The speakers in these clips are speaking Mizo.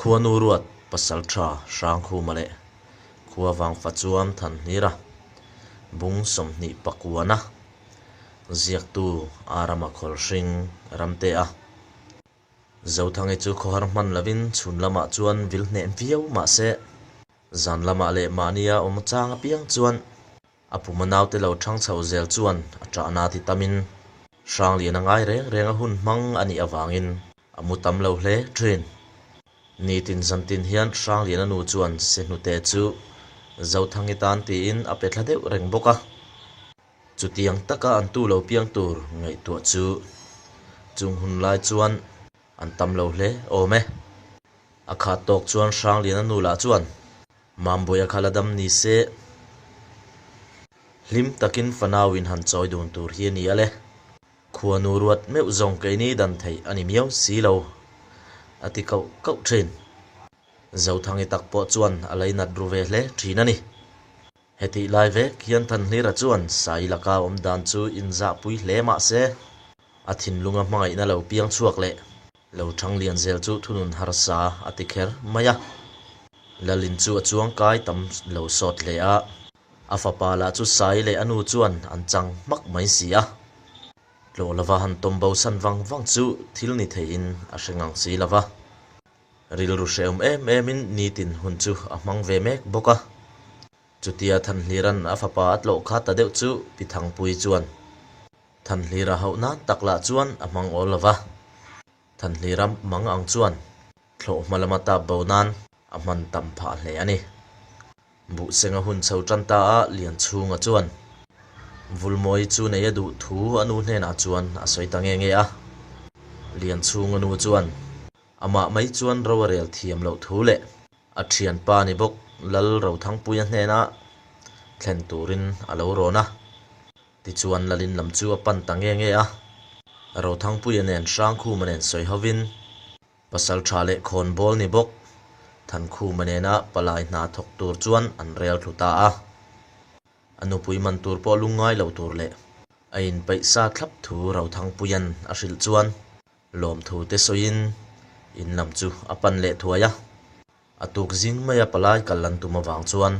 Khuanu ruat Pasaltha Hrangkhuma leh Khuavang Fachuam Thanhlira bung 29-a ziaktu Arama Khawlhring Ramtea Zothangi chu khawhar hman lovin chhun lamah chuan vil hneh viau mahse zan lamah leh mahnia awm chang apiang chuan A puma naute lo thang chho zel chuan a ṭahna ti tamin Hranglian a ngai reng reng a hun hmang a nih avangin a mu tam lo hle ṭhin. Nitin zantin hian Hrangliana nu chuan Sehnute chu Zothangi tan tiin a pe thla deuh reng bawk a. Chutiang taka an tu lo piang tur ngaihtuah chu chung hun lai chuan an tam lo hle awm e. A khat tawk chuan Hrangliana nu lah chuan Mambuia kha la dam ni se, hlim takin fanauin han chawi dun tur hi a ni a le. Khuanu ruat meuh zawng keini dan theih a ni miau si lo, a ti kauh kauh thin. Zothangi tak pawh chuan a leinat ru ve hle thin a ni. Hetih lai vek hian Thanhlira chuan Sai laka awm dan chu inzahpui hle mah se, a thinlunga hmangaihna lo piang chhuak leh lo thang lian zel chu thunun harsa a ti kher mai a. Lalin chu a chuang kai tam lo sawt hle a, a fapa lah chu Sai leh a nu chuan an chang hmak mai si a. Tlawh lova han tawm bo san vang vang chu thil ni theiin a hre ngang si lova. Rilru hrehawm em emin nitin hun chu a hmang ve mek bawk a. Chutia Thanhlira'n a fapa a tlawh kha ta deuh chu Pi Thangpui chuan Thanhlira hauh nan tak lah chuan a hmang awl lo va. Thanhlira mang ang chuan thlawh hma lama tap bo nan a hman tam phah hle a ni. Buhsenga hun chho tan ta a Lianchhunga chuan Vulmawi chu nei a duh thu a nu hnenah chuan a sawi ta nge nge a. Lianchhunga nu chuan amah mai chuan ro a rel thiam loh thu leh a thianpa ni bawk Lal Rothangpuia hnena thlen turin a lo rawn a. Tichuan Lalin lam chu a pan ta nge nge a. Rothangpuia nen Hrangkhuma nen sawi hovin Pasal tha leh khawn bawl ni bawk Thankhuma nena palai hna thawk tur chuan an rel thlu ta a. A nupui man tur pawh lungngai lo tur leh a inpeih sa thlap thu Rothangpuia'n a hrilh chuan lawmthu te sawiin in lam chu a pan leh thuai a. A tuk zing maia palai kal an tum avang chuan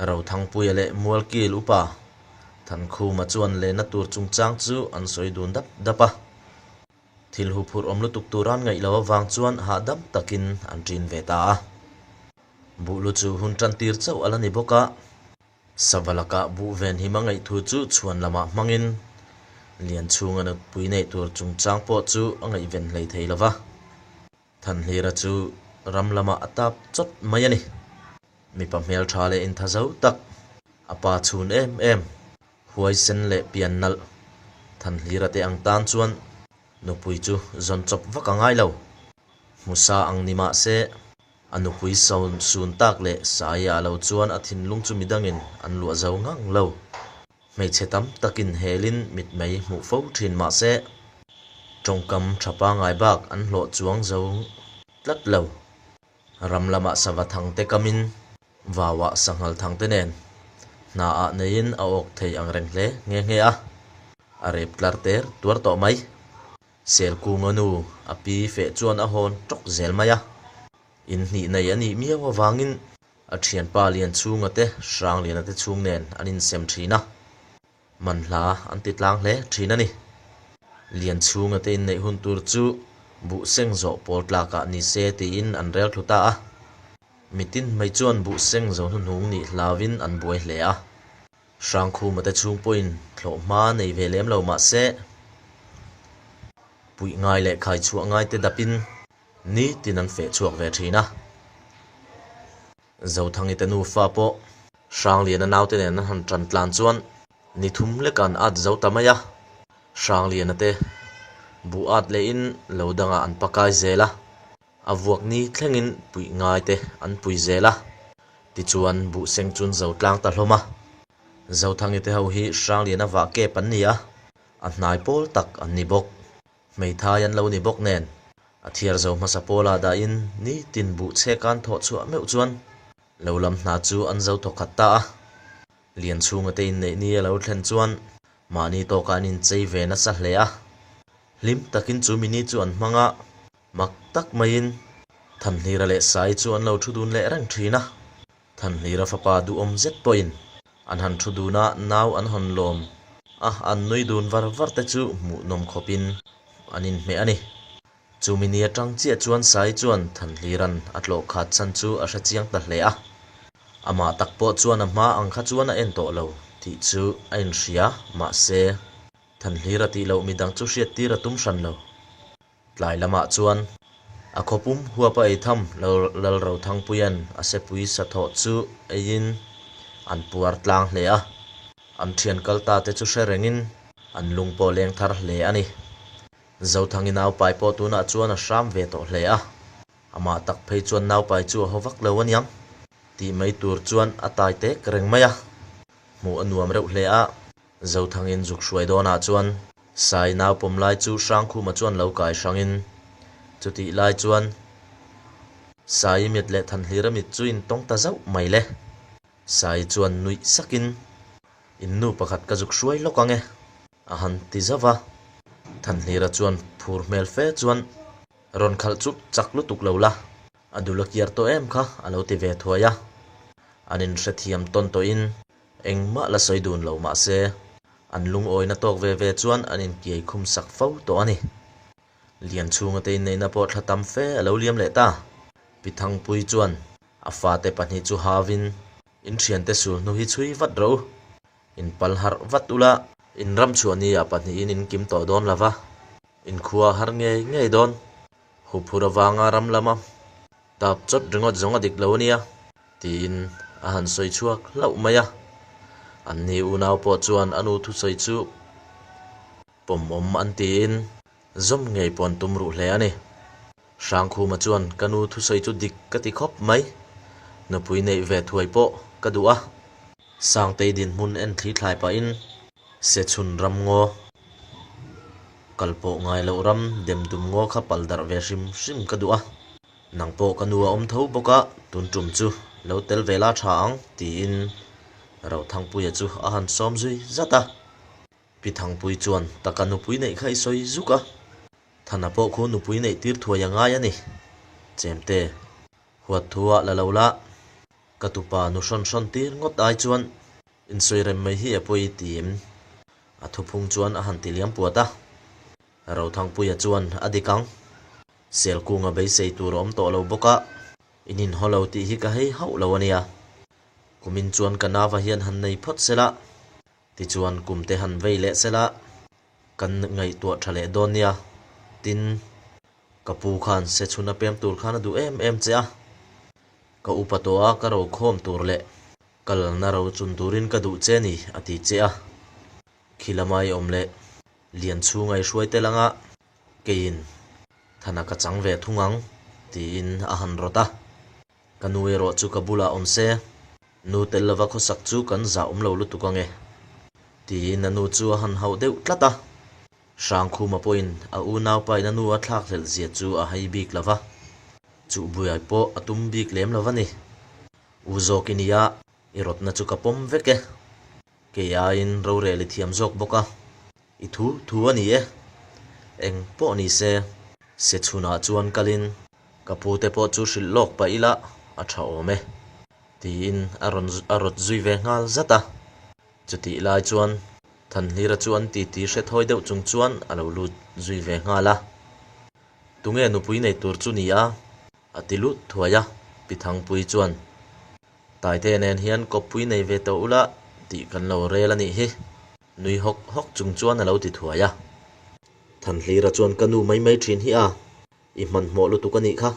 Rothangpuia leh Mualkil upa Thankhuma chuan lehna tur chungchang chu an sawi dun dap dap a. Thil huphurh awm lutuk tur an ngaih loh avang chuan hahdam takin an ṭin ve ta a. Buhlu chu hun ṭan tir chauh a la ni bawk a. Sava lakah buh ven him a ngaih thu chu chhuan lamah hmangin Lianchhunga nutpui neih tur chungchang pawh chu a ngaihven hlei thei lo va. Thanhlira chu ram lamah a tap chawt mai a ni. Mipa hmeltha leh intha zo tak, a pa chhun em em, huaisen leh pian nalh Thanhlira te ang tan chuan nupui chu zawn chawp vak a ngai lo. Hmusa ang ni mah se, a nupui sawn sun tak leh Saia lo chuan a thinlung chu midangin an luah zo ngang lo. Hmeichhe tam takin helin mitmei hmuh fo thin mah se, tawngkam tha pangngai bak an hlawh chuang zo tlat lo. Ram lamah sava thang te kamin vauah sanghal thang te nen hna ah neiin a awk thei ang reng hle nghe nghe a, a rep tlar ter tuar tawh mai. Selkunga nu a pi feh chuan a hawn tawk zel mai a, in hnih nei a nih miau avangin a thianpa Lianchhunga te Hrangliana te chhung nen an insem thin a. Manhla an ti tlang hle thin a ni. Lianchhunga te inneih hun tur chu buh seng zawh pawl tlakah ni se tiin an rel thlu ta a. Mitin mai chuan buh seng zo hnuhnung nih hlauvin an buai hle a. Hrangkhuma te chhung pawhin thlawh hma nei ve lem lo mah se, puih ngai leh khai chhuah ngai te dapin nitin an feh chhuak ve thin a. Zothangi te nufa pawh Hrangliana naute nen an han tan tlan chuan ni thum lek an at zo ta mai a, Hrangliana te buh at lehin lo dangah an pakai zel a, a vuak ni thlengin puih ngai te an pui zel a, tichuan buh seng chun zo tlang ta hlawm a. Zothangi te ho hi Hrangliana vah kep an ni a, a hnai pawl tak an ni bawk. Hmeithai an lo ni bawk nen, a thiar zo hmasa pawla dahin nitin buh chhekan thawh chhuah meuh chuan lo lam hna chu an zo thawk khat ta a. Lianchhunga te inneih ni a lo thlen chuan mahni tawkah an inchei ve nasa hle a. Hlim takin chu mini chu an hmang a, mak tak maiin. Thanhlira leh Sai chu an lo thu dun leh reng thin a. Thanhlira fapa duhawm zet pawhin an han thu dun a, nau an hawn lawm a, an nui dun var var te chu hmuhnawm khawpin an inhmeh a ni. Chumi ni atang chiah chuan Sai chuan Thanhlira'n a tlawh khat chhan chu a hre chiang ta hle a. Amah tak pawh chuan a hma ang kha chuan a en tawh lo tih chu a inhria, mahse, Thanhlira tih loh midang chu hriattir a tum hran lo. Tlai lamah chuan a khawpum huapa ei tham Lalrothangpuia'n a sepui sathawh chu eiin an puar tlang hle a, an thian kal ta te chu hre rengin an lung pawh leng thar hle a ni. Zothangi naupai pawh tunah chuan a hram ve tawh hle a, amah tak phei chuan naupai chu a haw vak lo aniang tih mai tur chuan a tai tek reng mai a, hmuh a nuam reuh hle a. Zothangin zuk hruai dawnah chuan Sai nau pawm lai chu Hrangkhuma chuan lo kai hrangin chutih lai chuan Sai mit leh Thanhlira mit chu in tawng ta zauh mai le. Sai chuan nuih sakin, In nu pakhat ka zuk hruai lawk ang e, a han ti zauh a. Thanhlira chuan phur hmel fe chuan, Rawn khalh chu chak lutuk lo la, a dul a kiar tawh em kha, a lo ti ve thuai a. An inhrethiam tawn tawhin Engmah la sawi dun lo mah se, an lungawina tawk ve ve chuan an inkiai khum sak fo tawh a ni. Lianchhunga te inneihna pawh thla tam fe a lo liam leh ta. Pi Thangpui chuan a fate pahnih chu havin, In thiante sul hnu hi chhui vat rawh u. In pal harh vat ula. In ram chhuah ni ah pahnihin in kim tawh dawn lova, in khua har ngei ngei dawn. Huphur avanga ram lama tap chawt ringawt zawng a dik lo a nia. Tiin a han sawi chhuak hlauh mai a. Anni unau pawh chuan a nu thusawi chu pawmawm an tiin zawm ngei pawh an tum ruh hle a ni. Hrangkhuma chuan ka nu thusawi chu dik ka ti khawp mai, nupui neih ve thuai pawh ka duh a. Sangtei dinhmun en thli thlai pahin Sechhun ram ngaw, kal pawh ngai loh ram demdum ngaw kha pal darh ve hrim hrim ka duh a. Nang pawh ka nu a awm tho bawk a, tun tum chu lo tel ve la tha ang, tiin Rothangpuia chu a han sawm zui zat a. Pi Thangpui chuan taka nupui neih kha i sawi zuk a, Thana pawh khu nupui neih tir thuai a ngai a ni. Chemte, huat thu ah la lo la, ka tupa nu hrawn hrawn tir ngawt ai chuan insawi rem mai hi a pawi tiin a thuphung chuan a han ti liam puat a. Rothangpuia chuan a dik ang. Selkunga beisei tur a awm tawh lo bawk a, in inhaw lo tih hi ka hei hauh lo a nia. Kumin chuan ka nava hian han nei phawt sela, tichuan kum te han vei leh sela, kan ngaihtuah tha leh dawn nia. Tin, ka pu khan sechhun a pem tur khan a duh em em che a, ka upa tawh a ka rokhawm tur leh ka lalna ro chun turin ka duh che ni a ti che a. Khi lama i awm leh Lianchhunga i hruai tel anga keiin Thana ka chang ve thung ang, tiin a han rawt a. Ka nu erawh chu ka bulah awm se, nu tel lova khawsak chu kan zah awm lo lutuk ange, tiin a nu chu a han hauh deuh tlat a. Hrangkhuma pawhin a unaupain a nu a thlakhlelh zia chu a hai bik lo va, chuh buai pawh a tum bik lem lo va ni. U zawk i nia, i rawtna chu ka pawm vek e. Kei aiin rorel i thiam zawk bawk a, i thu thu a ni e. Eng pawh ni se, se chhunah chuan kalin ka pu te pawh chu hrilh lawk pah ila a tha awm e, tiin a rawn a rawt zui ve nghal zat a. Chutih lai chuan Thanhlira chu an titi hre thawi deuh chung chuan a lo lut zui ve nghal a. Tunge nupui nei tur chu ni a? A ti lut thuai a, Pi Thangpui chuan Taite nen hian kawppui nei ve tawh ula tih kan lo rel a nih hi, nui hawk hawk chung chuan a lo ti thuai a. Thanhlira chuan ka nu mai mai thin hi a, i hmanhmawh lutuk a nih kha.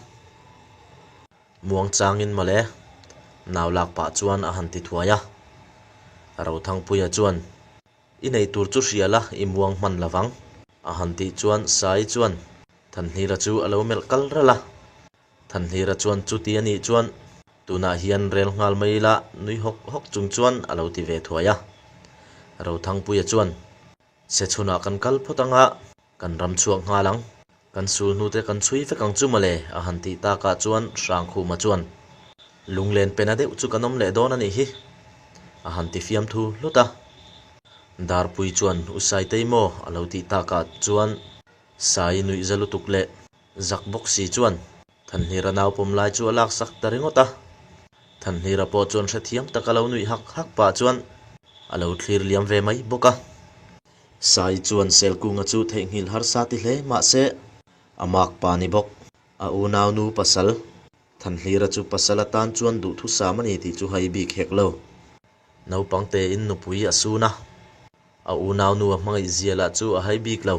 Muang changin mawle, nau lak pah chuan a han ti thuai a. Rothangpuia chuan, I nei tur chu hria la, i muang hman lovang, a han tih chuan Sai chuan Thanhlira chu a lo melh kal ralh a. Thanhlira chuan chuti a nih chuan tunah hian rel nghal mai ila nui hawk hawk chung chuan a lo ti ve thuai a. Rothangpuia chuan, Se chhunah kan kal phawt anga kan ram chhuak nghal ang, kan sul hnute kan chhui vek ang chu mawle a han tih takah chuan Hrangkhuma chuan, Lunglen pena deuh chu kan awm leh dawn a nih hi a han ti fiamthu hlut a. Darpui chuan, U Saitei maw a lo tih takah chuan Sai nuihza lutuk leh Zak bawk si chuan. Thanhlira nau pawm lai chu a laksak ta ringawt a. Thanhlira pawh chuan hrethiam taka lo nuih hak hak pah chuan a lo thlir liam ve mai bawk a. Sai chuan Selkunga chu theihnghilh harsa ti hle mahse a mak pa ni bawk. A unaunu pasal Thanhlira chu pasal atan chuan duhthusam a ni tih chu hai bik hek lo. Naupang tein nupui a sun a, a unaunu a hmangaih zia lah chu a hai bik lo.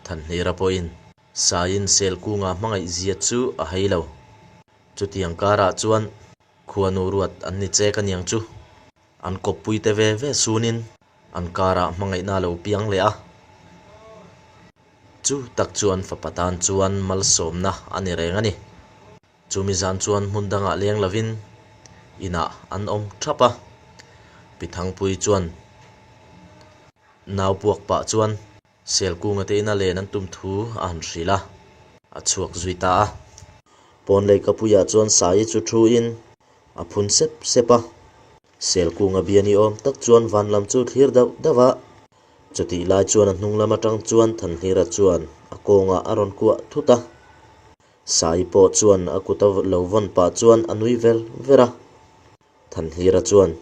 Thanhlira pawhin Saiin Selkunga hmangaih zia chu a hai lo. Chutiang karah chuan khuanu ruat an ni chek aniang chu. An kawppui te ve ve sunin an karah hmangaihna a lo piang leh a. Chu tak chu an fapa tan chuan malsawmna a ni reng a ni. Chumi zan chuan hmun dangah leng lovin inah an awm thap a. Pi Thangpui chuan nau puak pah chuan Selkunga te ina len an tum thu a han hrilh a, a chhuak zui ta a. Pawn leikapuiah chuan Saii chu thu in a phun sep sep a. Selkunga bia ni awm tak chuan van lam chu thlir dauh dauh a. Chutih lai chuan a hnung lam atang chuan Thanhlira chuan a kawngah a rawn kuah thut a. Saii pawh chuan a kut a lo vawn pah chuan a nui ver ver a. Thanhlira chuan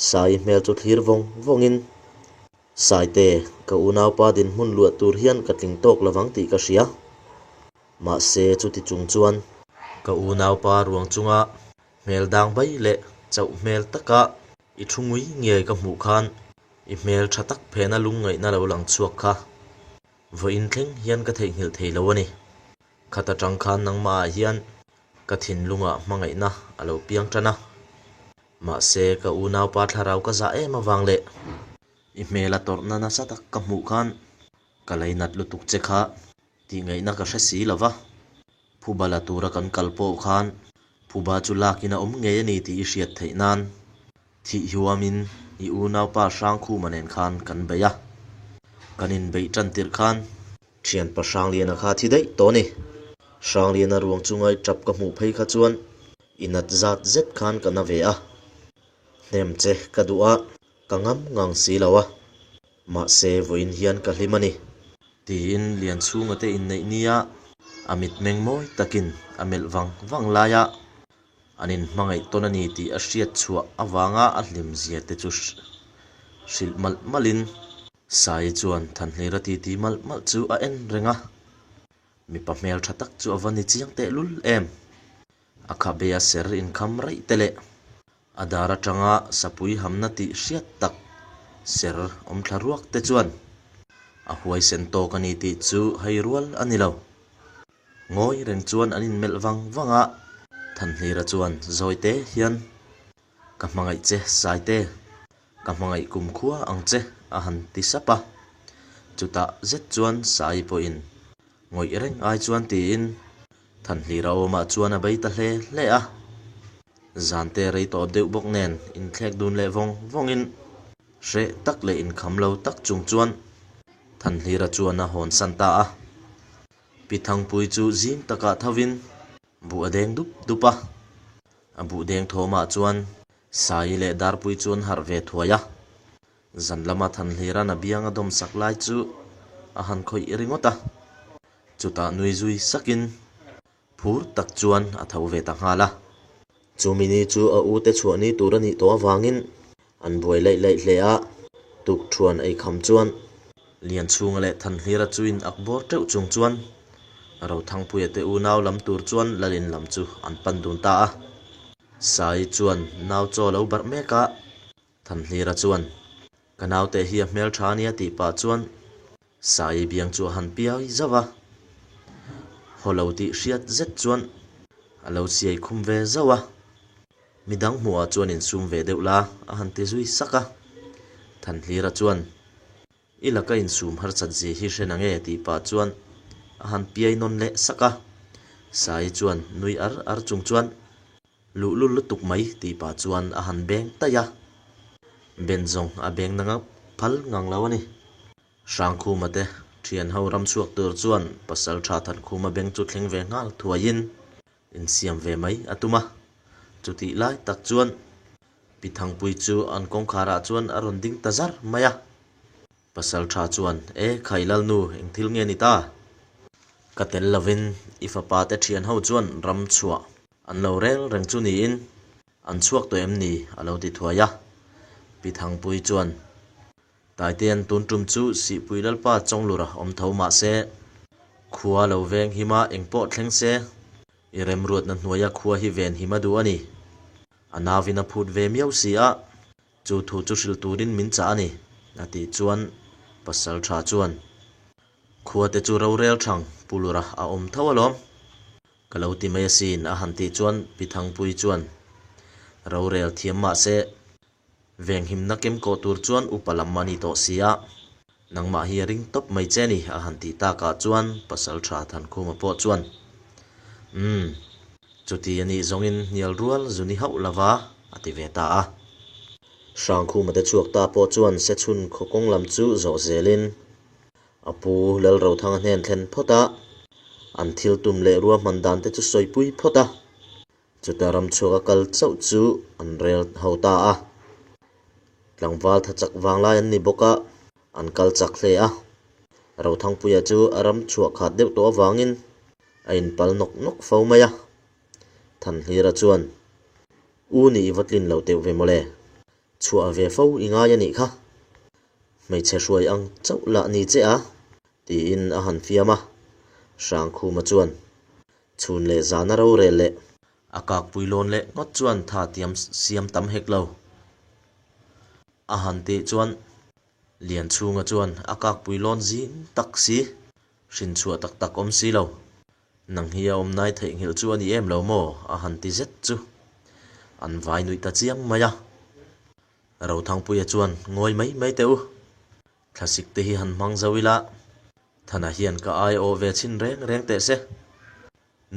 Saii hmel chu thlir vawng vawngin, Saite, ka unaupa dinhmun luah tur hian ka tling tawk lovang tih ka hria. Mahse, chuti chung chuan, ka unaupa ruang chunga hmel dang bai leh chauh hmel taka i thu ngui ngei ka hmuh khan i hmel tha tak phena lungngaihna lo lang chhuak kha vawiin thleng hian ka theihnghilh thei lo a ni. Khat atang khan nangmahah hian ka thinlungah hmangaihna a lo piang tan a. Mahse, ka unaupa thlarau ka zah em avang leh i hmela tawrhna nasa tak ka hmuh khan ka leinat lutuk che kha tih ngaihna ka hre si lo va. Phuba la tura kan kal pawh khan phuba chu lakin a awm ngei a ni tih i hriat theih nan thih hiuamin i unaupa Hrangkhuma nen khan kan bei a. Kan inbeih tan tirh khan Thianpa Hrangliana kha thi daih tawh a ni. Hrangliana ruang chunga i tap ka hmuh phei kha chuan i nat zat zet khan ka na ve a. Hnem che ka duh a, ka ngam ngang si lo a. Mahse vawiin hian ka hlim a ni. Tiin Lianchhunga te inneih nia a mitmeng mawi takin a melh vang vang lai a, an inhmangaih tawn a ni tih a hriat chhuah avanga a hlimzia te chu hrilh malh malhin Sai chuan Thanhlira titi malh malh chu a en reng a, mipa hmel tha tak chu a va ni chiang tehlul em. A khabe a ser inkham raih te leh a dar atanga sapui hamna tih hriat tak ser awm thla ruak te chuan a huaisen tawk a ni tih chu hei rual a ni lo. Ngawi reng chuan an inmelh vang vang a, Thanhlira chuan zawi te hian Ka hmangaih che Saite, ka hmangaih kumkhua ang che a han ti sap a. Chutah zet chuan Sai pawhin ngawih reng ai chuan tiin Thanhlira awmah chuan a bei ta hle hle a. Zante rei tawh deuh bawk nen inthlek dun leh vawng vawngin hreh tak leh inkham lo tak chung chuan Thanhlira chuan a hawnsan ta a. Pi Thangpui chu zing takah thovin Buh a deng dup dup a, a buh deng thawmah chuan Saii leh Darpui chu an harh ve thuai a. Zan lama Thanhlira'n a biang a dawm sak lai chu a han khawih ringawt a, chutah nui zui sakin phur tak chuan a tho ve ta nghal a. Chumi ni chu a ute chhuah ni tur a nih tawh avangin An buai laih laih hle a, tukṭhuan ei kham chuan Lianchhunga leh Thanhlira chu in ak bawr teuh chung chuan Rothangpuia te unau lam tur chuan Lalin lam chu an pan dun ta a. Saii chuan nau chaw lo barh mek a, Thanhlira chuan, Ka naute hi a hmelṭha a nia tih pah chuan Saii biang chu a han piai zauh a, haw lo tih hriat zet chuan a lo siai khum ve zauh a, midang hmuhah chuan insum ve deuh la a han ti zui sak a. Thanhlira chuan, I laka insum harsat zia hi hre nange tih pah chuan a han piai nawn leh sak a. Saii chuan nui ar ar chung chuan, Luhlul lutuk mai tih pah chuan a han beng taih a, Ben zawng a beng na ngap phal ngang lo a ni. Hrangkhuma te thian ho ram chhuak tur chuan pasal tha Thankhuma beng chu thleng ve nghal thuaiin insiam ve mai a tum a. Chutih lai tak chuan Pi Thangpui chu an kawngkharah chuan a rawn ding ta zar mai a. Pasal tha chuan, E khai Lalnu, eng thil nge ni ta? Ka tel lovin i fapa te thian ho chuan ram chhuah an lo rel reng chu niin an chhuak tawh em ni? a lo ti thuai a. Pi Thangpuii chuan, Taitean tun tum chu Sihpui Lalpa Chawnglura awm tho mah se, khua lo veng hima engpawh thleng se, i remruatna hnuaia khua hi ven him a duh a ni. A nauvin a phut ve miau si a, chu thu chu hrilh turin min chah a ni, a tih chuan pasal tha chuan, Khua te chu rorel thang Pu Lura a awm tho alawm. Ka lo ti mai asin, a han tih chuan Pi Thangpuii chuan, Rorel thiam mah se, Venghimna kemkawh tur chuan upa lam a ni tawh si a, nangmah hi a ring tawp mai che ni, a han tih takah chuan Pasalṭha Thankhuma pawh chuan, Umm, chuti a nih zawngin hnial rual zu ni hauh lova, a ti ve ta a. Hrangkhuma te chhuak ta pawh chuan Sechhun khaw kawng lam chu zawh zelin a pu Lalrothanga hnen thlen phawt a, an thil tum leh ruahman dan te chu sawipui phawt a. Chuta ram chhuak a kal chauh chu an rel ho ta a. Tlangval tha chak vang lai an ni bawk a, an kal chak hle a. Rothangpuia chu a ram chhuah khat deuh tawh avangin a inpal nawk nawk fo mai a. Thanhlira chuan, U nih i va tlin lo teuh ve mawle, chhuah ve fo i ngai a nih kha. Hmeichhe hruai ang chauh lah ni che a, tiin a han fiam a. Hrangkhuma chuan, Chhun leh zana rorel leh a kakpui lawn leh ngawt chuan tha tiam siam tam hek lo. A han tih chuan Lianchhunga chuan a kakpui lawn zing tak si, hrinchhuah tak tak awm si lo. Nang hi a awm nai theihnghilh chu a ni em lo maw? a han ti zet chu an vai nuih ta chiam mai a. Rothangpuia chuan ngawi mai mai teh u, thlasik te hi han hmang zo ila, Thana hian ka ai awh ve chhin reng reng teh se.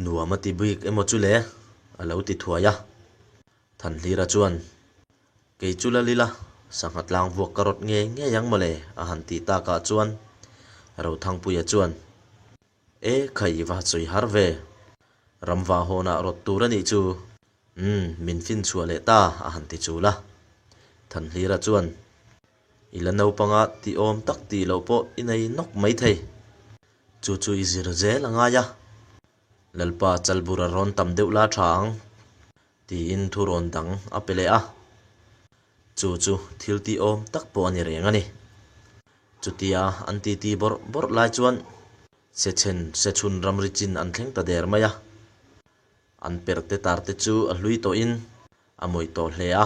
Nuam a ti bik emaw chu le? a lo ti thuai a. Thanhlira chuan, Kei chu la lila, sangha tlang vuak ka rawt ngei ngei ang mawle, a han tih takah chuan Rothangpuia chuan, E khai i va sawi har ve. Ramva hawnah rawt tur a nih chu. Umm, min fin chhuah leh ta, a han ti chul a. Thanhlira chuan, I la naupanga tih awm tak tih loh pawh i nei nawk mai thei. Chu chu i zir zel a ngai a. Lalpa chalbur a rawn tam deuh la tha ang, tiin thu rawn dang a pe leh a. Chu chu thil tih awm tak pawh a ni reng a ni. Chutia an titi bawrh bawrh lai chuan Sechen Sechhun ramri chin an thleng ta der mai a. An perte tarte chu a hlui tawhin a mawih tawh hle a.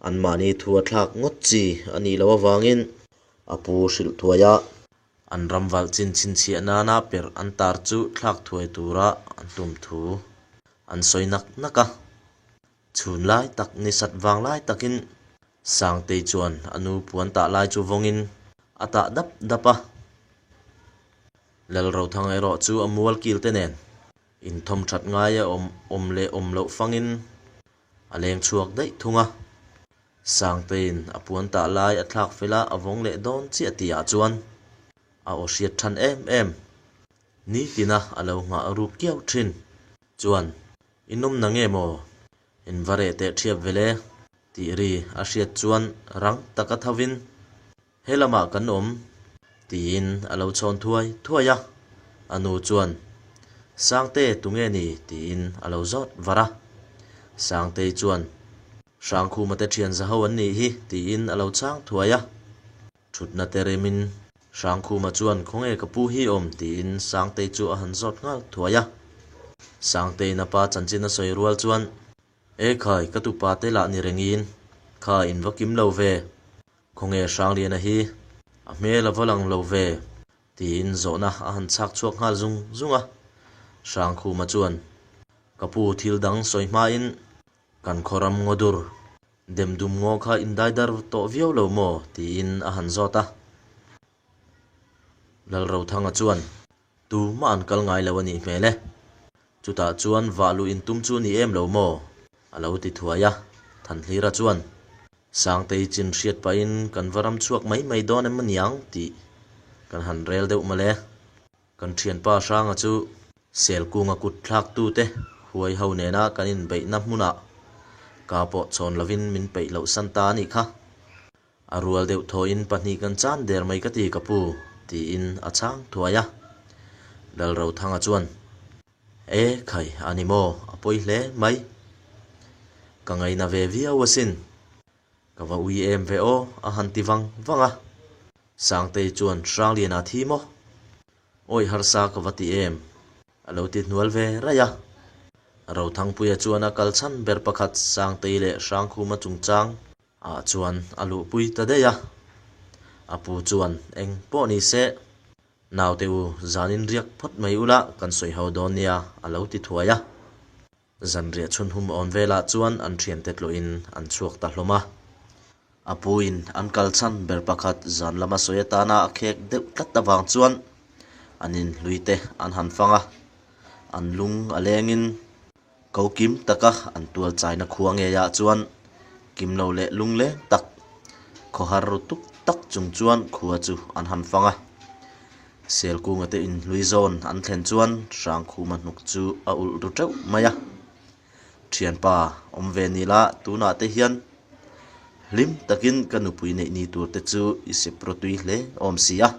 Anmahni thu a thlak ngawt chi a nih loh avangin a pu hrilh thuai a. An ram valh chin chhinchhiah nana perh an tar chu thlak thuai tura an tum thu an sawi nak nak a. Chhun lai tak ni sat vang lai takin Sangtei chuan a nu puan tah lai chu vawngin a tah dap dap a. Lalrothanga erawh chu a mual kil te nen inthawm that ngai a awm awm leh awm loh fangin A leng chhuak daih thung a, Sangteiin a puan tah lai a thlak fel a, a vawng leh dawn chiah tihah chuan a aw hriat than em em. Nitina a lo nghah ruk kiau thin chuan, I nawm na nge maw? In va reh teh thiap vel e, tih ri a hriat chuan rang taka thovin, He lamah kan awm, tiin a lo chhawn thuai thuai a. A nu chuan, Sangte, tunge ni? tiin a lo zawt var a. Sangtei chuan, Hrangkhuma te thian zaho an nih hi, tiin a lo chhang thuai a. Thutna te remin, Hrangkhuma chuan, Khawnge ka pu hi awm? tiin Sangtei chu a han zawt nghal thuai a. Sangteiin a pa chanchin a sawi rual chuan, E khai, ka tupa te lah ni rengin, kha in va kim lo ve, Khawnge Hrangliana hi a hmel a va lang lo ve? tiin zawhna a han chhak chhuak nghal zung zung a. Hrangkhuma chuan, Ka pu thil dang sawi hmain kan khaw ram ngaw dur dem dum ngaw kha indaidar tawh viau lo maw? tiin a han zawt a. Lalrothanga chuan, Tumah an kal ngai lo a nih hmel e. Chutah chuan vah luh intum chu ni em lo maw? A lo ti thuai a. Thanhlira chuan, Sangtei chin hriat pahin kan va ram chhuak mai mai dawn em aniang tih kan han rel deuh mawle. Kan thianpa Hranga chu Selkunga kut thlaktute huai ho nena kan inbeihna hmunah ka pawh chhawn lovin min peih loh san ta a nih kha. A rual deuh thawhin pahnih kan chan der mai ka ti ka pu, tiin a chhang thuai a. Lalrothanga chuan, E khai, a ni maw? A pawi hle mai. Ka ngaina ve viau asin. Ka va ui em ve aw, a han ti vang vang a. Sangtei chuan, Hrangliana thi maw? Awi harsa ka va ti em? A lo ti hnual ve raih a. Rothangpuia chuan a kal chhan ber pakhat Sangtei leh Hrangkhuma chungchang ah chuan a luhpui ta daih a. A pu chuan eng pawh ni se, Naute u, zanin riak phawt mai ula kan sawi ho dawn nia, a lo ti thuai a. Zanriah chhunhum awn velah chuan an thiante tlawhin an chhuak ta hlawm a. A puin an kal chhan ber pakhat zan lama sawi atana a khek deuh tlat avang chuan an inhlui te an han fang a, an lung a lengin ko kim taka an tual chaina khua ngeiah chuan kim lo leh lungleng tak khawhar ru tuk tak chung chuan khua chu an han fang a. Selkunga te inhlui zawn an thlen chuan Hrangkhuma hnuk chu a ulh ru teuh mai a. Thianpa awm ve ni la, tunah te hian hlim takin ka nupui neih ni tur te chu i sep rawtui hle awm si a.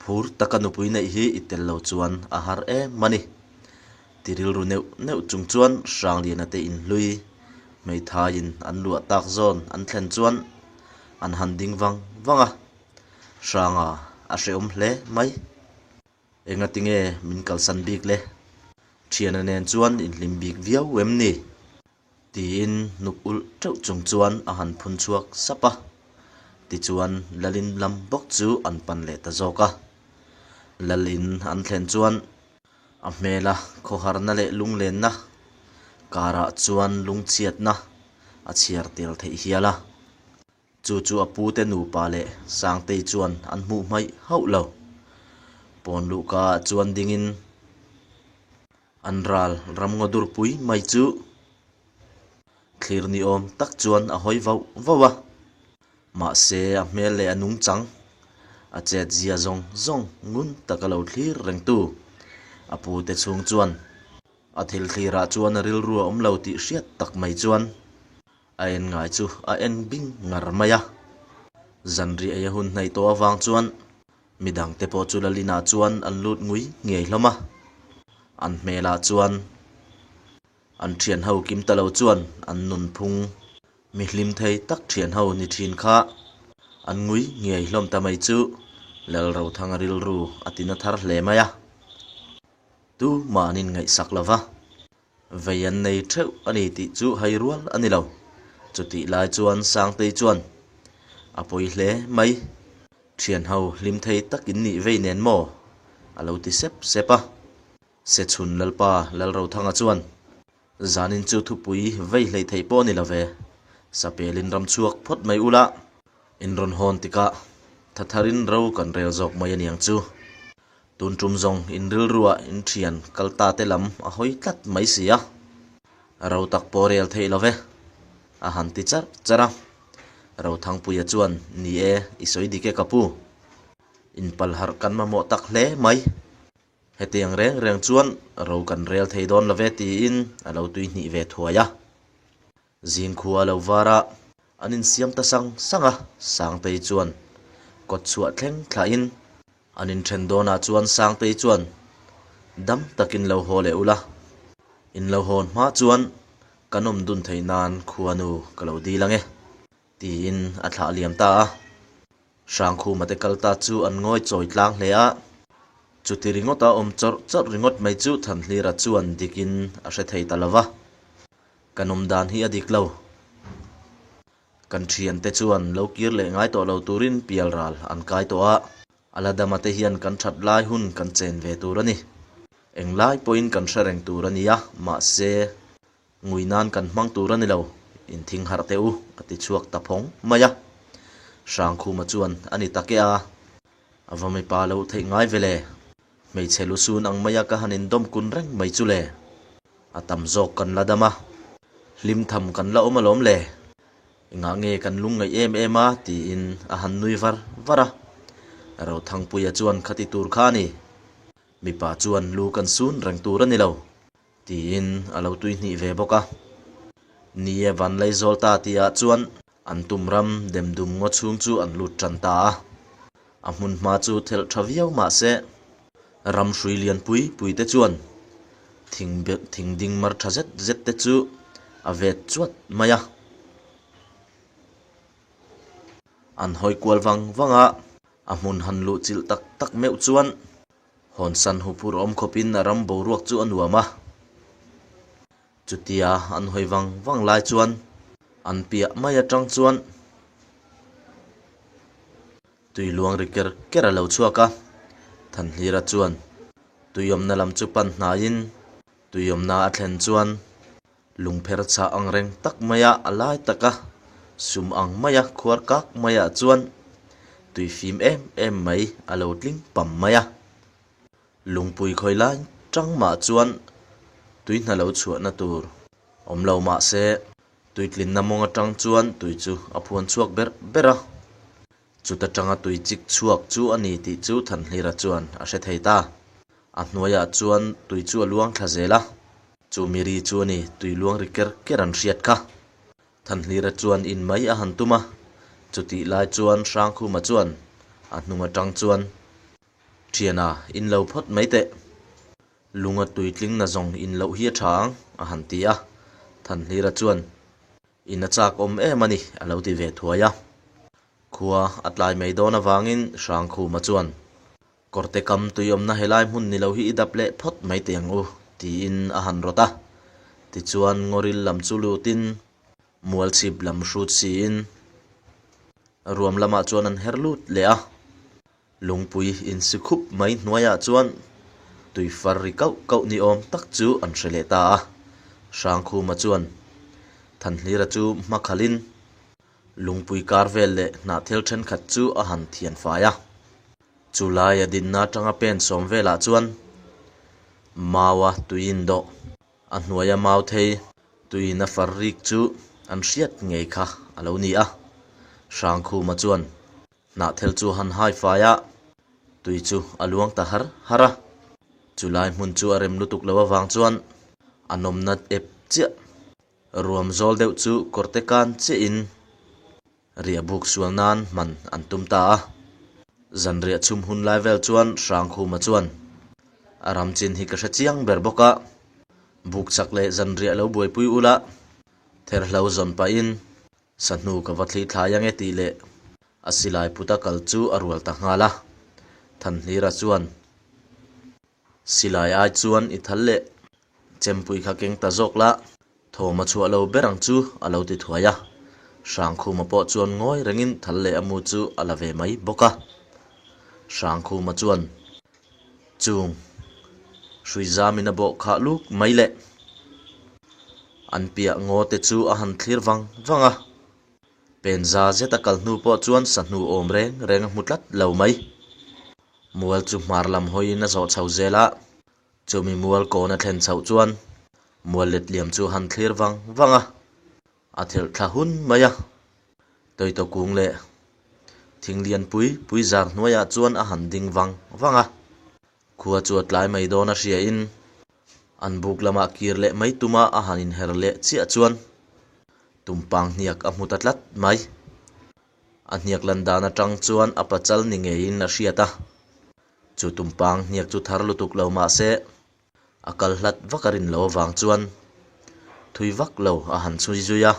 Phur taka nupui neih hi i tel lo chuan a har em a ni. Ti rilru neuh neuh chung chuan Hrangliana te inhlui hmeithaiin an luah tak zawn an thlen chuan an han ding vang vang a. Hranga a hrehawm hle mai. Engati nge min kalsan bik le? Thiana nen chuan inhlim bik viau em ni? Tiin hnuk ulh teuh chung chuan a han phun chhuak sap a. Tichuan Lalin lam bawk chu an pan leh ta zawk a. Lalin an thlen chuan a hmela khawharna leh lunglenna karah chuan lungchhiatna a chhiar tel theih hial a. Chu chu a pute nupa leh Sangtei chuan an hmuh hmaih hauh lo. Pawn luhka ah chuan dingin an ral ramngaw durpui mai chu thlir ni awm tak chuan a hawi vauh vauh a. Mahse a hmel leh a nungchang a chet zia zawng zawng ngun taka lo thlir rengtu a pute chhung chuan a thil thlirah chuan a rilru a awm lo tih hriat tak mai chuan A en ngai chu a en bing ngar mai a. Zanriah ei a hun hnaih tawh avang chuan midangte pawh chu Lalina chuan an lut ngui ngei hlawm a. An hmelah chuan an thianho kim ta lo chuan an nunphung mi hlim thei tak thianho ni thin kha an ngui ngei hlawm ta mai chu Lalrothanga rilru a tina thar hle mai a. Tumah an inngaihsak lo va. Vei an nei theuh a ni tih chu hai rual a ni lo. Chutih lai chuan Sangtei chuan, A pawi hle mai, thianho hlim thei tak in nih vei nen maw? a lo ti sep sep a. Sechhun Lalpa Lalrothanga chuan, Zanin chu thupui vei hlei theih pawh a ni lo ve, sapelin ram chhuak phawt mai ula, in rawn hawn tikah thatharin ro kan rel zawk mai a niang chu. Tun tum zawng in rilruah in thian kal ta te lam a hawi tlat mai si a, ro tak pawh rel theih lo ve, a han ti charh charh a. Rothangpuia chuan, Ni e, i sawi dik e ka pu. Inpal harh kan mamawh tak hle mai. Hetiang reng reng chuan ro kan rel thei dawn lo ve tiin a lo tuihnih ve thuai a. Zingkhua lo var a, an insiam ta sang sang a, Sangtei chuan kawt chhuah thleng thlahin an inthen dawnah chuan Sangtei chuan dam takin lo haw leh ula, in lo hawn hma chuan kan awm dun theih nan khuanu ka lo dil ang e, tiin a thlah liam ta a. Hrangkhuma te kal ta chu an ngawi chawi tlang hle a, chuti ringawta awm chawrh chawrh ringawt mai chu Thanhlira chuan dikin a hre thei ta lo va. Kan awm dan hi a dik lo. Kan thiante chuan lo kir leh ngai tawh lo turin pial ral an kai tawh a, a la dama te hian kan that lai hun kan chen ve tur a ni. Englai pawhin kan hre reng tur a ni a, mahse ngui nan kan hmang tur a ni lo, inthing harh teh u, a ti chhuak ta phawng mai a. Hrangkhuma chuan a ni tak e a, a va mipa lo theih ngai ve le. Hmeichhe lusun ang maia ka han indawm kun reng mai chu le. A tam zawk kan la dam a, hlim tham kan la awm alawm le. Engah nge kan lung ngaih em em a? tiin a han nui var var a. Rothangpuia chuan khati tur kha a ni. Mipa chuan lu kan sun reng tur a ni lo. Tiin a lo tui hnih ve bawk a. Ni e Vanlaizawl ta tihah chuan an tum ram dem dum ngaw chhung chu an lut tan ta a. A hmun hma chu thelh tha viau mah se. Ram hrui lian pui pui te chuan thing thing ding mar tha zet zet te chu a vet chuat mai a. An hawi kual vang vang a, a hmun han luh chilh tak tak meuh chuan hawnsan huphurh awm khawpin a ram boruak chu a nuam a. Chutia an hawi vang vang lai chuan an piah mai atang chuan tui luang ri ker ker a lo chhuak a, Thanhlira chuan tui awmna lam chu pan hnaiin tui awmna a thlen chuan lungpher chhah ang reng tak maia a lai taka sum ang maia khuar kak maiah chuan tui fim em em mai a lo tling pam mai a. Lungpui khawi lai tang mah chuan tui hna lo chhuahna tur awm lo mah se tui tlinna mawng atang chuan tui chu a phuan chhuak ber ber a. Chuta tanga tui chik chhuak chu a ni tih chu Thanhlira chuan a hre thei ta. A hnuaiah chuan tui chu a luang thla zel a, chu miri chu a ni tui luang ri ker ker an hriat kha. Thanhlira chuan in mai a han tum a, chutih lai chuan Hrangkhuma chuan a hnung atang chuan Thiana, in lo phawt mai teh. Lunga tuitling na zawng in loh hi a tha ang, a han ti a. Thanhlira chuan, In a chak awm em a ni, a lo ti ve thuai a. Khua a tlai mai dawn avangin Hrangkhuma chuan, Kawrte kam tui awmna helai hmun ni lo hi i dap leh phawt mai teh ang u, tiin a han rawt a. Tichuan ngawril lam chu lutin mualchhip lam hrut siin ruam lamah chuan an her lut leh a. Lungpui insi khup mai hnuaiah chuan tui far ri kauh kauh ni awm tak chu an hre leh ta a. Hrangkhuma chuan Thanhlira chu hma khalhin lungpui kar vel leh hnahthel thenkhat chu a han thian fai a. Chu laia dinna atanga pen sawm velah chuan maua tui indawh a hnuaia mau thei tuiin a far rik chu an hriat ngei kha a lo ni a. Hrangkhuma chuan Hnahthel chu han hai fai a, tui chu a luang ta har har a. Chulai hmun chu a rem lutuk lo avang chuan a nawmna ep chiah. Ruam zawl deuh chu kawrte kan chiahin riah buk sual nan hman an tum ta a. Zanriah chhum hun lai vel chuan Hrangkhuma chuan a ram chin hi ka hre chiang ber bawk a, buk chak leh zanriah lo buaipui ula therhlo zawn pahin Sahnu ka va thli thlai ange tih leh a silai puta kal chu a rual ta nghal a. Thanhlira chuan, Silai ai chuan i thal leh chempui kha keng ta zawk la, thawm a chhuah lo ber ang chu a lo ti thuai a. Hrangkhuma pawh chuan ngawi rengin thal leh a mu chu a la ve mai bawk a. Hrangkhuma chuan, Chung hrui zamin a bawh khah luk mai leh an piah ngaw te chu a han thlir vang vang a, pen za zet a kal hnu pawh chuan sahnu awm reng reng a hmu tlat lo mai. Mual chu hmar lam hawiin a zawh chho zel a, chumi mual kawn a thlen chhoh chuan mual letliam chu a han thlir vang vang a, a thelh thla hun mai a. Tawitaw kung leh thing lian pui pui zar hnuaiah chuan a han ding vang vang a, khua chu a tlai mai dawn a hriain an buk lamah kir leh mai tuma a han inher leh chiah chuan tumpang hniak a hmu ta tlat mai. A hniak lan dan atang chuan a pachal ni ngeiin a hriat a, chu tumpang hniak chu thar lutuk lo mah se A kal hlat vak a rin lo avang chuan thui vak lo a han chhui zui a,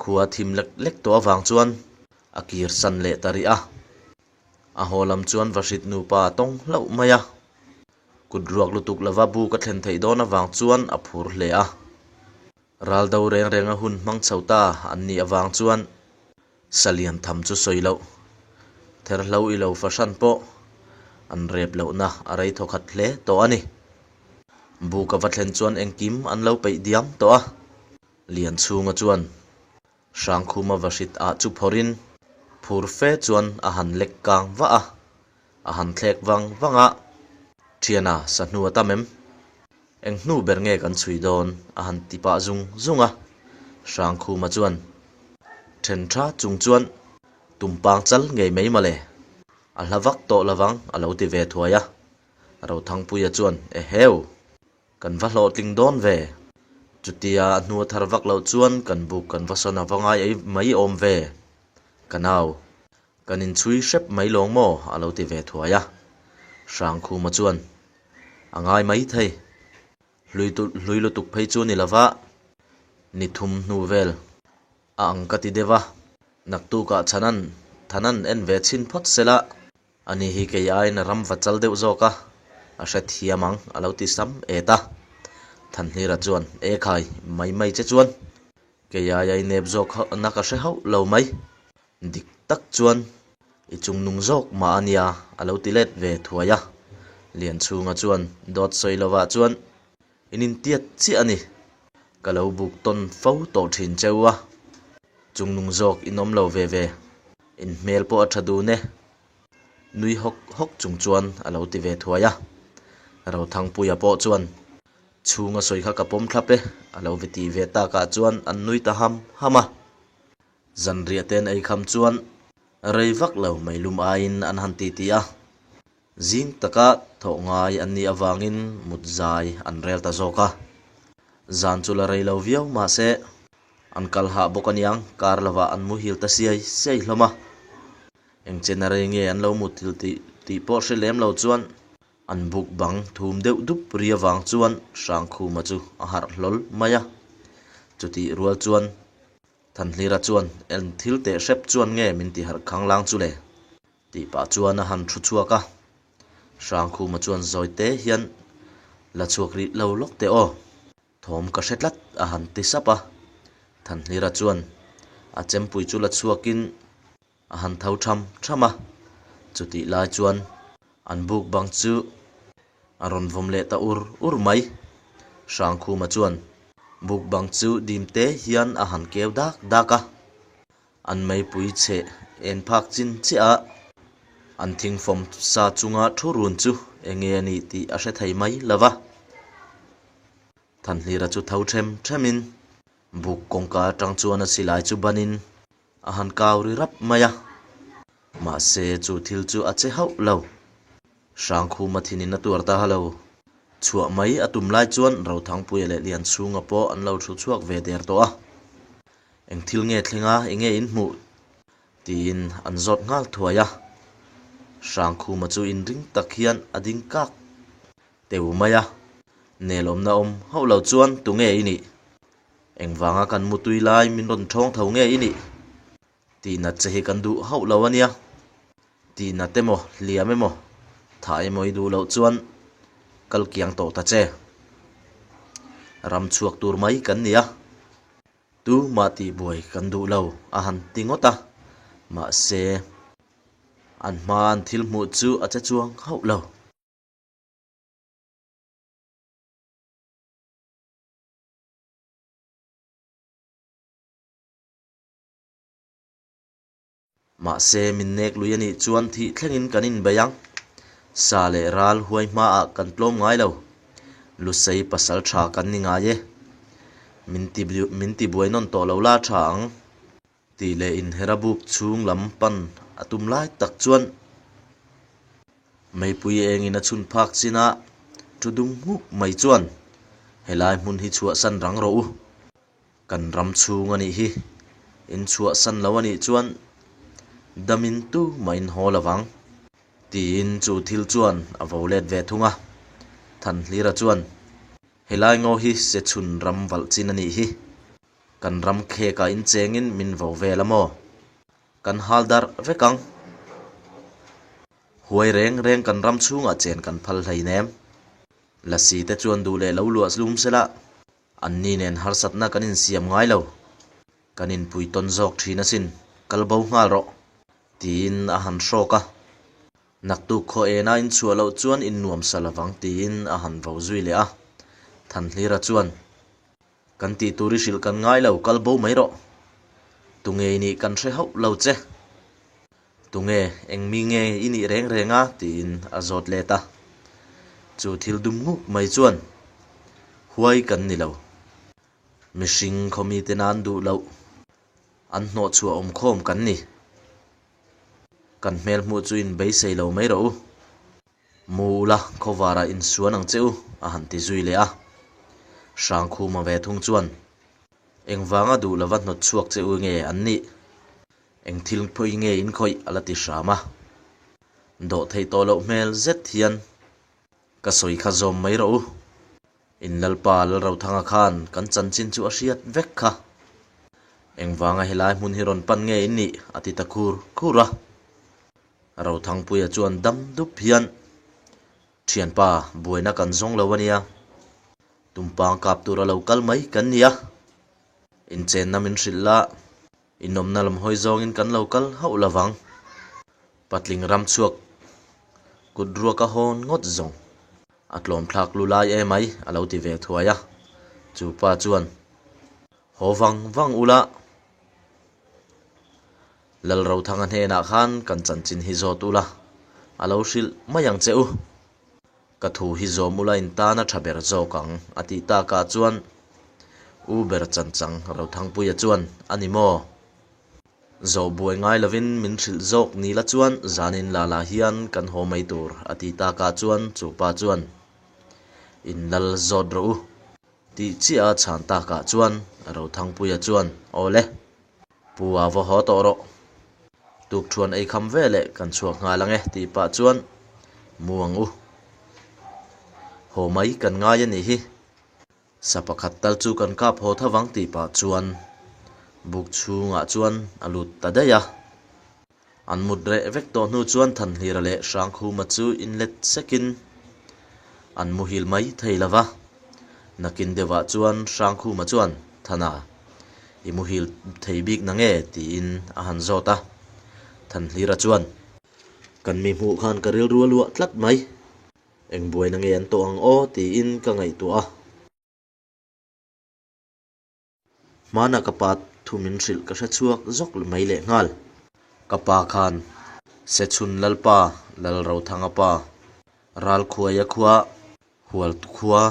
khua thim lek lek tawh avang chuan a kir san leh ta rih a. A haw lam chuan Vahrit nupa a tawng hlauh mai a, kut ruak lutuk lova buk a thlen theih dawn avang chuan a phur hle a. Ral do reng reng a hun hmang chho ta an nih avang chuan Salian tham chu sawi loh. Therhlo i lo fahran pawh an rep lohna a rei thaw khat hle tawh a ni. Buk a va thlen chuan engkim an lo peih diam tawh a. Lianchhunga chuan Hrangkhuma vahrit ah chu phawrhin phur fe chuan a han lek kang vah a, a han thlek vang vang a, Thiana sa hnu a tam em? Eng hnu ber nge kan chhui dawn? a han ti pah zung zung a. Hrangkhuma chuan then tha chung chuan Tumpang chal ngei mai mawle, a hla vak tawh lovang a lo ti ve thuai a. Rothangpuia chuan Eheu! Kan va hlawhtling dawn ve. Chutia a hnu a thar vak loh chuan kan buk kan va sawn a va ngai ei mai awm ve. Ka nau, kan inchhui hrep mai lawng maw? a lo ti ve thuai a. Hrangkhuma chuan, A ngai mai thei. Hlui hlui lutuk phei chu ni lova, ni thum hnu vel a ang ka ti deuh a. Naktukah Chhanan Thanan en ve chhin phawt sela, ani hi kei aiin a ram va chal deuh zawk a, a hrethiam ang a lo ti sam et a. Thanhlira chuan, E khai, mai mai che chuan kei aia i nep zawk na ka hre hauh lo mai. Dik tak chuan i chungnung zawk mah a nia a lo ti let ve thuai a. Lianchhunga chuan dawt sawi lovah chuan in intiat chiah a ni. Ka lo buk tawn fo tawh thin cheu a, chungnung zawk in awm lo ve ve. In hmel pawh a tha dun e. Nui hawk hawk chung chuan a lo ti ve thuai a. Rothangpuia pawh chuan chhunga sawi kha ka pawm thlap e a lo ve ti ve takah chuan an nui ta ham ham a. Zanriah ten ei kham chuan rei vak lo meilum aiin an han titi a, zing taka thawh ngai an nih avangin mut zai an rel ta zawk a. Zan chu la rei lo viau mahse an kal hah bawk aniang kar lovah an muhil ta siai siai hlawm a. Engchen a rei nge an lo muthil tih tih pawh hre lem lo chuan an buk bang thum deuh dup ri avang chuan Hrangkhuma chu a harh hlawl mai a. Chutih rual chuan Thanhlira chuan, Eng thil teh hrep chuan nge min ti harh khang lang chu le? tih pah chuan a han thu chhuak a. Hrangkhuma chuan zawi te hian, La chhuak rih lo lawk teh aw, thawm ka hre tlat a han ti sap a. Thanhlira chuan a chempui chu la chhuakin a han tho tham tham a, chutih lai chuan an buk bang chu a rawn vawm leh ta ur ur mai. Hrangkhuma chuan buk bang chu dim te hian a han keu dak dak a, an meipui chhe en phak chin chiah a, an thingfawm sa chunga thu run chu enge a nih tih a hre thei mai lo va. Thanhlira chu tho them themin buk kawngka atang chuan a silai chu banin A han kau ri rap mai a, mahse chu thil chu a che hauh lo. Hrangkhuma thinin a tuar ta lo. Chhuah mai a tum lai chuan Rothangpuia leh Lianchhunga pawh an lo thu chhuak ve der tawh a. Eng thil nge thleng a, enge in hmuh? tiin an zawt nghal thuai a. Hrangkhuma chu inring tak hian a ding kak teu mai a, nelawmna awm hauh lo chuan tunge i nih? Engvanga kan mutui lai min rawn thawng tho nge i nih? Tihnat che hi kan duh hauh lo a nia. Tihnat emaw, hliam emaw, thah emaw i duh loh chuan kal kiang tawh ta che. Ram chhuak tur mai kan ni a, tumah tihbuai kan duh lo a han ti ngawt a, mahse an hmaa an thil hmuh chu a che chuang hauh lo. Mahse, min nek lui a nih chuan thih thlengin kan inbei ang. Sa leh ral huai hmaah kan tlawm ngai lo. Lusei pasal tha kan ni ngai e. Min ti min ti buai nawn tawh lo la tha ang. Tih leh inhera buk chhung lam pan a tum lai tak chuan Meipui engin a chhun phak chin a, thu dum nghuk mai chuan helai hmun hi chhuahsan rang rawh u. Kan ram chhung a nih hi, in chhuahsan lo a nih chuan damin tu mah in haw lo vang. Tiin chu thil chuan a vo let ve thung a, Thanhlira chuan helai ngaw hi se chhun ram valh chin a nih hi, kan ram khekah in chengin min vo vel a maw? Kan hal darh vek ang. Huai reng reng kan ram chhungah chen kan phal hleinem. Lasi te chuan duh leh lo luah lum sela, anni nen harsatna kan insiam ngai lo. Kan inpui tawn zawk thin asin, kal bo nghal rawh, tiin a han hrawk a. Naktuk khaw ena inchhuah loh chuan innuamsa lovang tiin a han vo zui leh a. Thanhlira chuan. Kan tih tur i hrilh kan ngai lo, kal bo mai rawh. Tunge i nih kan hre hauh lo che. Tunge, eng mi nge i nih reng reng a? tiin a zawt let a. Chu thil dum nguk mai chuan huai kan ni lo. Mihring khawmite nan duh loh an hnawhchhuah awmkhawm kan ni. Kan hmel hmuh chu in beisei lo mai rawh u. Mu ula, khawvarah insuan ang che u, a han ti zui leh a. Hrangkhuma ve thung chuan, Engvanga duh lova hnawt chhuak che u nge an nih? Eng thil phawi nge in khawih? a la ti hram a. Dawh theih tawh loh hmel zet hian ka sawi kha zawm mai rawh u. In Lalpa Lalrothanga khan kan chanchin chu a hriat vek kha. Engvanga helai hmun hi rawn pan nge in nih? a ti ta khur khur a. Rothangpuia chuan dam dup hian, Thianpa, buaina kan zawng lo a nia. Tumpang kap tur a lo kal mai kan ni a. Inchenna min hrilh la, inawmna lam hawi zawngin kan lo kal hauh lo vang. Patling ram chhuak kut ruak a hawn ngawt zawng. A tlawm thlak lu lai e mai, a lo ti ve thuai a. Chu pa chuan, Haw vang vang ula, Lalrothanga hnenah khan kan chanchin hi zawt ula, a lo hrilh mai ang che u. Ka thu hi zawm ula in tan a tha ber zawk ang, a tih takah chuan U ber chanchang Rothangpuia chuan, A ni maw? Zawh buai ngai lovin min hrilh zawk ni la chuan zanin la la hian kan haw mai tur, a tih takah chuan chu pa chuan, In lal zawt rawh u, tih chiah a chhan takah chuan Rothangpuia chuan, Aw le. Pu a va haw tawh rawh. Tukthuan ei kham ve leh kan chhuak nghal ang e tih pah chuan mu ang u. Haw mai kan ngai a nih hi. Sa pakhat tal chu kan kap haw tho vang tih pah chuan buk chhungah chuan a lut ta daih a. An mut reh vek tawh hnu chuan Thanhlira leh Hrangkhuma chu inlet sekin an muhil mai thei lo va. Nakin deuhah chuan Hrangkhuma chuan, Thana, i muhil thei bik na nge? tiin a han zawt a. Thanhlira chuan, Kan mi hmuh khan ka rilru a luah tlat mai. Eng buaina nge an tawh ang aw? tiin ka ngaihtuah a. Hmana ka pa thu min hrilh ka hre chhuak zawk mai leh nghal. Ka pa khan Sechhun Lalpa, Lalrothanga pa, Ralkhuaia khua, Hual khua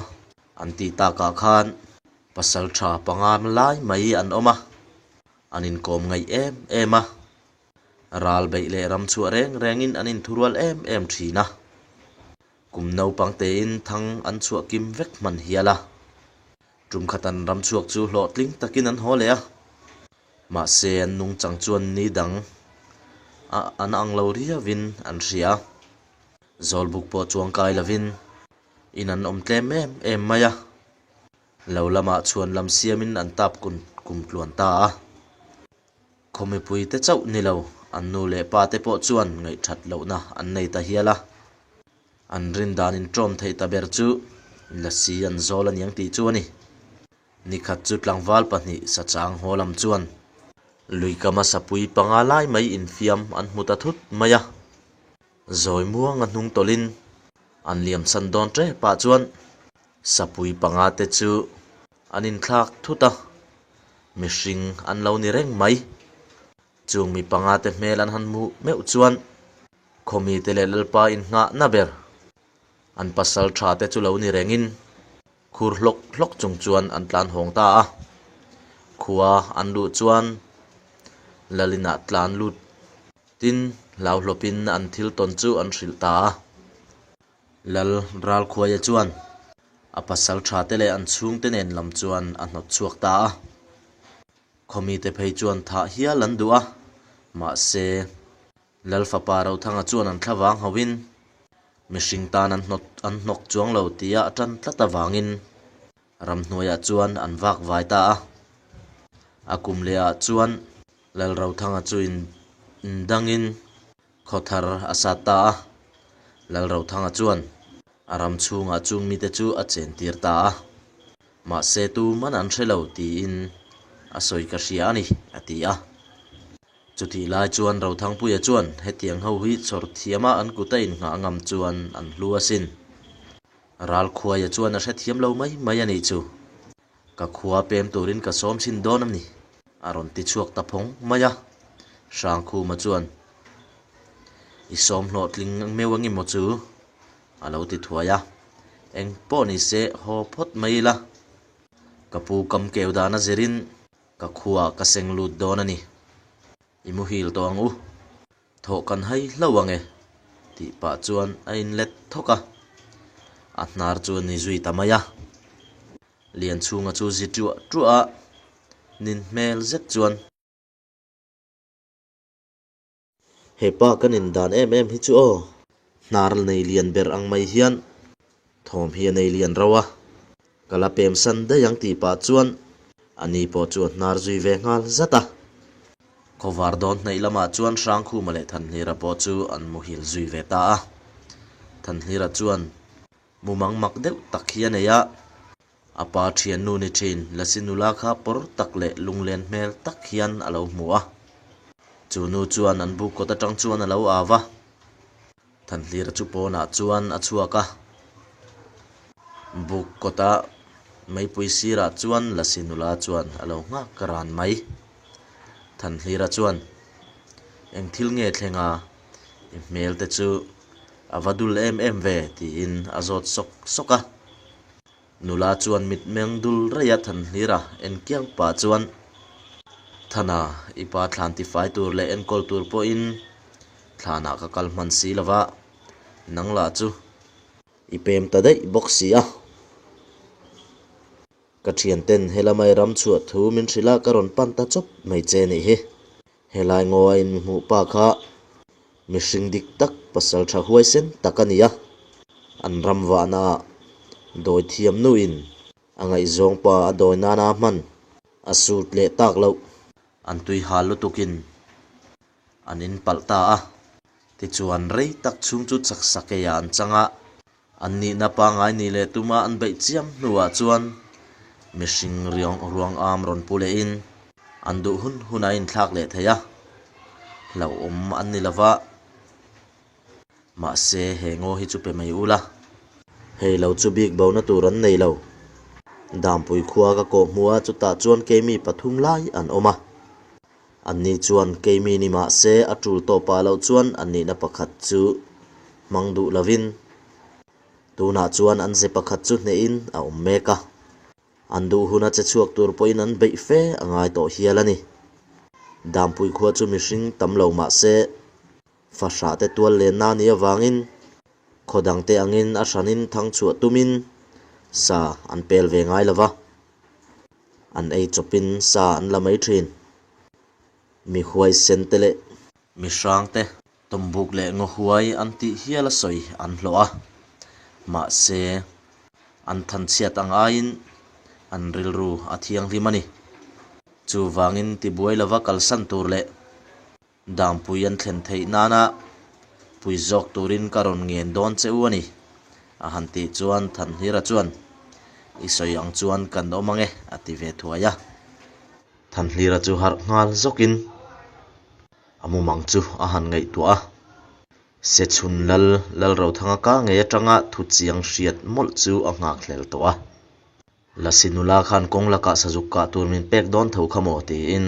an tih takah khan pasal tha panga lai mai an awm a, an inkawm ngaih em em a. Ral beih leh ram chhuah reng rengin an inthurual em em thin a. Kum naupang tein thang an chhuah kim vek hman hial a. Tum khat an ram chhuak chu hlawhtling takin an haw leh a, mahse an nungchang chuan ni dang a an ang lo riauin an hria. Zawlbuk pawh chuang kai lovin in an awm tlem em em mai a, lo lamah chhuan lam siamin an tap kum tluan ta a. Khaw mipuite chauh ni lo, an nu leh pa te pawh chuan ngaihthat lohna an nei ta hial a. An rin dan inṭawm theih ta ber chu Lasi an zawl a niang tih chu a ni. Nikhat chu tlangval pahnih sachang haw lam chuan luikama sapui panga lai mai infiam an hmu ta thut mai a. Zawi muanga hnung tawlhin an liam chhan dawn ṭepah chuan sapui panga te chu an inthlak thut a, mihring an lo ni reng mai. Chung mi panga te hmel an han hmuh meuh chuan Khawmite leh Lalpa innghahna ber an pasal tha te chu lo ni rengin khur hlawk hlawk chung chuan an tlan hawng ta a. Khua an luh chuan Lalinah tlan lut tin hlauhlawpin an thil tawn chu an hrilh ta a. Lal Ralkhuaia chuan a pasal tha te leh an chhungte nen lam chuan a hnawt chhuak ta a. Khawmite phei chuan thah hial an duh a, mahse Lal fapa Rothanga chuan an thlavang hauhin mihring tan an hnawt an hnawk chuang lo tia a tan tlat avangin ramhnuaiah chuan an vak vai ta a. A kum lehah chuan Lal Rothanga chu in indangin khaw thar a sat ta a. Lal Rothanga chuan a ram chhungah chung mite chu a chentir ta a. Mahse tuman an hre lo tiin a sawi ka hria a ni, a ti a. Chutih lai chuan Rothangpuia chuan hetiang ho hi chhawr thiama an kut a innghah ngam chuan an hlu asin. Ralkhuaia chuan a hrethiam lo mai mai a nih chu. Ka khua pem turin ka sawm chhin dawn a ni, a rawn ti chhuak ta phawng mai a. Hrangkhuma chuan, I sawm hlawhtling meuh ang emaw chu? a lo ti thuai a. Eng pawh ni se haw phawt mai ila. Ka pu kam keu dan a zirin Ka khuaah ka seng lut dawn a ni. I muhil tawh ang u. Thawh kan hai hlauh ang e, tih pah chuan a inlet thawk a. A hnar chu a ni zui ta mai a. Lianchhunga chu zi ṭuah ṭuah a, nin hmel zet chuan. He pa ka nin dan em em hi chu aw. Hnar nei lian ber ang mai hian thawm hi a nei lian rauh a, ka la pem san daih ang tih pah chuan a ni pawh chu a hnar zui ve nghal zat a. Khawvar dawn hnaih lamah chuan Hrangkhuma leh Thanhlira pawh chu an muhil zui ve ta a. Thanhlira chuan mumang mak deuh tak hi a nei a, a pa thiannu ni thin Lasi nula kha pawr tak leh lunglen hmel tak hian a lo hmu a. Chu nu chuan an buk kawt atang chuan a lo au va. Thanhlira chu pawnah chuan a chhuak a, buk kawta meipui sirah chuan Lasi nula chuan a lo nghak ran mai. Thanhlira chuan, Eng thil nge thleng a? I hmel te chu a va dul em em ve tiin a zawt sawk sawk a. Nula chuan mitmeng dul raih a Thanhlira en kiau pah chuan, Thana, i pa thlan tifai tur leh enkawl tur pawhin thlanah ka kal hman si lo va, nang lah chu i pem ta daih bawk si a. Ka thianten helamai ram chhuah thu min hrilh a ka rawn pan ta chawp mai che nih hi. Helai ngaw a in hmuh pa kha mihring dik tak pasal tha huaisen tak a ni a, an ram vahna ah dawi thiam nuin a ngaihzawng pa a dawi nana hman a sut leh tak loh. An tui hal lutukin an in palh ta a, tichuan rei tak chhung chu chak sakeiah an chang a, An nihna pangngai ni leh tuma an beih chiam hnuah chuan mihring ruang am rawn pu lehin an duh hun hun a inthlak leh thei a, hlauhawm an ni lova, mahse he ngaw hi chu pe mai ula. Hei lo chu bik bona tur an nei lo. Dampui khua ka kawh hmu a, chutah chuan keimi pathum lai an awm a. Anni chuan keimi ni mah se a tul tawh pah loh chuan an nihna pakhat chu hmang duh lovin tunah chuan an ze pakhat chu hnehin a awm mek a, an duh huna che chhuak tur pawhin an beih fe a ngai tawh hial a ni. Dampui khua chu mihring tam lo mah se fahrah te tual lenna a nih avangin khaw dangte angin a hranin thang chhuah tumin sa an pel ve ngai lo va. An ei chawpin sa an la mai thin. Mi huaisen te leh. Mi hrang te tawmbuk leh ngaw huai an tih hial a sawi an hlawh a. Mahse, an thanchhiat ang aiin an rilru a thianghlim a ni. Chuvangin tibuai lova kalsan tur leh Dampui an thlen theih nana pui zawk turin ka rawn ngen dawn che u a ni, a han tih chuan Thanhlira chuan, I sawi ang chuan kan awm ang e, a ti ve thuai a. Thanhlira chu harh nghal zawkin a mumang chu a han ngaihtuah a, Sechhun Lal Lalrothanga ka ngei atanga thu chiang hriat mawlh chu a nghakhlel tawh a. Lasi nula khan kawng lakah sazuk kah tur min pek dawn tho kha maw tiin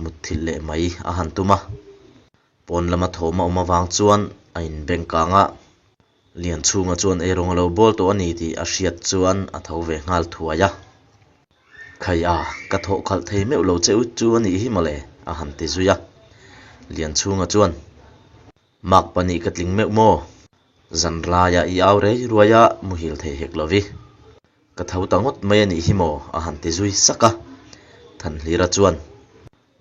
mutthilh leh mai a han tum a. Pawn lama thawm a awm avang chuan a inbeng kang a, Lianchhunga chuan eirawng a lo bawl tawh a ni tih a hriat chuan a tho ve nghal thuai a. Khai a, ka thawh khalh thei meuh lo che u chu a nih hi mawle a han ti zui a. Lianchhunga chuan. Mak pahnih ka tling meuh maw? Zan raiah i au rei ruai a, muhil thei hek lo vi. Ka tho ta ngawt mai a nih hi maw? a han ti zui sak a. Thanhlira chuan,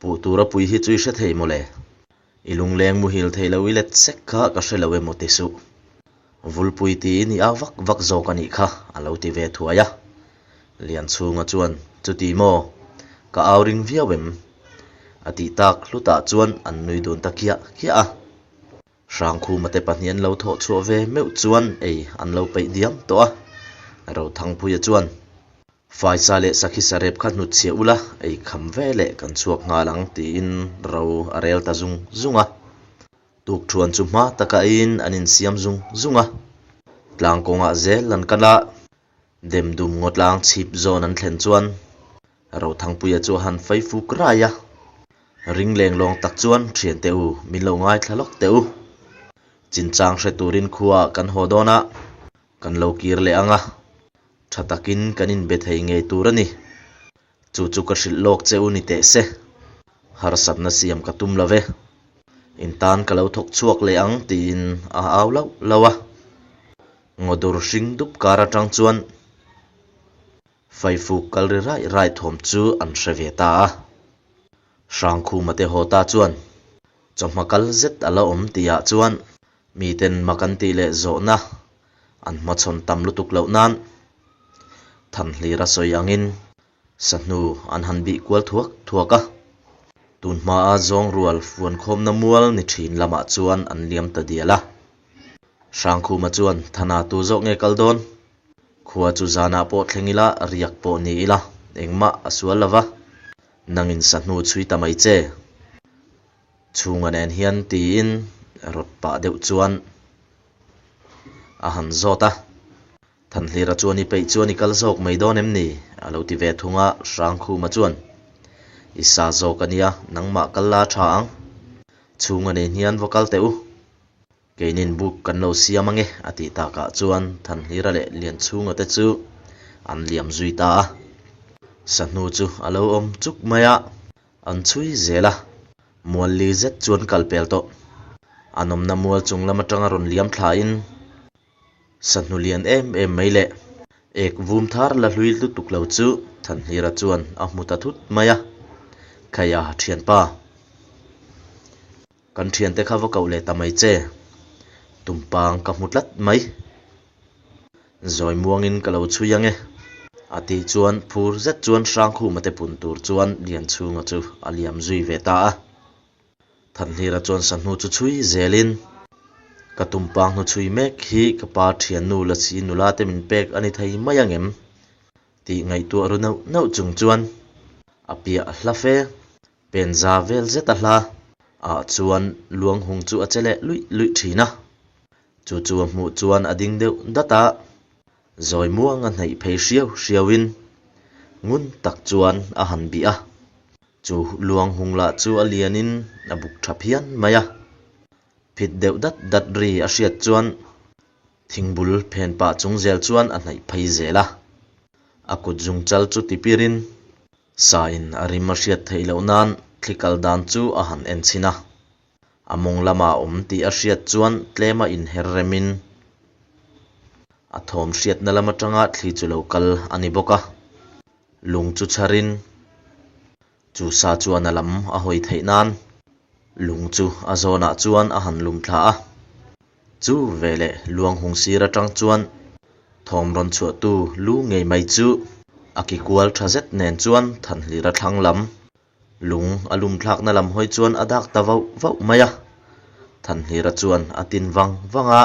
Puh tura pui hi chu i hre thei mawle. I lungleng muhil thei lo i let sek kha ka hre lo emaw ti suh. Vulpui tiin i au vak vak zawk a nih kha, a lo ti ve thuai a. Lianchhunga chuan, Chuti maw? Ka au ring viau em? A tih tak hlutah chuan an nui dun ta khiah khiah a. Hrangkhuma te pahnih an lo thawh chhuah ve meuh chuan ei an lo peih diam tawh a. Rothangpuia chuan, Faisa leh sakhi sarep kha hnutchhiah ula, ei kham ve leh kan chhuak nghal ang, tiin ro a rel ta zung zung a. Tukṭhuan chu hma taka eiin an insiam zung zung a, tlang kawngah zel an kal a, Demdum ngaw tlang chhip zawn an thlen chuan Rothangpuia chu a han fai fuk rai a, ring leng lawng tak chuan thiante u min lo ngaithla lawk teh u. Chinchang hre turin khuaah kan haw dawn a, kan lo kir leh ang a, tha takin kan inbe thei ngei tur a ni. Chu chu ka hrilh lawk che u ni teh se, harsatna siam ka tum lo ve. In tan ka lo thawk chhuak leh ang tiin a au lauh lauh a. Ngawdur hring dup kar atang chuan Faifuk kal ri raih raih thawm chu an hre ve ta a. Hrangkhuma te haw ta chuan chawhma kal zet a la awm tihah chuan. Miten mak an tih leh zawhna an hmachhawn tam lutuk loh nan Thanhlira sawi angin Sahnu an han bih kual thuak thuak a, tun hmaa zawng rual fuankhawmna mual ni thin lamah chuan an liam ta dial a. Hrangkhuma chuan Thana tu zawk nge kal dawn? Khua chu zanah pawh thleng ila, riak pawh ni ila, engmah a sual lo va, nangin sahnu chhui ta mai che. Chhunga nen hian tiin rawt pah deuh chuan a han zawt a. Thanhlira chuan i peih chuan i kal zawk mai dawn em ni? a lo ti ve thung a, Hrangkhuma chuan, I sa zawk a nia, nangmah kal la tha ang. Chhunga nen hian va kal teh u. Keinin buk kan lo siam ange a tih takah chuan Thanhlira leh Lianchhunga te chu an liam zui ta a. Sahnu chu a lo awm chuk mai a, an chhui zel a. Mual li zet chuan kal pel tawh. An awmna mual chung lam atanga rawn liam thlain Sahnu lian em em mai leh ek vum thar la hlui lutuk lo chu Thanhlira chuan a hmu ta thut mai a, Khaia thianpa, kan thiante kha va koh leh ta mai che, tumpang ka hmu tlat mai, zawi muangin ka lo chhui ange a tih chuan phur zet chuan Hrangkhuma te pun tur chuan Lianchhunga chu a liam zui ve ta a. Thanhlira chuan sahnu chu chhui zelin, Ka tumpang hnu chhui mek hi ka pa thiannu Lasi nula te min pek a ni thei mai ang em? tih ngaihtuah ru neuh neuh chung chuan a piah hla fe. Penza vel zet a hla ah chuan luanghung chu a che leh luih luih thin a. Chu chu a hmuh chuan a ding deuh dat a, zawi muang a hnaih phei hriau hriauin ngun tak chuan a han bih a. Chu luang hung lah chu a lianin a buk tha phian mai a, phit deuh dat dat ri a hriat chuan thingbul phen pah chung zel chuan a hnaih phei zel a. A kut zung chal chu tipirin sain a rim a hriat theih loh nan thli kal dan chu a han en chhin a. A mawng lamah a awm tih a hriat chuan tlema inher remin a thawm hriatna lam atanga thli chu lo kal a ni bawk a. Lung chu chharin chu sa chuan a lam a hawi theih nan lung chu a zawnah chuan a han lum thla a. Chu veleh luang hung sir atang chuan thawm rawn chhuahtu lu ngei mai chu a ki kual tha zet nen chuan Thanhlira thlang lam lung a lum thlakna lam hawi chuan a dak ta vauh vauh mai a. Thanhlira chuan a tin vang vang a,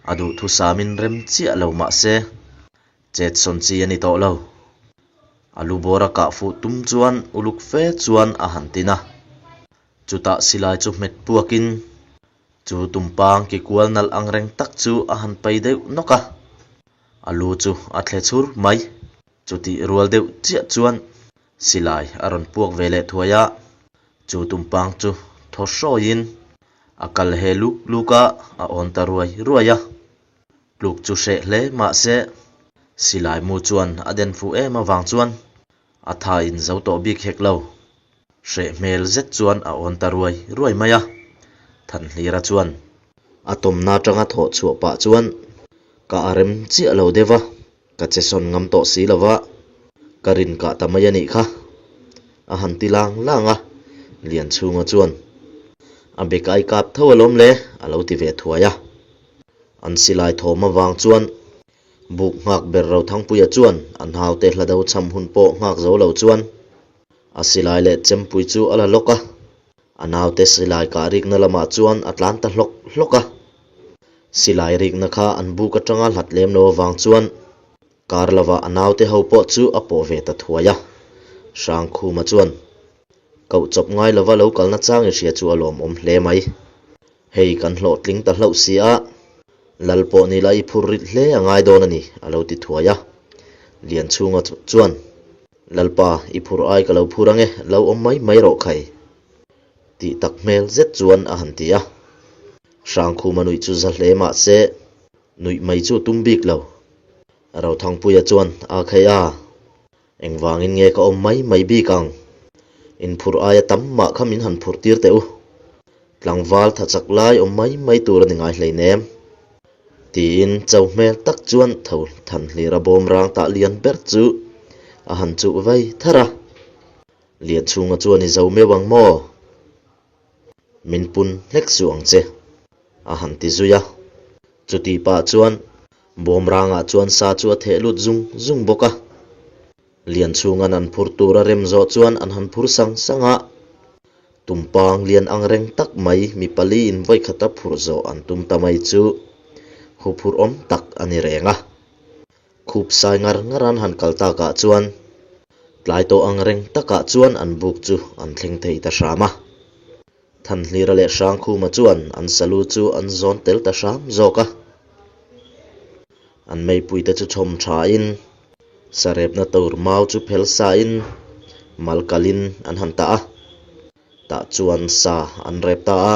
a duhthusamin rem chiah lo mah se Chet sawn chi a ni tawh lo. A lu bawr a kah fuh tum chuan uluk fe chuan a han tin a. Chutah silai chu hmet puakin chu tumpang ki kual nalh ang reng tak chu a han pai deuh nawk a. A lu chu a thle chhur mai. Chutih rual deuh chiah chuan silai a rawn puak ve leh thuai a. Chu tumpang chu thaw hrawiin a kal he luk luk a, a awn ta ruai ruai a. Tluk chu hreh hle mahse silai mu chuan a den fuh em avang chuan a tha in zo tawh bik hek lo. Hreh hmel zet chuan a awn ta ruai ruai mai a, Thanhlira chuan a tawmna atanga thawh chhuah pah chuan ka a rem chiah lo deuh a, ka che sawn ngam tawh si lo va, ka rin kah ta mai a nih kha a han ti lang lang a, Lianchhunga chuan a bek ai kap tho alawm le a lo ti ve thuai a. An silai thawm avang chuan buk nghak ber Rothangpuia chuan a naute hla do cham hun pawh nghak zo lo chuan a silai leh chempui chu a la lawk a, a naute silai kah rikna lamah chuan a tlan ta hlawk hlawk a. Silai rikna kha an buk atanga hlat lem lo avang chuan kar lovah a naute ho pawh chu a pawh ve ta thuai a. Hrangkhuma chuan koh chawp ngai lova lo kalna chang i hria chu a lawmawm hle mai. Hei kan hlawhtling ta hlauh si a, Lal pawh ni la i phur rit hle a ngai dawn a ni, a lo ti thuai a. Lianchhunga chuan, Lalpa, i phur ai ka lo phur ange, lo awm mai mai rawh khai, tih tak hmel zet chuan a han ti a. Hrangkhuma nuih chu za hle mah se, nuih mai chu tum bik lo. Rothangpuia chuan, A khai a, Engvangin nge ka awm mai mai bik ang? Inphurh aia tam mah kha min han phurh tir teh u. Tlangval tha chak lai awm mai mai tur a ni ngai hleinem. Tiin cho hmel tak chuan tho than hlira bawm rang tah lian ber chu a han chuh vai thar a. Lianchhunga chuan i zo meuh ang maw? Min pun hlek suh ang che. A han ti zui a. Chutih pah chuan bawmrangah chuan sa chu a theh lut zung zung bawk a. Lianchhunga'n an phur tur a rem zawh chuan an han phur sang sang a. Tumpang lian ang reng tak mai mi paliin vawikhata phurh zawh an tum ta mai chu huphurh awm tak a ni reng a. Khup sai ngar ngar an han kal takah chuan tlai tawh ang reng takah chuan an buk chu an thleng thei ta hram a. Thanhlira leh Hrangkhuma chuan an salu chu an zawn tel ta hram zawk a. An meipuite chu chhawm thain sarepna tur mau chu phel sain mal kalin an han tah a. Tah chuan sa an rep ta a.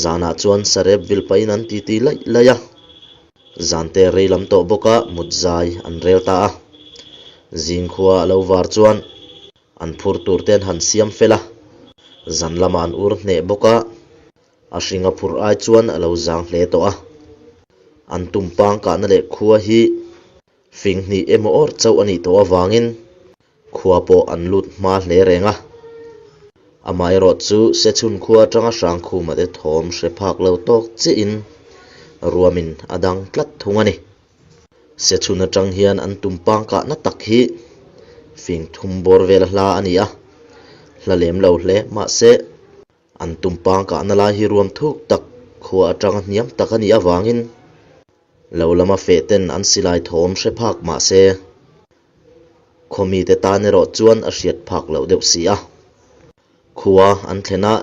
Zanah chuan sarep vil pahin an titi laih laih a. Zante rei lam tawh bawka mut zai an rel ta a. Zingkhua a lo var chuan An phur tur te an han siam fel a, zan lamah an ur hneh bawk a, a hring a phurh ai chuan a lo zang hle tawh a. An tumpang kahna leh khua hi fing hnih emaw awr chauh a nih tawh avangin khua pawh an lut hma hle reng a. Amaherawh chu Sechhun khua atanga Hrangkhuma te thawm hre phak lo tawk chiahin ruamin a dang tlat thung a ni. Sechhun atang hian an tumpang kahna tak hi fing thum bawr vela hla a ni a, hla lem lo hle. Mahse, an tumpang kahna lai hi ruam thuk tak, khua atanga hniam tak a nih avangin lo lama feh ten an silai thawm hre phak mahse, khaw mite tan erawh chuan a hriat phak loh deuh si a. Khua an thlen a,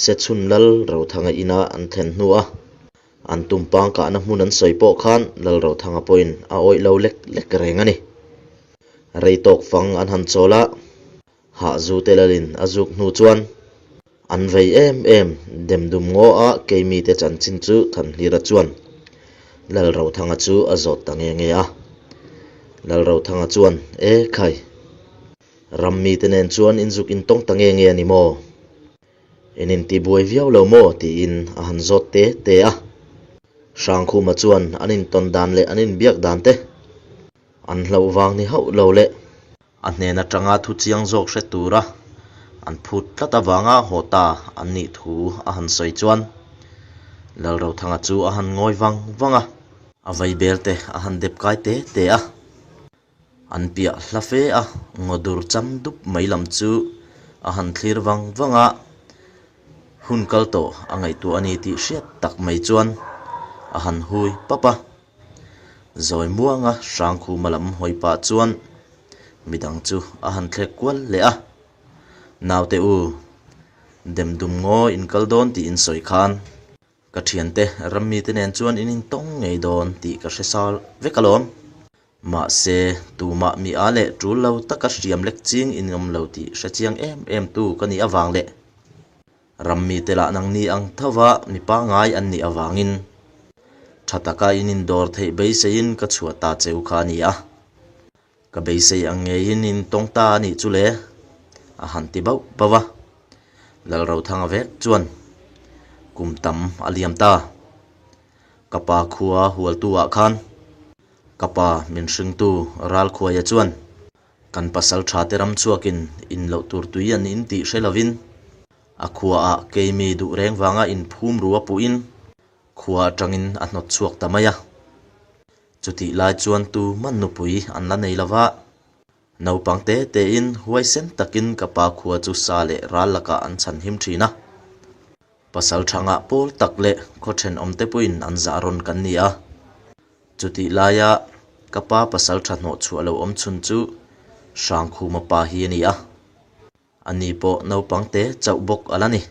Sechhun Lal Rothanga ina an thlen hnu a, An tumpang kahna hmun an sawi pawh khan Lalrothanga pawhin a awih lo lek lek reng a ni. Rei tawk fang an han chawl a, hahzu te lalin a zuk hnu chuan an vei em em dem dum ngaw a keimite chanchin chu Thanhlira chuan Lalrothanga chu a zawt ta nge nge a. Lalrothanga chuan, E khai, ram mite nen chuan inzuk intawng ta nge nge a ni maw? In intibuai viau lo maw? tiin a han zawt te te a. Hrangkhuma chuan an intawn dan leh an inbiak dan te an hlauh vang ni hauh lo leh a hnen atanga thu chiang zawk hre tura an phut tlat avanga haw ta an nih thu a han sawi chuan Lalrothanga chu a han ngawi vang vang a, a vaibel te a han dep kai te te a. An piah hla fe a, ngawdur cham dup mai lam chu a han thlir vang vang a, hun kal tawh a ngaihtuah a ni tih hriat tak mai chuan a han hui pap a. Zawi muanga Hrangkhuma lam hawi pah chuan midang chu a han thlek kual leh a, Naute u, demdum ngaw in kal dawn tih in sawi khan Ka thiante rammite nen chuan in intawng ngei dawn tih ka hre sal vek alawm. Mahse, tumah mi a leh tul lo taka hriam lek ching in awm lo tih hre chiang em em tu ka nih avang leh rammite lah nangni ang tho va mi pangngai an nih avangin tha taka in indawr theih beiseiin ka chhuah ta cheu kha a ni a. Ka beisei ang ngeiin in tawng ta a nih chu le, a han ti bauh bauh a. Lalrothanga vek chuan kum tam a liam ta. Ka pa khua hualtu ah khan ka pa min hringtu Ralkhuaia chuan kan pasal tha te ram chhuakin in loh tur tui an in tih hre lovin a khua ah keimi duh reng vanga in phum ru a puhin khua atangin a hnawt chhuak ta mai a. Chutih lai chuan tu man nupui an la nei lo va, naupang te tein huaisen takin ka pa khua chu sa leh ral lakah an chhan him thin a. Pasal thangah pawl tak leh khaw thenawmte pawhin an zah rawn kan ni a. Chutih laia ka pa pasal tha hnawh chhuah lo awm chhun chu Hrangkhuma pa hi a ni a. Ani pawh naupang te chauh bawk a la ni.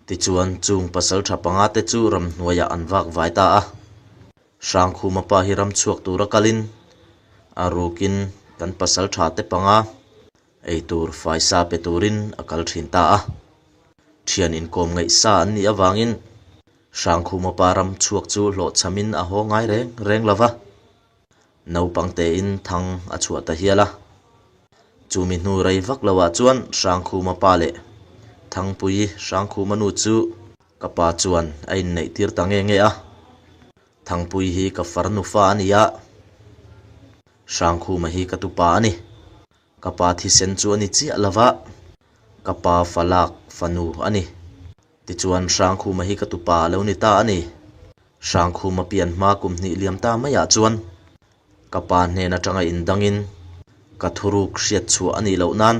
Tichuan, chung pasal tha panga te chu ramhnuaiah an vak vai ta a. Hrangkhuma pa hi ram chhuak tura kalin a rukin kan pasal tha te panga eitur faisa pe turin a kal thin ta a. Thian inkawm ngaihsa an nih avangin Hrangkhuma pa ram chhuak chu hlawhchhamin a haw ngai reng reng lo va. Naupang tein thang a chhuah ta hial a. Chumi hnu rei vak loah chuan Hrangkhuma pa leh Thangpui Hrangkhuma nu chu ka pa chuan a inneih tir ta nge nge a. Thangpui hi ka farnu fa a ni a, Hrangkhuma hi ka tupa a ni. Ka pa thisen chu a ni chiah lo va, ka pa falak fanu a ni. Tichuan Hrangkhuma hi ka tupa a lo ni ta a ni. Hrangkhuma pian hma kum hnih liam ta maiah chuan ka pa hnen atanga indangin ka thuruk hriat chhuah a nih loh nan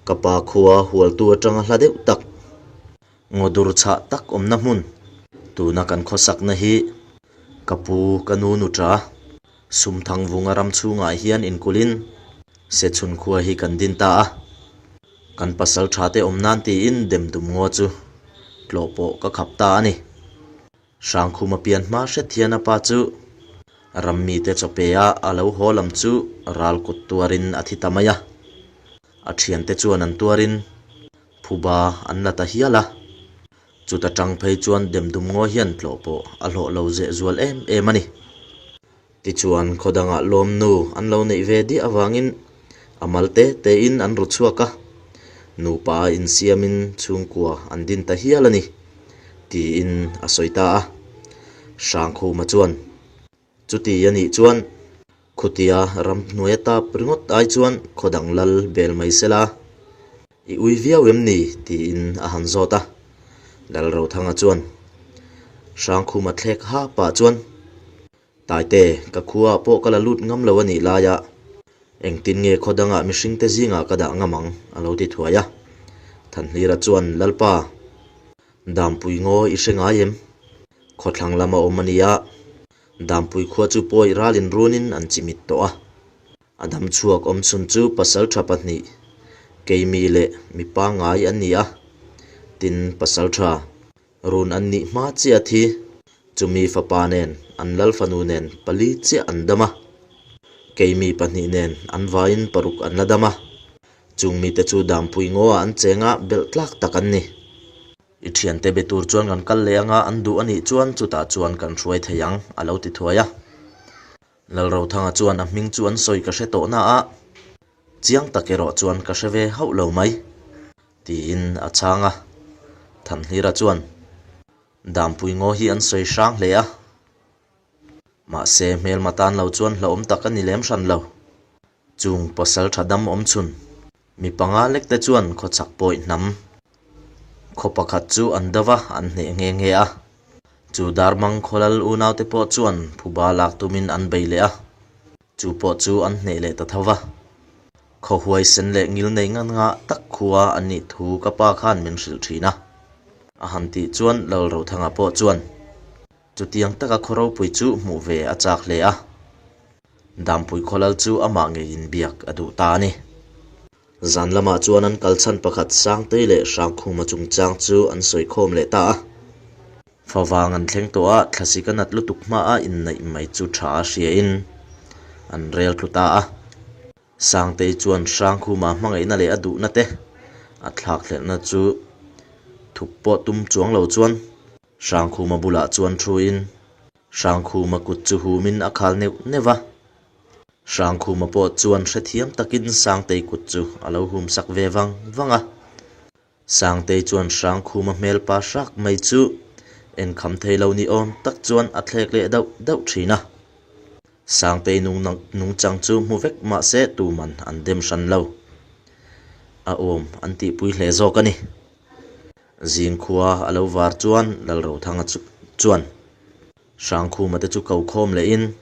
ka pa khua hualtu atanga hla deuh tak, ngaw dur chhah tak awmna hmun tuna kan khawsakna hi ka pu ka nu nuṭa Sumthangvunga ram chhungah hian inkulhin Sechhun khua hi kan din ta a. Kan pasal tha te awm nan tiin demdum ngaw chu tlawh pawh ka khap ta a ni. Hrangkhuma pian hma hret hian a pa chu ram mite chaw pe a, a lo haw lam chu ral kut tuarin a thi ta mai a. A thiante chuan an tuarin phuba an la ta hial a. Chuta tang phei chuan demdum ngaw hian tlawh pawh a hlawh lo zeh zual em em a ni. Tichuan khaw dangah lawmnu an lo neih ve diah avangin a mal te tein an ru chhuak a, nupa a insiamin chhungkua an din ta hial a ni, tiin a sawi ta a. Hrangkhuma chuan, Chuti a nih chuan khutia ramhnuai a tap ringawt ai chuan khaw dang lal bel mai sela, I ui viau em ni? tiin a han zawt a. Lalrothanga chuan Hrangkhuma thlek ha pah chuan, Taite, ka khuaah pawh ka la lut ngam lo a nih laia engtin nge khaw dangah mihringte zingah ka dah ngam ang? a lo ti thuai a. Thanhlira chuan, Lalpa, Dampui ngaw i hre ngai em? Khawthlang lama awm a nia, Dampui khua chu pawi ralin runin an chimit tawh a. A dam chhuak awm chhun chu pasal tha pahnih, keimi leh mi pangngai an ni a, tin pasal tha run an nih hma chiah thi, chumi fapa nen an lal fanu nen pali chiah an dam a, keimi pahnih nen an vaiin paruk an la dam a, chung mite chu dampui ngaw ah an cheng a, belh tlak tak an ni. I thiante be tur chuan kan kal leh anga an duh a nih chuan chutah chuan kan hruai thei ang, a lo ti thuai a. Lalrothanga chuan a hming chu an sawi ka hre tawh na a, chiang tak erawh chuan ka hre ve hauh lo mai, tiin a chhang a. Thanhlira chuan Dampui ngaw hi an sawi hrang hle a, mahse hmelma tan lo chuan hlauhawm tak a ni lem hran lo. Chung pasal tha dam awm chhun mi panga lek te chuan khawchhak pawih hnam khaw pakhat chu an do va, an hneh nghe nghe a. Chu Darmang khawlal unaute pawh chuan phuba lak tumin an bei leh a, chu pawh chu an hneh leh ta tho va. Khaw huaisen leh ngil nei ngan ngah tak khua an nih thu ka pa khan min hrilh thin a. A han tih chuan Lalrothanga pawh chuan Chutiang taka khaw ropui chu hmuh ve a chak hle a, Dampui khawlal chu amah ngeiin biak a duh ta a ni. Zan lamah chuan an kalchhan pakhat Sangtei leh Hrangkhuma chungchang chu an sawi khawm leh ta a. Favang an thleng tawh a, thlasik a nat lutuk hmaah inneih mai chu tha a hriain an rel tlu ta a. Sangtei chuan Hrangkhuma hmangaihna leh a duhna te a thlakhlelhna chu thup pawh tum chuang lo chuan Hrangkhuma bulah chuan thuin Hrangkhuma kut chu humin a khal neuh neuh va. Hrangkhuma pawh chuan hrethiam takin Sangtei kut chu a lo hum sak ve vang vang a. Sangtei chuan Hrangkhuma hmel pa hrak mai chu enkham thei lo ni awm tak chuan a thlek leh dauh dauh thin a. Sangtei nungchang chu hmu vek mah se tuman an dem hran lo. A awm an tihpui hle zawk a ni. Zingkhua a lo var chuan Lalrothanga chuan Hrangkhuma te chu ko khawm lehin,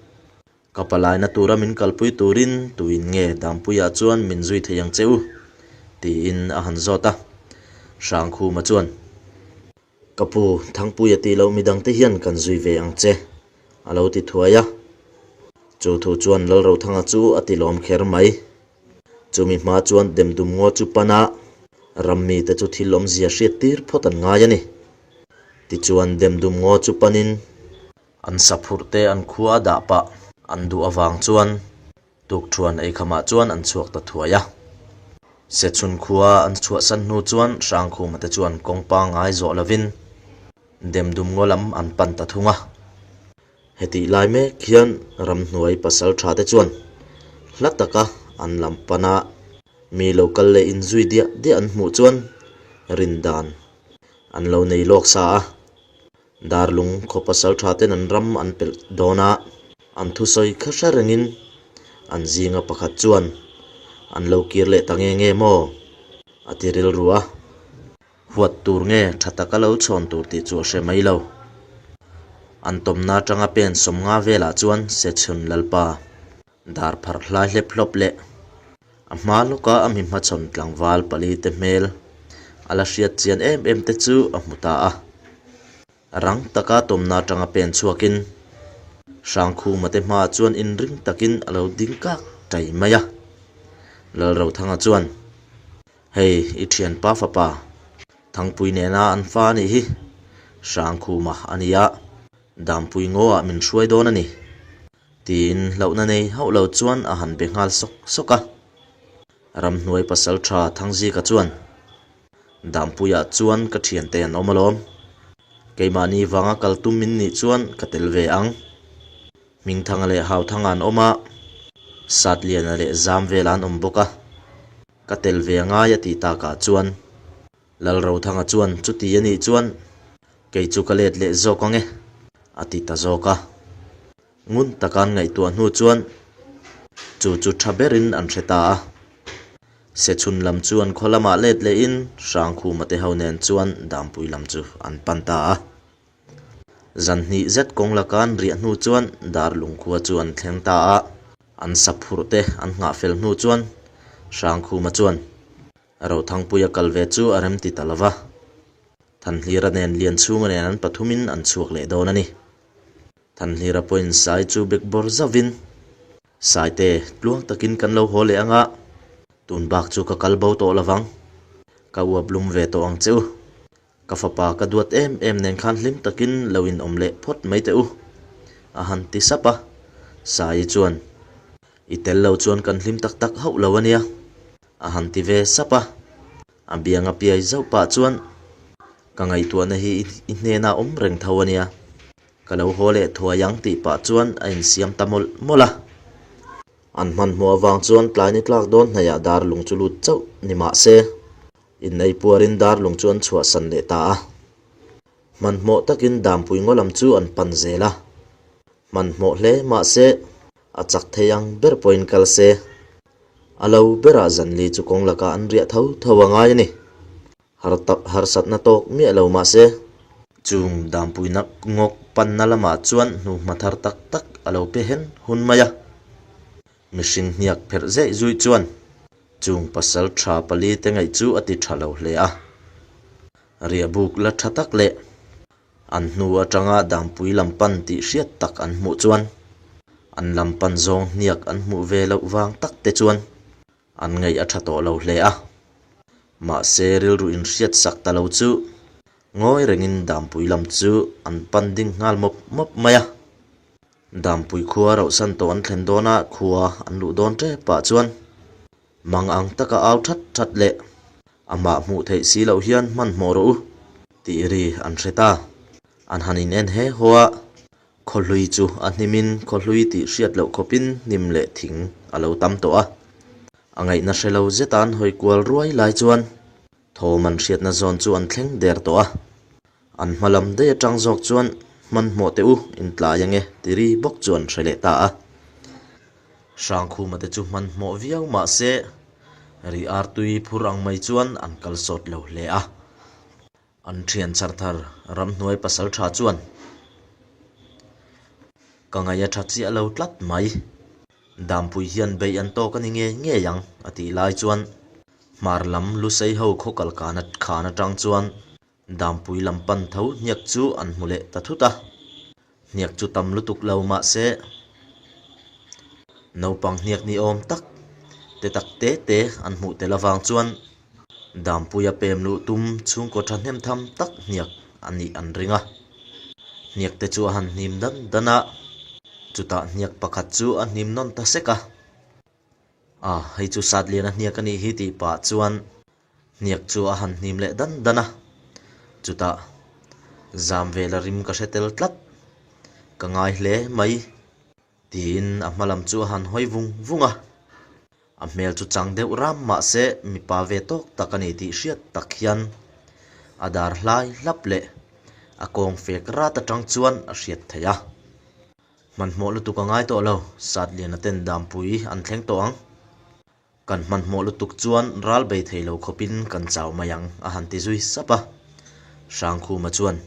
Ka palaina tura min kalpui turin tuin nge Dampuiah chuan min zui thei ang che u? tiin a han zawt a. Hrangkhuma chuan, Ka pu, Thangpuia tih loh midangte hian kan zui ve ang che, a lo ti thuai a. Chu thu chuan Lalrothanga chu a ti lawm kher mai. Chumi hma chuan demdum ngaw chu pan a, ram mite chu thil awmzia hriat tir phawt an ngai a ni. Tichuan demdum ngaw chu panin an saphurh te an khua a dah pah an duh avang chuan tukthuan eikhamah chuan an chhuak ta thuai a. Sechhun khua an chhuahsan hnu chuan Hrangkhuma te chuan kawng pangngai zawh lovin demdum ngaw lam an pan ta thung a. Hetih lai mek hian ramhnuai pasal tha te chuan hla taka an lam pana mi lo kal leh inzui diah diah an hmuh chuan rin dan an lo nei lawk sa a. Darlung khaw pasal tha ten an ram an pelh dawn a, an thusawi kha hre rengin an zinga pakhat chuan an lo kir leh ta nge nge maw a ti rilru a. Huat tur nge tha taka lo chhawn tur tih chu a hre mai lo. An tawmna atanga pen 50 velah chuan Sechhun Lalpa dar pharh hlai hlep hlawp leh a hma lawka a mi hmachhawn tlangval pali te hmel a la hriat chian em em te chu a hmu ta a. Rang taka tawmna atanga pen chhuakin Hrangkhuma te hmaah chuan inring takin a lo ding kak tai mai a. Lalrothanga chuan. Hei, i thianpa fapa, Thangpui nena an fa a nih hi, Hrangkhuma a ni a, Dampui ngaw-ah min hruai dawn a ni, tiin hlauhna nei hauh lo chuan a han be nghal sawk sawk a. Ramhnuai pasal tha Thangzika chuan, Dampuiah chuan ka thiante an awm alawm, keimahni vanga kal tum min nih chuan ka tel ve ang. Hmingthanga leh Hauthanga an awm a, Satliana leh Zamvela an awm bawk a. Ka tel ve a ngai a tih takah chuan Lalrothanga chuan chuti a nih chuan kei chu ka let leh zawk ang e a ti ta zawk a. Ngun taka an ngaihtuah hnu chuan chu chu tha berin an hre ta a. Sechhun lam chu an khaw lamah let lehin Hrangkhuma te ho nen chuan Dampui lam chu an pan ta a. Zan hnih zet kawng laka an riah hnu chuan Darlung khua chu an thleng ta a. An sa phurh te an nghah fel hnu chuan Hrangkhuma chuan Rothangpuia kal ve chu a rem ti ta lo va. Thanhlira nen Lianchhunga nen an pathumin an chhuak leh dawn a ni. Thanhlira pawhin Sai chu bek bawr zauhin, Saite, tluang takin kan lo haw leh ang a, tun bak chu ka kal bo tawh lo vang. Ka uap lum ve tawh ang che u. Ka fapa ka duat em em nen khan hlim takin lo in awm leh phawt mai teh u, a han ti sap a. Saii chuan, I tel lo chuan kan hlim tak tak hauh lo a nia, a han ti ve sap a. A biang a piai zauh pah chuan, Ka ngaihtuahna hi i hnenah awm reng tho a nia, ka lo haw leh thuai ang tih pah chuan a insiam ta mawlh mawlh a. An hmanhmawh avang chuan tlai ni tlak dawn hnaihah dar lung chu lut chauh ni mah se, Innei puarin darlung chu an chhuahsan leh ta a. Hmanhmawh takin Dampui ngaw lam chu an pan zel a. Hmanhmawh hle mahse, a chak thei ang ber pawhin kal se. A lo berah zanli chu kawng lakah an riah tho tho a ngai a ni. Harsatna tawk miah lo mahse. Chung Dampuina ngawk panna lamah chuan hnuhma thar tak tak a lo pe hen hun mai a. Mihring hniak pherh zeih zui chuan chung pasal tha pali te ngaih chu a ti tha lo hle a. Riahbuk la tha tak leh an hnu atanga Dampui lam pan tih hriat tak an hmuh chuan an lam pan zawng hniak an hmuh ve loh vang tak te chuan an ngaih a tha tawh lo hle a. Mahse rilru inhriat sak ta lo chu ngawi rengin Dampui lam chu an pan ding nghal mawp mawp mai a. Dampui khua rauhsan tawh an thlen dawn a, khua an luh dawn tep pah chuan mang ang taka au that that leh amah hmuh theih si loh hian hmanhmawh rawh u tih ri an hre ta. An han in en he haw a, khawhlui chu a hnimin khawhlui tih hriat loh khawpin hnim leh thing a lo tam tawh a. A ngaihna hre lo zeta an hawi kual ruai lai chuan thawm an hriatna zawn chu an thleng der tawh a. An hma lam daih atang zawk chuan hmanhmawh teh u, intlai ange ti ri bawk chu an hre leh ta a. Hrangkhuma te chu hmanhmawh viau mah se ri artui phur ang mai chuan an kal sawt lo hle a. An thian char thar ramhnuai pasal tha chuan ka ngaih a tha chiah lo tlat mai. Dampui hian beih an tawk a ni ngei ngei ang a tih lai chuan hmar lam lusei ho khaw kal khan atang chuan Dampui lam pan tho hniak chu an hmu leh ta thut a, hniak chu tam lutuk lo mah se naupang hniak ni awm tak te tak te te an hmuh tel avang chuan Dampuia pem luh tum chhungkaw thahnem tham tak hniak a nih an ring a. Hniak te chu a han hnim dan dan a, chutah hniak pakhat chu a hnim nawn ta sek a. A, hei chu Satliana hniak a nih hi tih pah chuan Hniak chu a han hnim leh dan dan a, chutah zam vela rim ka hre tel tlat, ka ngai hle mai tiin a hma lam chu a han hawi vung vung a. A hmel chu chang deuh ram mah se mipa ve tawk tak a ni tih hriat tak hian a dar hlai hlap leh a kawng fek rat atang chuan a hriat theih a. Hmanhmawh lutuk a ngai tawh lo, Satliana ten Dampui an thleng tawh ang. Kan hmanhmawh lutuk chuan ral bei thei lo khawpin kan chau mai ang, a han ti zui sap a. Hrangkhuma chuan,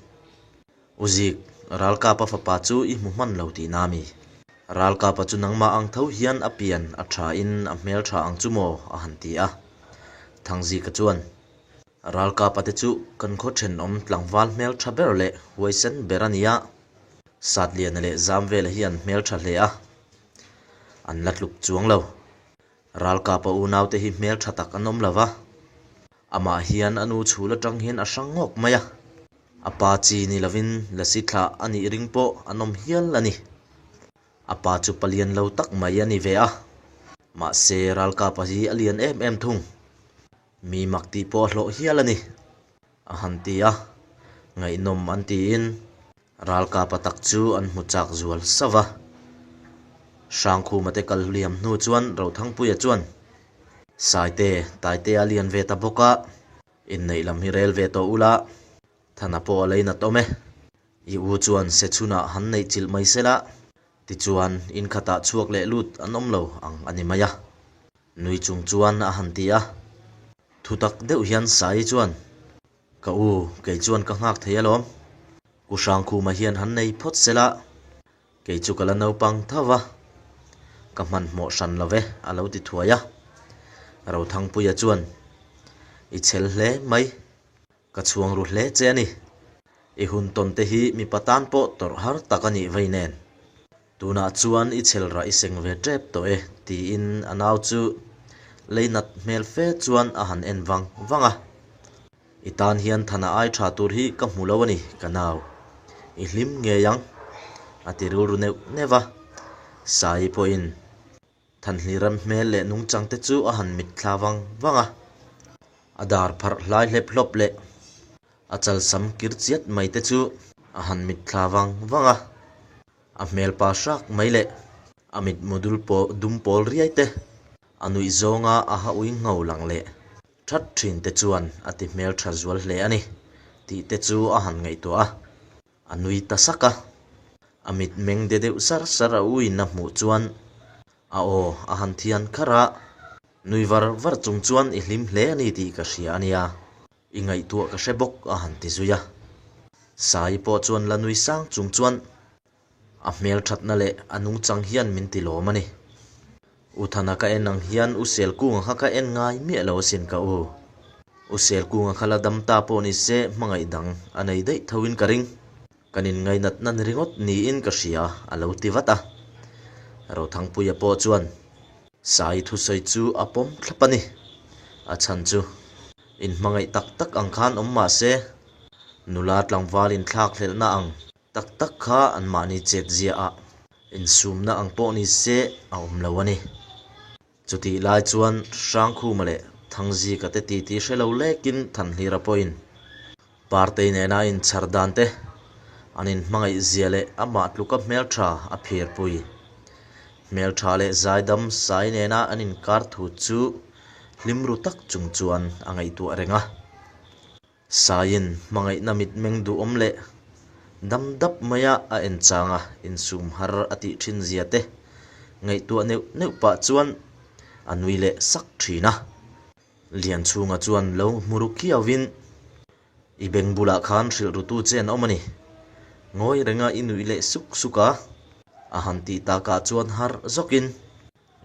U Zik, Ralkapa fapa chu i hmu hman lo tihna a mi? Ralkapa chu nangmah ang tho hian a pian a thain a hmel tha ang chu maw? a han ti a. Thangzika chuan, Ralkapa te chu kan khaw thenawm tlangval hmel tha ber leh huaisen ber a nia, Satliana leh Zamvela hi an hmel tha hle a, an la tluk chuang lo. Ralkapa unaute hi hmel tha tak an awm lo va, amah hian a nu chhul atang hian a hrang ngawk mai a, a pa chi ni lovin lasi thlah a nih ring pawh an awm hial a ni. A pa chu palian lo tak mai a ni ve a, mahse Ralkapa hi a lian em em thung. Mi mak tih pawh a hlawh hial a ni, a han ti a, ngaihnawm an tiin Ralkapa tak chu an hmu chak zual sauh va. Hrangkhuma te kal hliam hnu chuan Rothangpuia chuan, Saite, Taite a lian ve ta bawk a, inneih lam hi rel ve tawh ula, Thana pawh a leinat awm e. I u chuan Sechhunah han neih chilh mai sela, tichuan in khatah chhuak leh lut an awm lo ang a ni mai a. Nui chung chuan a han ti a. Thutak deuh hian Saii chuan, Ka u, kei chuan ka nghak thei alawm. Ku Hrangkhuma hian han nei phawt sela, kei chu ka la naupang tho va, ka hmanhmawh hran lo ve, a lo ti thuai a. Rothangpuia chuan, I chhel hle mai, ka chhuang ru hle che a ni. I hun tawn te hi mipa tan pawh tawrh har tak a nih vei nen. Tunah chuan i chhel rah i seng ve tep tawh e, tiin a nau chu lei nat hmel fe chuan a han en vang vang a. I tan hian thana ai tha tur hi ka hmu lo a ni, ka nau. I hlim ngei ang, a ti rilru neuh neuh a. Saii pawhin Thanhliram hmel leh nungchang te chu a han mitthla vang vang a. A dar pharh hlai hlep hlawp leh a chalsam kir chiat mai te chu a han mitthla vang vang a. A hmel pa hrak mai leh a mitmu dul pawh dum pawl riai te, a nuih zawnga a ha ui ngho lang leh that thin te chuan a ti hmel tha zual hle a ni tih te chu a han ngaihtuah a, a nui ta sak a. A mitmeng de deuh sar sar a uin a hmuh chuan a aw a han thian kharh a, nui var var chung chuan i hlim hle a ni tih ka hria a nia. I ngaihtuah ka hre bawk a han ti zui a. Saii pawh chuan la nui sang chung chuan a hmel thatna leh a nungchang hian min ti lawm a ni. U Thana ka en ang hian U Selkunga kha ka en ngai miah lo asin ka u. U Selkunga kha la dam ta pawh ni se hmangaih dang a nei daih tho in ka ring. Kan inngainatna ni ringawt niin ka hria a lo ti vat a. Rothangpuia pawh chuan Sai thusawi chu a pawm thlap a ni. A chhan chu inhmangaih tak tak ang khan awm mah se, nula tlangval inthlakhlelhna ang tak tak kha anmahni chetzia ah insumna ang pawh ni se a awm lo a ni. Chutih lai chuan Hrangkhuma leh Thangzika te titi hre lo lekin Thanhlira pawhin Partei nena a inchhar dan te, an inhmangaih zia leh amah tluka hmeltha a phirpui. Hmeltha leh zaidam sai nena an inkar thu chu hlim ru tak chung chuan a ngaihtuah reng a. Saiin hmangaihna mitmeng duhawm leh dam dap maia a en changa insum har a tih thin zia te ngaihtuah neuh neuh pah chuan a nui leh sak thin a. Lianchhunga chuan lo hmu ru kiauin, I beng bulah khan hrilh rutu che an awm a ni. Ngawi renga i nuih leh suk suk a, a han tih takah chuan har zawkin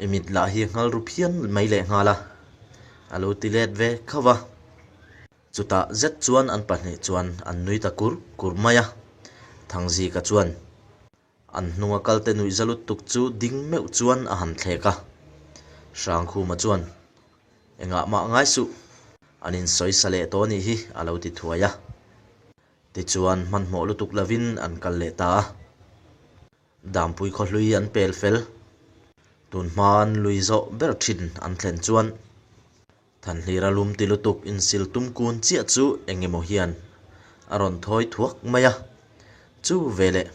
I mit lah hi nghal ru phian mai leh nghal a, a lo ti let ve khauh a. Chutah zet chuan an pahnih chuan an nui ta kur kur mai a. Thangzika chuan an hnunga kalte nuih za lutuk chu ding meuh chuan a han thlek a. Hrangkhuma chuan, Engah mah ngai suh, an insawi sa leh tawh anih hi, a lo ti thuai a. Tichuan hmanhmawh lutuk lovin an kal leh ta a. Dampui khawhlui an pel fel. Tun hma an lui zawh ber thin an thlen chuan Thanhlira lum ti lutuk insil tum kun chiah chu eng emaw hian a rawn thawi thuak mai a. Chu veleh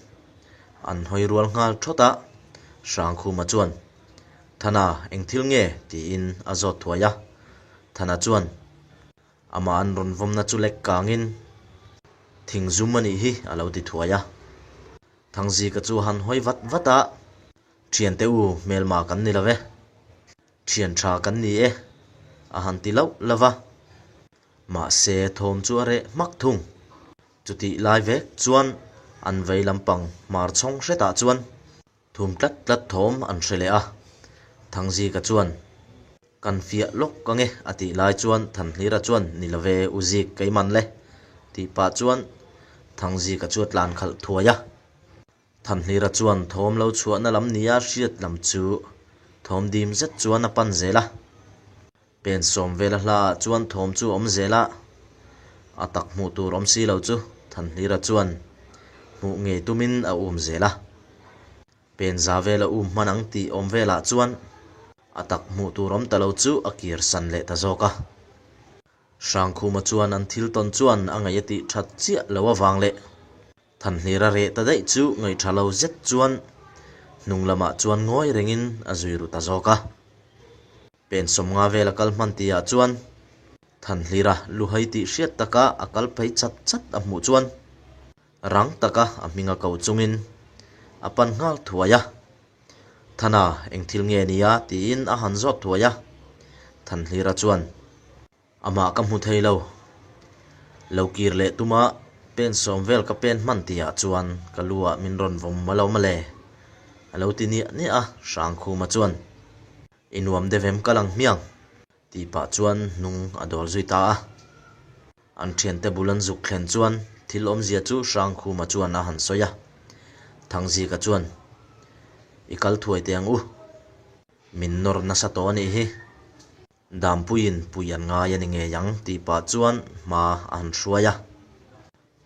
an hawi rual nghal thawt a, Hrangkhuma chuan, Thana, eng thil nge? tiin a zawt thuai a. Thana chuan, Amah an rawn vawmna chu lek kangin thing zum a nih hi a lo ti thuai a. Thangzika chu han hawi vat vat a, Thiante u, hmelma kan ni lo ve. Thian tha kan ni e, a han ti lauh lauh a. Mahse, thawm chu a reh hmak thung. Chutih lai vek chuan an vei lampang hmar chhawng hretah chuan thum tlat tlat thawm an hre leh a. Thangzika chuan, Kan fiah lawk ka nge a tih lai chuan Thanhlira chuan, Ni love u Zik keiman le tih pah chuan Thangzika chu a tlan khalh thuai a. Thanhlira chuan thawm lo chhuahna lam nia hriat lam chu thawm dim zet chuan a pan zel a. Pen sawm vela hlaah chuan thawm chu a awm zel a, a tak hmuh tur awm si lo chu Thanhlira chuan hmuh ngei tumin a um zel a. Pen za vela um hman ang tih awm velah chuan a tak hmuh tur awm ta lo chu a kir san leh ta zawk a. Hrangkhuma chuan an thil tawn chuan a ngaih a tih that chiah lo avang leh Thanhlira reh ta daih chu ngaihṭha lo zet chuan hnung lamah chuan ngawi rengin a zui ru ta zawk a. Pen sawmnga vel a kal hman tihah chuan Thanhlira luhai tih hriat taka a kal phei chat chat a hmuh chuan rang taka a hming a ko chungin a pan nghal thuai a. Thana, eng thil nge nia? tiin a han zawt thuai a. Thanhlira chuan. Amah ka hmu thei lo. Lo kir leh tuma pen sawm vel ka pen hman tihah chuan ka lu ah min rawn vawm a lo mawle. A lo ti niah niah a, Hrangkhuma chuan, I nuam deuh em ka lang hmiang? tih pah chuan hnung a dawl zui ta a. An thiante bul an zuk thlen chuan thil awmzia chu Hrangkhuma chuan a han sawi a. Thangzika chuan, I kal thuai teh ang u. Min nawr nasa tawh a nih hi. Dampuiin pui an ngai a ni ngei ang tih pah chuan hma a han hruai a.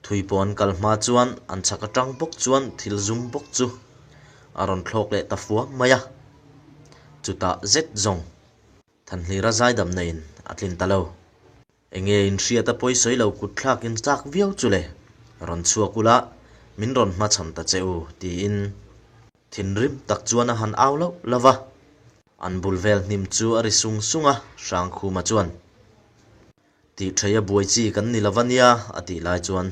Thui pawh an kal hma chuan an chhak atang bawk chuan thil zum bawk chu a rawn thlawk leh ta fuam mai a. Chutah zet zawng Thanhlira zaidamna in a tlin ta lo. Enge in hriat a pawi sawi lo kut thlak in chak viau chu le, rawn chhuak ula min rawn hmachhan ta che u tiin thinrim tak chuan a han au loh lo va. An bul vel hnim chu a ri sung sung a, Hrangkhuma chuan, Tih theia buai chi kan ni lo va nia a tih lai chuan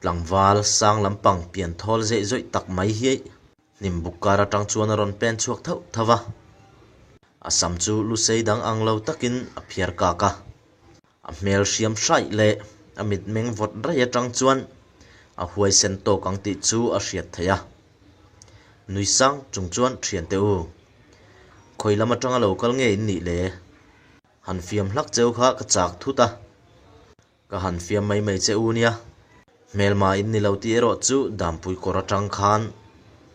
tlangval sang lampang pian thawl zeih zawih tak mai hi hnim buk kar atang chuan a rawn pen chhuak thauh thauh va. A sam chu lusei dang ang lo takin a phiar kak a. A hmel hriam hraih leh a mitmeng vawt raih atang chuan a huaisen tawk ang tih chu a hriat theih a. Nui sang chung chuan thiante u, khawi lam atanga lo kal nge in nih le? Han fiam hlak cheu kha ka chak thut a. Ka han fiam mai mai che u nia. Hmelma in ni lo tih erawh chu Dampui kawr atang khan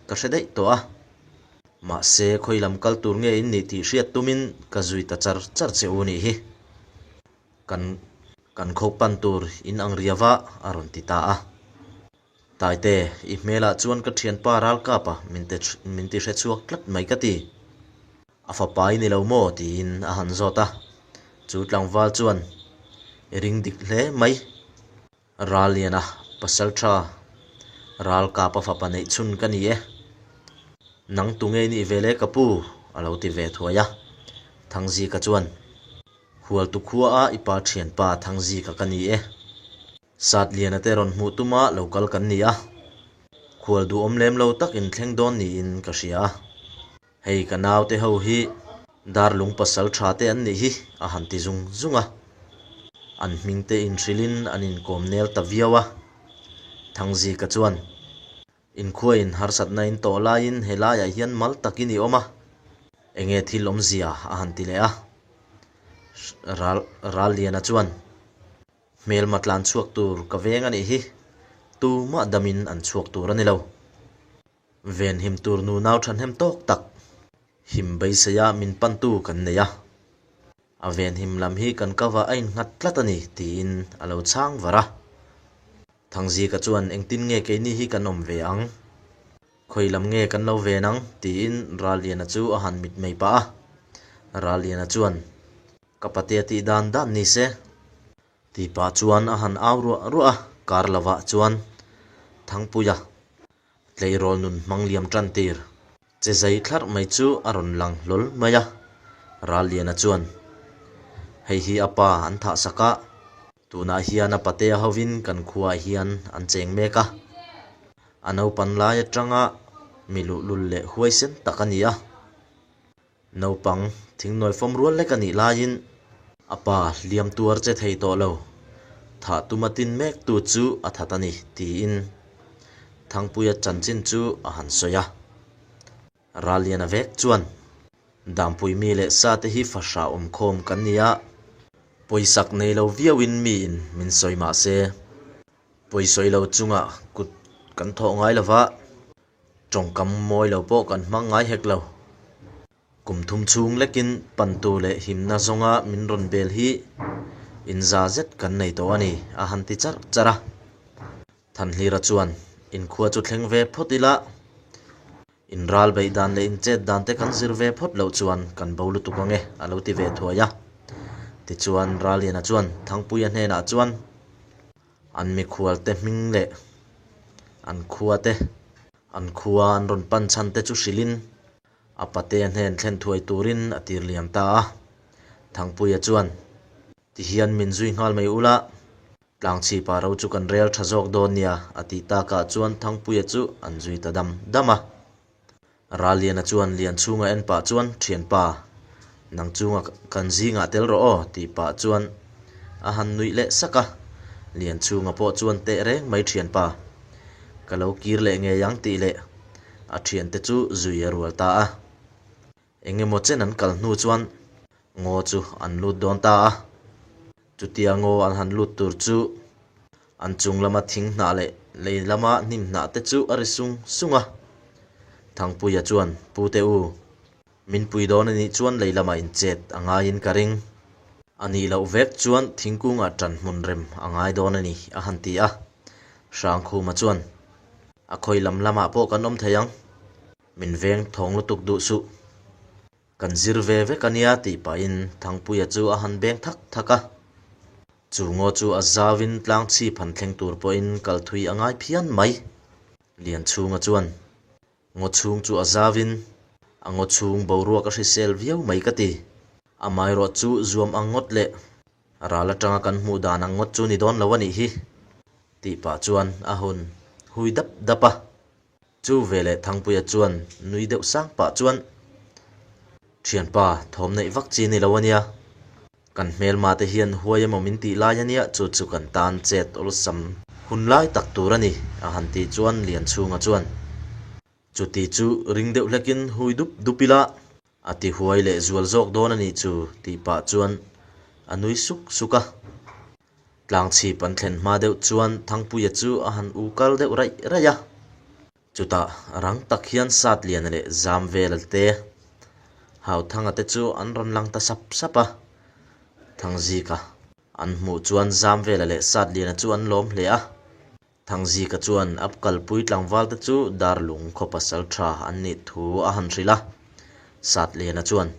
ka hre daih tawh a. Mahse khawi lam kal tur nge in nih tih hriat tumin ka zui ta char char che u nih hi. Kan kan kho pan tur in ang riava a rawn ti ta a. Taite, i hmelah chuan ka thianpa Ralkapa min te min ti hre chhuak tlat mai ka ti. A fapa i ni lo maw? tiin a han zawt a. Chu tlangval chuan, I ring dik hle mai. Ralliana, pasal tha, Ralkapa fapa neih chhun ka ni e. Nang tu ngei nih ve le ka pu? a lo ti ve thuai a. Thangzika chuan, Hualtu khuaa i pa thianpa Thangzika ka ni e. Satliana te rawn hmuh tuma lo kal kan ni a, khual duhawm lem lo tak in thleng dawn niin ka hria a. Hei ka naute ho hi darlung pasal tha te an nih hi a han ti zung zung a. An hming te inhrilhin an inkawm nel ta viau a. Thangzika chuan Inkhuain harsatna in tawh laiin helaiah hian mal takin i awm a, enge thil awmzia a han ti leh a. Ral Ralliana chuan. Hmelma tlan chhuak tur ka veng a nih hi, tumah damin an chhuak tur a ni lo. Venhim tur nunau thahnem tawk tak, him beiseia min pantu kan nei a. A venhim lam hi kan kava a innghat tlat a ni, tiin a lo chhang var a. Thangzika chuan engtin nge keini hi kan awm ve ang? Khawi lam nge kan lo ven ang? tiin Ralliana chu a han mitmei pah a. Ralliana chuan. Ka patea tih dan dan ni se. Tih pah chuan a han au ruah ruah a, kar lovah chuan Thangpuia tleirawl nun hmang liam tan tir che zai thlarh mai chu a rawn lang hlawl mai a. Ralliana chuan, Hei hi a pa an thah sak a, tunah hian a patea hovin kan khuaah hian an cheng mek a. A naupan lai atanga mi luhlul leh huaisen tak a ni a. Naupang thingnawi fawm rual lek a nih laiin a pa hliam tuar che thei tawh lo, thah tuma tin mektu chu a that a ni, tiin Thangpuia chanchin chu a han sawi a. Ralliana vek chuan, Dampui mi leh sa te hi fahrah awmkhawm kan ni a, pawisak nei lo viauin miin min sawi mah se, pawisawi lo chungah kut kan thawh ngai lo va, tawngkam mawi lo pawh kan hmang ngai hek lo. Kum thum chhung lekin pantu leh himna zawnga min rawn bel hi inza zet kan nei tawh a ni, a han ti charh charh a. Thanhlira chuan, Inkhua chu thleng ve phawt ila, inral beih dan leh inchet dan te kan zir ve phawt loh chuan kan bo lutuk ang e, a lo ti ve thuai a. Tichuan, Raliana chuan Thangpuia hnenah chuan an mikhual te hming leh an khua te, an khua an rawn pan chhan te chu hrilhin a patea hnen thlen thuai turin a tir liam ta a. Thangpuia chuan, Tihian min zui nghal mai ula, Tlangchhipa ro chu kan rel tha zawk dawn nia, a tih takah chuan Thangpuia chu an zui ta dam dam a. Ralliana chuan Lianchhunga en pah chuan, Thianpa, nang chunga kan zingah tel rawh aw, tih pah chuan a han nuih leh sak a. Lianchhunga pawh chuan teh reng mai thianpa, ka lo kir leh ngei ang tih leh a thiante chu zui a rual ta a. Eng emaw chen an kal hnu chuan ngaw chu an lut dawn ta a. Chutia ngaw an han lut tur chu an chung lama thing hnah leh lei lama hnim hnah te chu a ri sung sung a. Thangpuia chuan, Pu te u, min pui dawn a nih chuan lei lamah inchet a ngaiin ka ring. A nih loh vek chuan thingkungah ṭan hmun rem a ngai dawn a ni, a han ti a. Hrangkhuma chuan, A khawi lam lamah pawh kan awm thei ang. Min veng thawng lutuk duh suh. Kan zir ve vek a nia tih pahin Thangpuia chu a han beng thak thak a. Chu ngaw chu a zauin tlang chhip han thleng tur pawhin kal thui a ngai phian mai. Lianchhunga chuan ngaw chhung chu a zauin a ngaw chhung boruak a hrisel viau mai ka ti. Amaherawh chu zuam ang ngawt leh ral atanga kan hmuh dan ang ngawt chu ni dawn lo a nih hi tih pah chuan a hun hui dap dap a. Chu veleh Thangpuia chuan nui deuh sang pah chuan, Thianpa, thawm neih vak chi ni lo a nia. Kan hmelma te hian huai emaw min tih lai a nia, chu chu kan tan chet awlsam hun lai tak tur a ni, a han tih chuan Lianchhunga chuan, Chuti chu ring deuh hlekin hui dup dup ila, A ti huai leh zual zawk dawn a nih chu tih pah chuan a nui suk suk a. Tlangchhip an thlen hma deuh chuan Thangpuia chu a han u kal deuh raih raih a. Chutah rang tak hian Satliana leh Zamvela te, Hauthanga te chu an rawn lang ta sap sap a. Thangzika an hmuh chuan Zamvela leh Satliana chu an lawm hle a. Thangzika chuan a kalpui tlangvalte chu Darlung khaw pasal tha an nih thu a han hrilh a. Satliana chuan,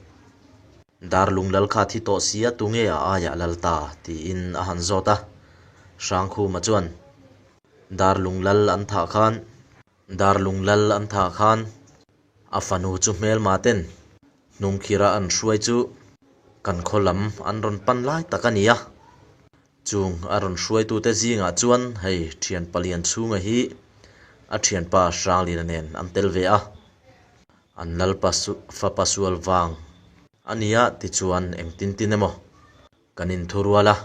Darlung lal kha thi tawh sia tunge a aiah lal ta? tiin a han zawt a. Hrangkhuma chuan, Darlung lal an thah khan, Darlung lal an thah khan a fanu chu hmelma ten hnungkhira an hruai chu kan khaw lam an rawn pan lai tak a ni a. Chung a rawn hruaitute zingah chuan hei thian palian chhunga hi a thianpa Hranglina nen an tel ve a, an lalpa fapa sual vang a nia tichuan engtin tin emaw kan inthurual a,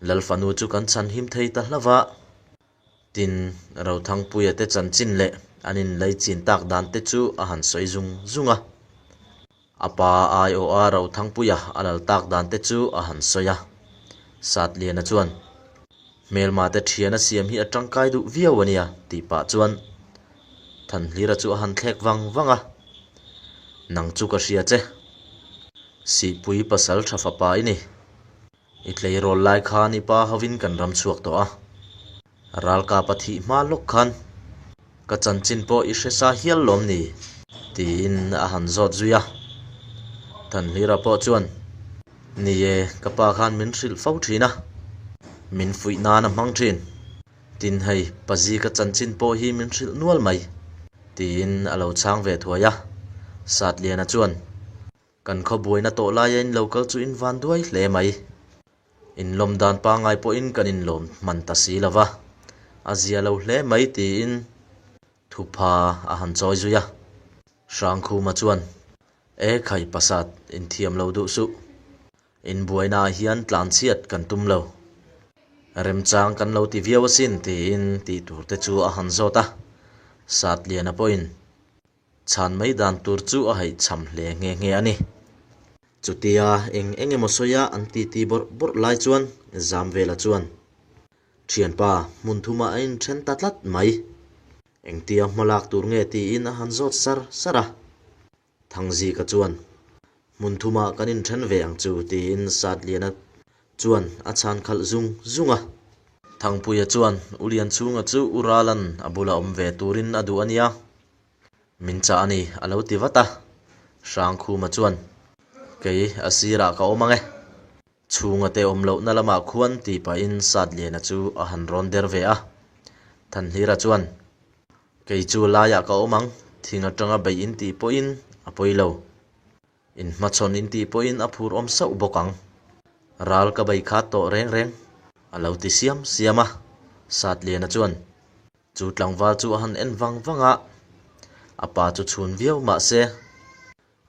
Lalfanu chu kan chhanhim thei ta hlauh a. Tin, Rothangpuia te chanchin leh an inlaichin tak dan te chu a han sawi zung zung a. A pa aiawha Rothangpuia a lal tak dan te chu a han sawi a. Satliana chuan, Hmelma te thian a siam hi a tangkai duh viau a nia, tih pah chuan Thanhlira chu a han thlek vang vang a. Nang chu ka hria che. Sihpui pasal tha fapa i ni. I tleirawl lai khan i pa hovin kan ram chhuak tawh a, ralkap a thih hma lawk khan ka chanchin pawh i hre sa hial lawm ni? tiin a han zawt zui a. Thanhlira pawh chuan, Ni e, ka pa khan min hrilh fo thin a, min fuih nan a hmang thin. Tin hei, Pazi ka chanchin pawh hi min hrilh nual mai, tiin a lo chhang ve thuai a. Satliana chuan, Kan khaw buaina tawh laia in lo kal chu in van duai hle mai. Inlawm dan pangngai pawhin kan inlawm hman ta si lo va, a zia lo hle mai tiin thupha a han chawi zui a. Hrangkhuma chuan. E khai pasat, inthiam lo duh suh. Inbuainaah hian tlanchhiat kan tum lo. Remchang kan lo ti viau asin tiin tih tur te chu a han zawt a. Satliana pawhin chhan mai dan tur chu a haihchham hle nghe nghe a ni. Chutia eng eng emaw sawia an titi bawrh bawrh lai chuan Zamvela chuan, Thianpa, hmun thumah a inthen ta tlat mai. Engtia hma lak tur nge tiin a han zawt sar sar a. Thangzika chuan, Hmun thumah kan inthen ve ang chu, tiin Satliana chuan a chhan khalh zung zung a. Thangpuia chuan, U Lianchhunga chu U Ralan a bula awm ve turin a duh a nia, min chah a ni, a lo ti vat a. Hrangkhuma chuan, Kei a sirah ka awm ang e. Chhunga te awm lohna lamah khuan tih pahin Satliana chu a han rawn der ve a. Thanhlira chuan, Kei chu laiah ka awm ang, thing atanga beih in tih pawhin a pawi lo. In hmachhawn in tih pawhin a phur awm sauh bawk ang. Ral ka bei khat tawh reng reng, a lo ti siam siam a. Satliana chuan, Chu tlangval chu a han en vang vang a, a pa chu chhun viau mah se,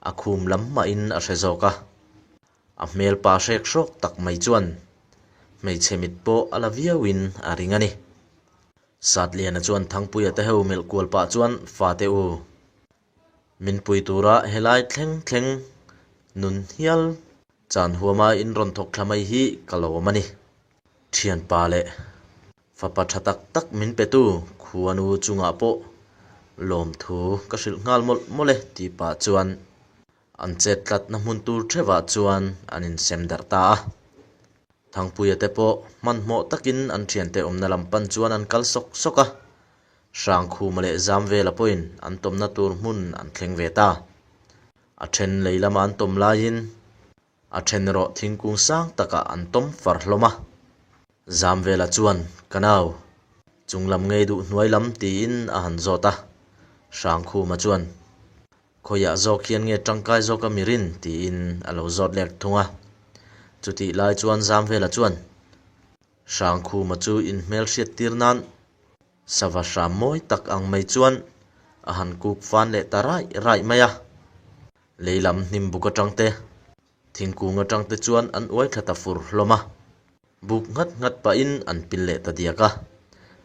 a khum lam mahin a hre zawk a. A hmel pa hrek hrawk tak mai chuan hmeichhe mit pawh a la viauin a ring a ni. Satliana chuan Thangpuia te ho melh kual pah chuan fate u, min pui tura helai thleng thleng nun hial chan huama in rawn thawk thla mai hi ka lawm a ni. Thianpa leh fapa tha tak tak min petu khuanu chungah pawh lawmthu ka hrilh nghal mawlh mawlh e tih pah chuan An chet tlatna hmun tur theuhah chuan an insem darh ta a. Thangpuia te pawh hmanhmawh takin an thiante awmna lam pan chuan an kal sawk sawk a. Hrangkhuma leh Zamvela pawhin an tawmna tur hmun an thleng ve ta. A then lei lama an tawm laiin a then erawh thingkung sang takah an tawm far hlawm a. Zamvela chuan, Ka nau, chung lam ngei duh hnuai lam tiin a han zawt a. Hrangkhuma chuan, Khawiah zawk hian nge tangkai zawk a mirin? tiin a lo zawt lek thung a. Chutih lai chuan Zamvela chuan Hrangkhuma chu inhmel hriat tir nan sava hram mawi tak ang mai chuan a han kuk fan leh ta raih raih mai a. Lei lam hnim buk atang te, thingkung atang te chuan an uai thla ta fur hlawm a. Buk nghat nghat pahin an pil leh ta diak a.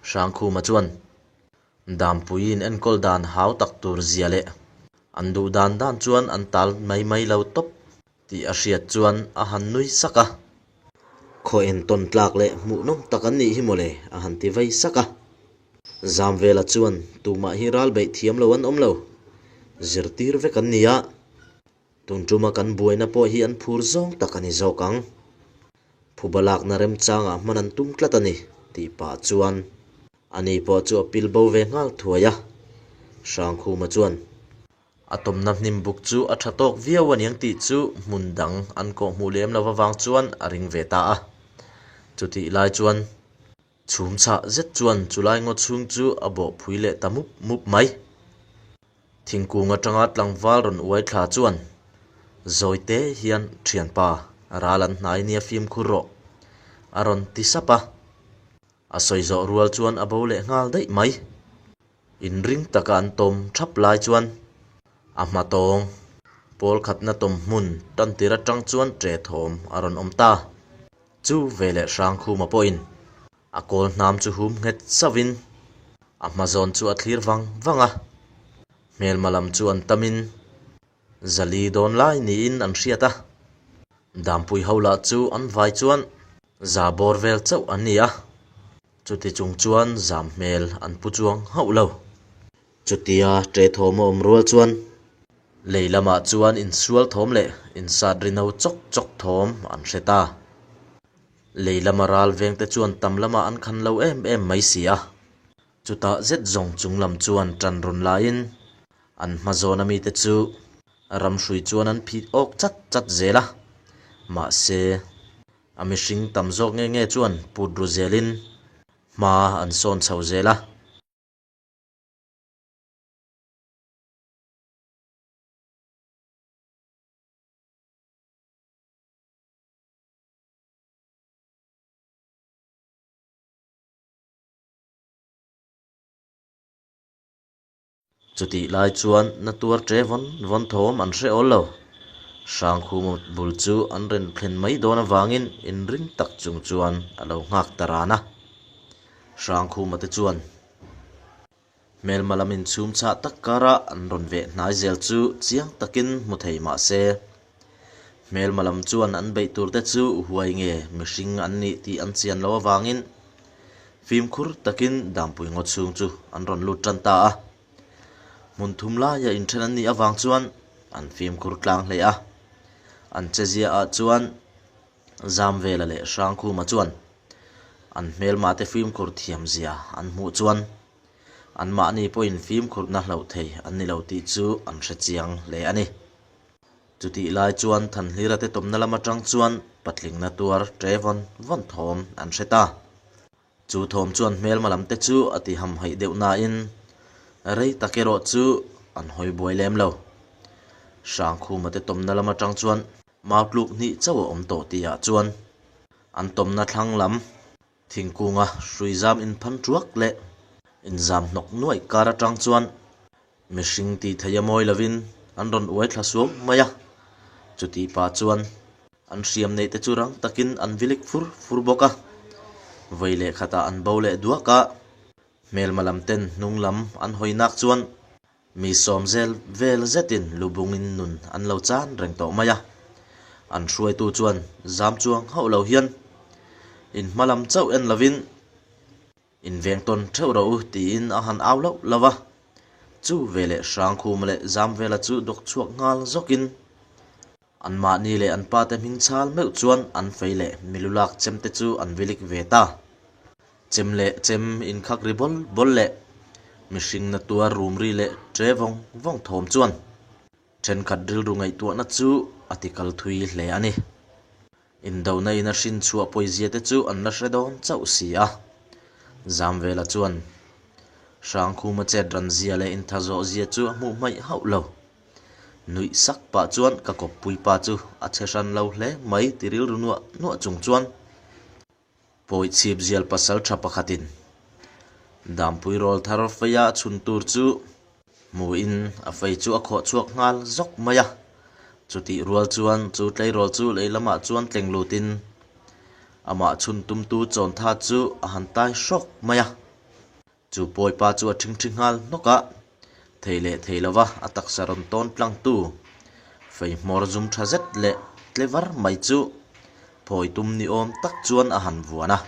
Hrangkhuma chuan Dampuiin enkawl dan hau tak tur zia leh an duh dan dan chuan an tal mai mai lo tawp tih a hriat chuan a han nui sak a. Khaw entawn tlak leh hmuhnawm tak an nih hi mawle a han ti vei sak a. Zamvela chuan tumah hi ral beih thiam lo an awm lo, zirtir vek an ni a. Tun tuma kan buaina pawh hi an phur zawng tak a ni zawk ang. Phuba lakna remchangah hman an tum tlat a ni tih pah chuan Ani pawh chu a pil bo ve nghal thuai a, Hrangkhuma chuan a tawmna hnim buk chu a tha tawk viau aniang tih chu hmun dang an kawh hmuh lem lo avang chuan a ring ve ta a. Chutih lai chuan chhum chhah zet chuan chulai ngaw chhung chu a bawh phui leh ta mup mup mai. Thingkung atanga tlangval rawn uai thla chuan Zawite hian thianpa ral an hnai nia fimkhur rawh a rawn ti sap a. A sawi zawh rual chuan a bo leh nghal daih mai. Inring taka an tawm thap lai chuan a hma tawng pawl khatna tawm hmun tan tir atang chuan ṭe thawm a rawn awm ta. Chu veleh Hrangkhuma pawhin a kawl hnam chu hum nghet sauhin a hma zawn chu a thlir vang vang a. Hmelma lam chu an tamin Zali dawn lai niin an hriat a. Dampui ho lah chu an vai chuan za bawr vel chauh an ni a, chuti chung chuan zam hmel an pu chuang hauh lo. Chutia ṭe thawm a awm rual chuan lei lamah chuan insual thawm leh insat ri no chawk chawk thawm an hre ta. Lei lama ral vengte chuan tam lamah an khan lo em em mai si a. Chutah zet zawng chung lam chuan ṭan rawn laiin an hma zawn a mite chu ram hrui chuan an phit awk chat chat zel a, mahse a mihring tam zawk nge nge chuan put ru zelin hma an sawn chho zel a. Chutih lai chuan na tuar ṭe vawn vawn thawm an hre awl lo. Hrangkhuma bul chu an rawn thlen mai dawn avangin inring tak chung chuan a lo nghak ta ran a. Hrangkhuma te chuan hmelma lam inchhum chhah tak kara an rawn veh hnai zel chu chiang takin hmu thei mah se, hmelma lam chuan an beih tur te chu huai nge mihring an nih tih an chian loh avangin Fimkhur takin Dampui ngaw chhung chu an rawn lut tan ta a. Hmun thum laia inthen an nih avang chuan an fimkhur tlang hle a. An chezia ah chuan Zamvela leh Hrangkhuma chuan an hmelmate fimkhur thiam zia an hmuh chuan anmahni pawhin fimkhurna hlauh thei an ni lo tih chu an hre chiang hle a ni. Chutih lai chuan Thanhlira te tawmna lam atang chuan patlingna tuar ṭe vawn vawn thawm an hre ta. Chu thawm chuan hmelma lam te chu a ti hamhaih deuh nain rei tak erawh chu an hawi buai lem lo. Hrangkhuma te tawmna lam atang chuan mau tluk hnih chauh a awm tawh tihah chuan an tawmna thlang lam thingkunga hrui zam inphan ṭuak leh inzam hnawk nuaih kar atang chuan Mihring tih theih a mawi lovin an rawn uai thla suau mai a, chutih pah chuan an hriam neih te chu rang takin an vilik fur fur bawk a. Vawi leh khatah an bo leh duak a, hmelma lam ten hnung lam an hawi nak chuan mi sawm zel vel zetin lu bungin nun an lo chan reng tawh mai a. An hruaitu chuan zam chuang hauh lo hian inhma lam chauh en lovin, Inveng tawn theuh rawh u tiin a han au loh lo va. Chu veleh Hrangkhuma leh Zamvela chu dawk chhuak nghal zawkin anmahni leh an pate hming chhal meuh chuan an fei leh milu lak chem te chu an vilik ve ta. Chem leh chem inkhak ri bawl bawl leh mihringna tuar rum ri leh ṭe vawng vawng thawm chuan ṭhenkhat rilru ngaihtuahna chu a ti kal thui hle a ni. Indona in a hrin chhuah pawizia te chu an la hre dawn chauh si a. Zamvela chuan Hrangkhuma chet ran zia leh intha zawh zia chu a hmuh hmaih hauh lo. Nuih sak pah chuan ka kawppui pa chu a che hran lo hle mai ti rilru nuah nuah chung chuan Pawi chhip zial pasal tha pakhatin Dampui rawl thar feia a chhun tur chu hmuhin a fei chu a khawh chhuak nghal zawk mai a. Chutih rual chuan chu tleirawl chu lei lamah chuan tleng lutin amah chhun tumtu chawntha chu a han tai hrawk mai a. Chu pawipa chu a ṭhingṭhi nghal hnawk a, thei leh thei lova a taksa rawn tawn tlangtu fei hmawr zum ṭha zet leh tle var mai chu phawi tum ni awm tak chuan a han vuan a.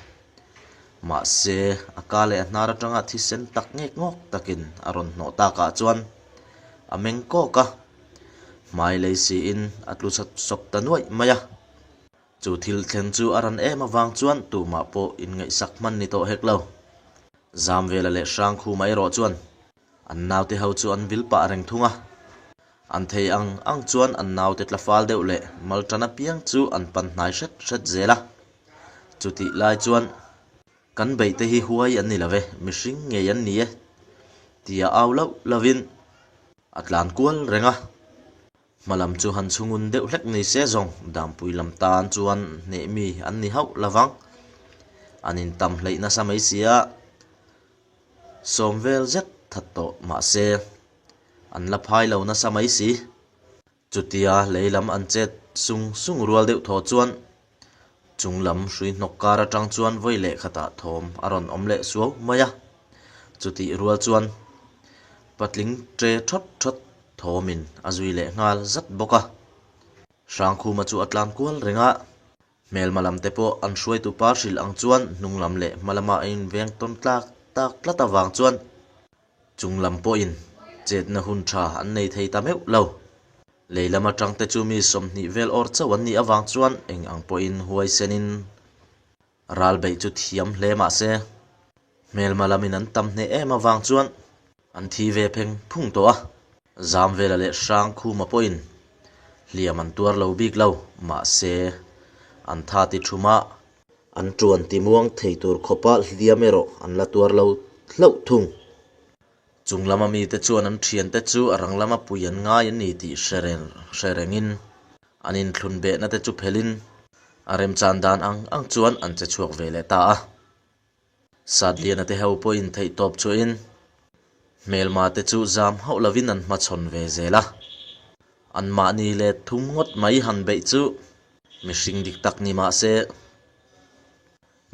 Mahse, a ka leh a hnar aṭanga thisen tak ngek ngawk takin a rawn hnawh takah chuan a meng kawk a, hmai lei siin a tlu sawp ta nuaih mai a. Chu thil thleng chu a ran em avang chuan tumah pawh inngaihsak hman ni tawh hek lo. Zamvela leh Hrangkhuma erawh chuan an naute ho chu an vil pah reng thung a. An thei ang ang chuan an naute tla fal deuh leh mal tan apiang chu an pan hnai hret hret zel a. Chutih lai chuan kan beihte hi huai an ni lo ve, mihring ngei an ni e tia au loh lovin a tlan kual reng a. Hma lam chu han chhungun deuh hlek ni se zawng Dampui lam tan chuan hneh mi an ni hauh lo vang. An intam hleih nasa mai si a, sawm vel zet that tawh mah se an la phai lo nasa mai si. Chutia lei lam an chet sung sung rual deuh thaw chuan chung lam hrui hnawk kar atang chuan vawi leh khatah thawm a rawn awm leh suau mai a. Chutih rual chuan patling ṭe ṭhawt ṭhawt Thawmin a zui leh nghal zat bawk a. Hrangkhuma chu a tlan kual reng a, hmelma lam te pawh an hruaitu pa hrilh ang chuan hnung lam leh hma lama a inveng tawn tlak tak tlat avang chuan chung lam pawhin chetna hun tha an nei thei ta meuh lo. Lei lam atang te chu mi 20 vel awr chauh an nih avang chuan eng ang pawhin huaisenin ral beih chu thiam hle mah se, Hmelma lamin an tam hneh em avang chuan an thi ve pheng phung tawh a, Zamvela leh Hrangkhuma pawhin hliam an tuar lo bik lo, mahse an tha ti thuma an tuan ti muang thei tur khawpa hliam erawh an la tuar lo hlauh thung. Chung lama mite chuan an thiante chu a rang lama pui an ngai a ni tih hre rengin an inthlun behna te chu phelhin a remchan dan ang ang chuan an che chhuak ve leh ta a. Satliana te ho pawhin theihtawp chhuahin Hmelma te chu zam hauh lovin an hmachhawn ve zel a. Anmahni let thum ngawt mai han beih chu mihring dik tak ni mah se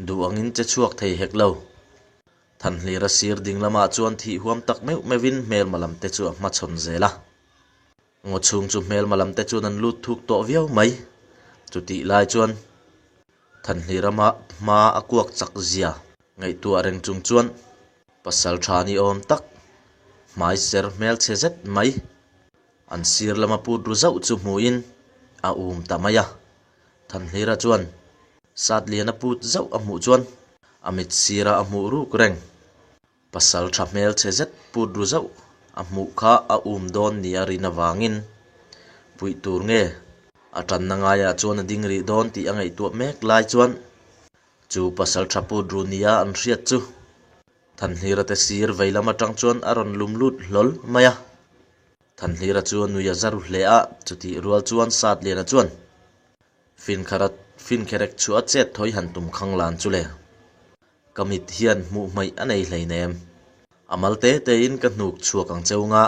duh angin che chhuak thei hek lo. Thanhlira sir ding lamah chuan thih huam tak meuh meuhin hmelma lam te chu a hmachhawn zel a. Ngaw chhung chu hmelma lam te chuan an lut thuk tawh viau mai. Chutih lai chuan Thanhlira hma a kuak chak zia ngaihtuah reng chung chuan pasal tha ni awm tak hmai ser hmelchhe zet mai an sir lama put ru zauh chu hmuhin a um ta mai a. Thanhlira chuan Satliana put zauh a hmuh chuan a mit sira a hmuh ruk reng. Pasal tha hmelchhe zet put ru zauh a hmuh kha a um dawn nia rin avangin puih tur nge a tanna ngaiah chuan a ding rih dawn tih a ngaihtuah mek lai chuan chu pasal tha put ru nia an hriat chu Thanhlira te sir vei lam atang chuan a rawn lum lut hlawl mai a. Thanhlira chu a nui a za ru hle a, chutih rual chuan Satliana chuan Finkhara finkherek chu a chet thawi han tum khang lan chu le. Ka mit hian hmuh hmaih a nei hleinem. A mal te tein ka hnuk chhuak ang cheu nga,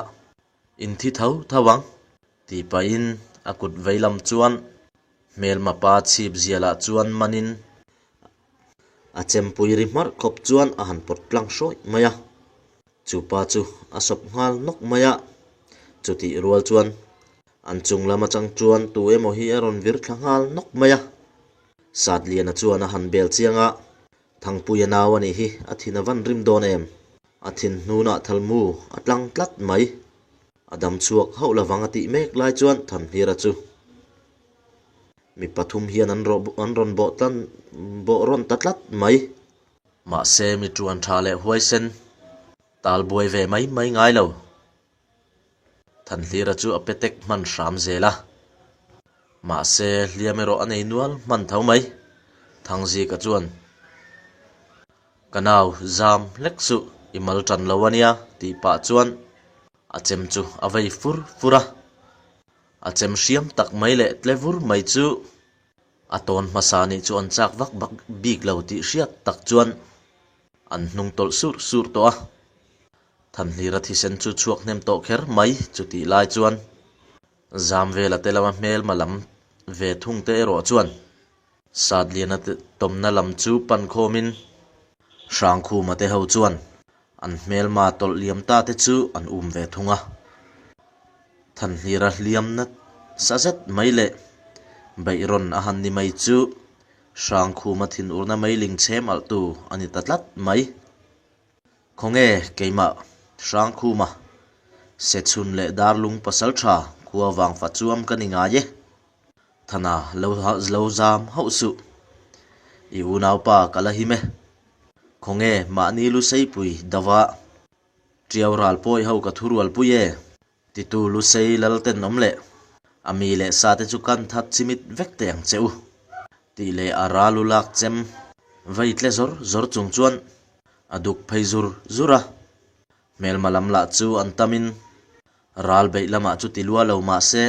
in thi tho tho ang, tih pahin a kut vei lam chuan hmelma pa chhip zialah chuan manin a chempui ri hmarh khawp chuan a han pawt tlang hrawih mai a. Chu pa chu a sawp nghal nawk mai a, chutih rual chuan an chung lam atang chuan tu emaw hi a rawn vir thla nghal nawk mai a. Satliana chuan a han bel chiang a, Thangpuia nau a nih hi, a thin a van rim dawn em? A thin hnunah thalmu a tlang tlat mai. A dam chhuak hauh lovang a tih mek lai chuan Thanhlira chu mi pathum hian an rawn bawh tlan bawh rawn ta tlat mai. Mahse mi tuan tha leh huaisen tal buai ve mai mai ngai lo. Thanhlira chu a petek hman hram zel a. Mahse hliam erawh a nei nual hman tho mai. Thangzika chuan, Ka nau zam hlek suh, i mal tan lo a nia tih pah chuan a chem chu a vei fur fur a. A chem hriam tak mai leh tle vur mai chu A tawn hmasa nih chu an chak vak vak bik lo tih hriat tak chuan an hnung tawlh surh surh tawh a. Thanhlira thisen chu chhuak hnem tawh kher mai chutih lai chuan Zamvela te lama hmelma lam ve thung te erawh chuan Satliana tawmna lam chu pan khawmin Hrangkhuma te ho chuan an hmelma tawlh liam ta te chu an um ve thung a. Thanhlira hliam nasa zet mai leh beihrawn a han ni mai chu Hrangkhuma thinurna meiling chhem alh tu a ni ta tlat mai. Khawnge keimah Hrangkhuma Sechhun leh Darlung Pasaltha khua vang fa chuam ka ni ngai e. Thana lo lo zam hauh suh. I unaupa ka la him e. Khawnge mahni Luseipui dava Tiau ral pawi ho ka thurual pui e. Titu Lusei lal ten awm leh a mi leh sa te chu kan that chimit vek teh ang che u. Tih leh a ral u lak chem vei tle zawr zawr chung chuan a duk phei zur zur a. Hmelma lam lah chu an tamin ral beih lamah chu ti lua lo mah se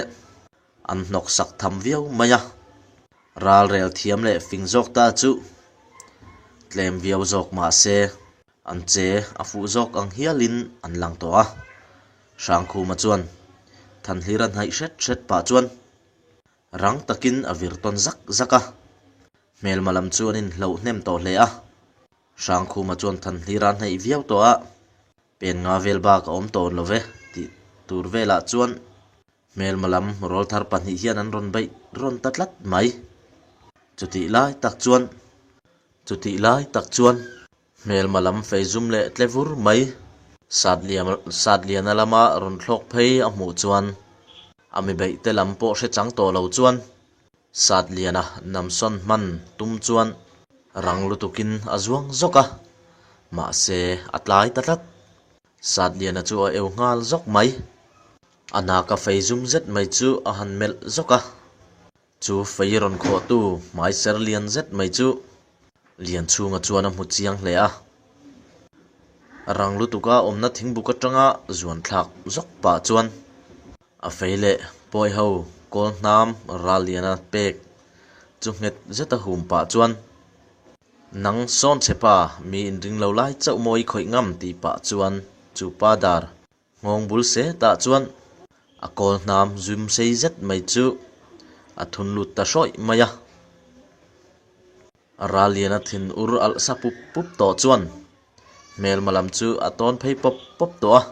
an hnawk sak tham viau mai a. Ral rel thiam leh fing zawk ta chu tlem viau zawk mah se An che a fuh zawk ang hialin an lang tawh a. Hrangkhuma chuan Thanhlira hnaih hret hret pah chuan rang takin a vir tawn zak zak a. Hmelma lam chu an inhloh hnem tawh hle a. Hrangkhuma chuan Thanhlira hnaih viau tawh a, pen nga vel bak a awm tawh lo ve tih tur velah chuan Hmelma lam rawlthar pahnih hian an rawn beih rawn ta tlat mai. Chutih lai tak chuan chutih lai tak chuan hmelma lam fei zum leh tle vur mai Satliana lama rawn thlawk phei a hmuh chuan a mi beih te lam pawh hre chang tawh lo chuan Satliana namsawn hman tum chuan rang lutukin a zuang zawk a, mahse a tlai ta tlat. Satliana chu a eu nghal zawk mai. A naka fei zum zet mai chu a han melh zawk a. Chu fei rawn khawhtu hmai ser lian zet mai chu Lianchhunga chuan a hmu chiang hle a. Rang lutuka awmna thingbuk atanga zuan thlak zawk pah chuan a fei leh pawi ho kawl hnam ral liana pek chu nghet zeta hum pah chuan Nang sawn che pa, mi inring lo lai chauh mawi khawih ngam tih pah chuan. Chu pa dar nghawng bul se tah chuan a kawl hnam zum sei zet mai chu a thun lut ta hrawih mai a. Ralliana thin ur alh sa pup pup tawh chuan hmelma lam chu a tawn phei pawp pawp tawh a.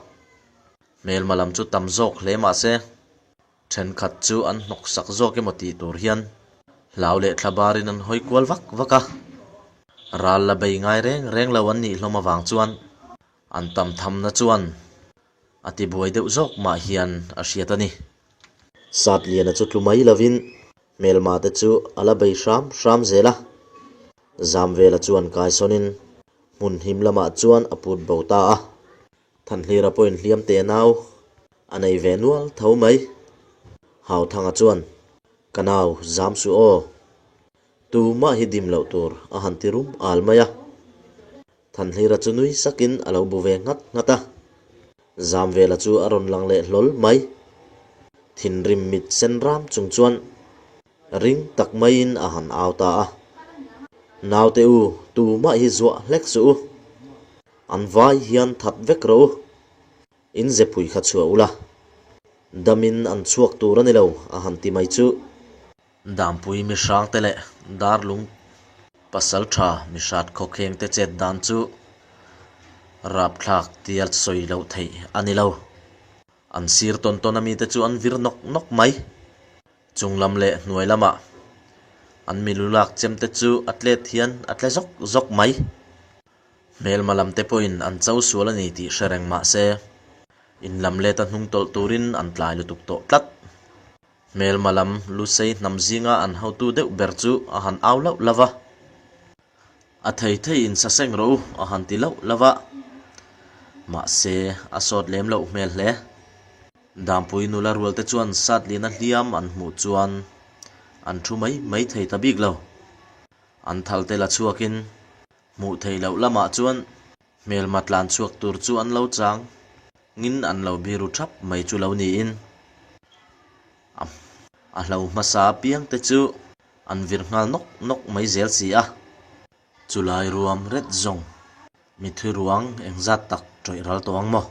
Hmelma lam chu tam zawk hle mah se Thenkhat chu an hnawk sak zawk emaw tih tur hian hlau leh thla barin an hawi kual vak vak a. Ral la bei ngai reng reng lo an nih hlawm avang chuan an tam thamna chuan a ti buai deuh zawk mah hian a hriat a ni. Satliana chu tlu mai lovin hmelma te chu a la bei hram hram zel a. Zamvela chuan kaisawnin hmun him lamah chuan a put bo ta a. Thanhlira pawhin hliam teh nau a nei ve nual tho mai. Hauthanga chuan, Ka nau, zam suh aw. Tumah hi dim loh tur a han ti rum al mai a. Thanhlira chu nui sakin a lo bu ve nghat nghat a. Zamvela chu a rawn lang leh hlawl mai. Thinrim mit sen ram chung chuan ring tak maiin a han au ta a. Naute u, tumah hi zuah hlek suh u. An vai hian that vek rawh u. In zepui kha chhuah ula. Damin an chhuak tur a ni lo, a han ti mai chu. Dampui mihrangte leh darlung pasal tha mihrat khawkhengte chet dan chu rapthlak tia sawi loh theih a ni lo. An sir tawn tawn a mite chu an vir nawk nawk mai. Chung lam leh hnuai lamah an milu lak chem te chu a tlet hian a tle zawk zawk mai. Hmelma lam te pawhin an cho sual a ni tih hre reng mah se, in lam let a hnung tawlh turin an tlai lutuk tawh tlat. Hmelma lam Lusei hnam zinga an hotu deuh ber chu a han au lauh lauh va. A thei thei in sa seng rawh u a han ti lauh lauh va. Mahse, a sawt lem loh hmel hle. Dampui nula rual te chuan Satliana hliam an hmuh chuan an thu mai mai thei ta bik lo. An thal te la chhuakin hmuh theih loh lamah chuan hmelma tlan chhuak tur chu an lo chang ngin an lo biru thap mai chu lo niin a hlo hmasa apiang te chu an vir nghal nawk nawk mai zel si a. Chulai ruam ret zawng mitthi ruang engzat tak tawih ral tawh ang maw?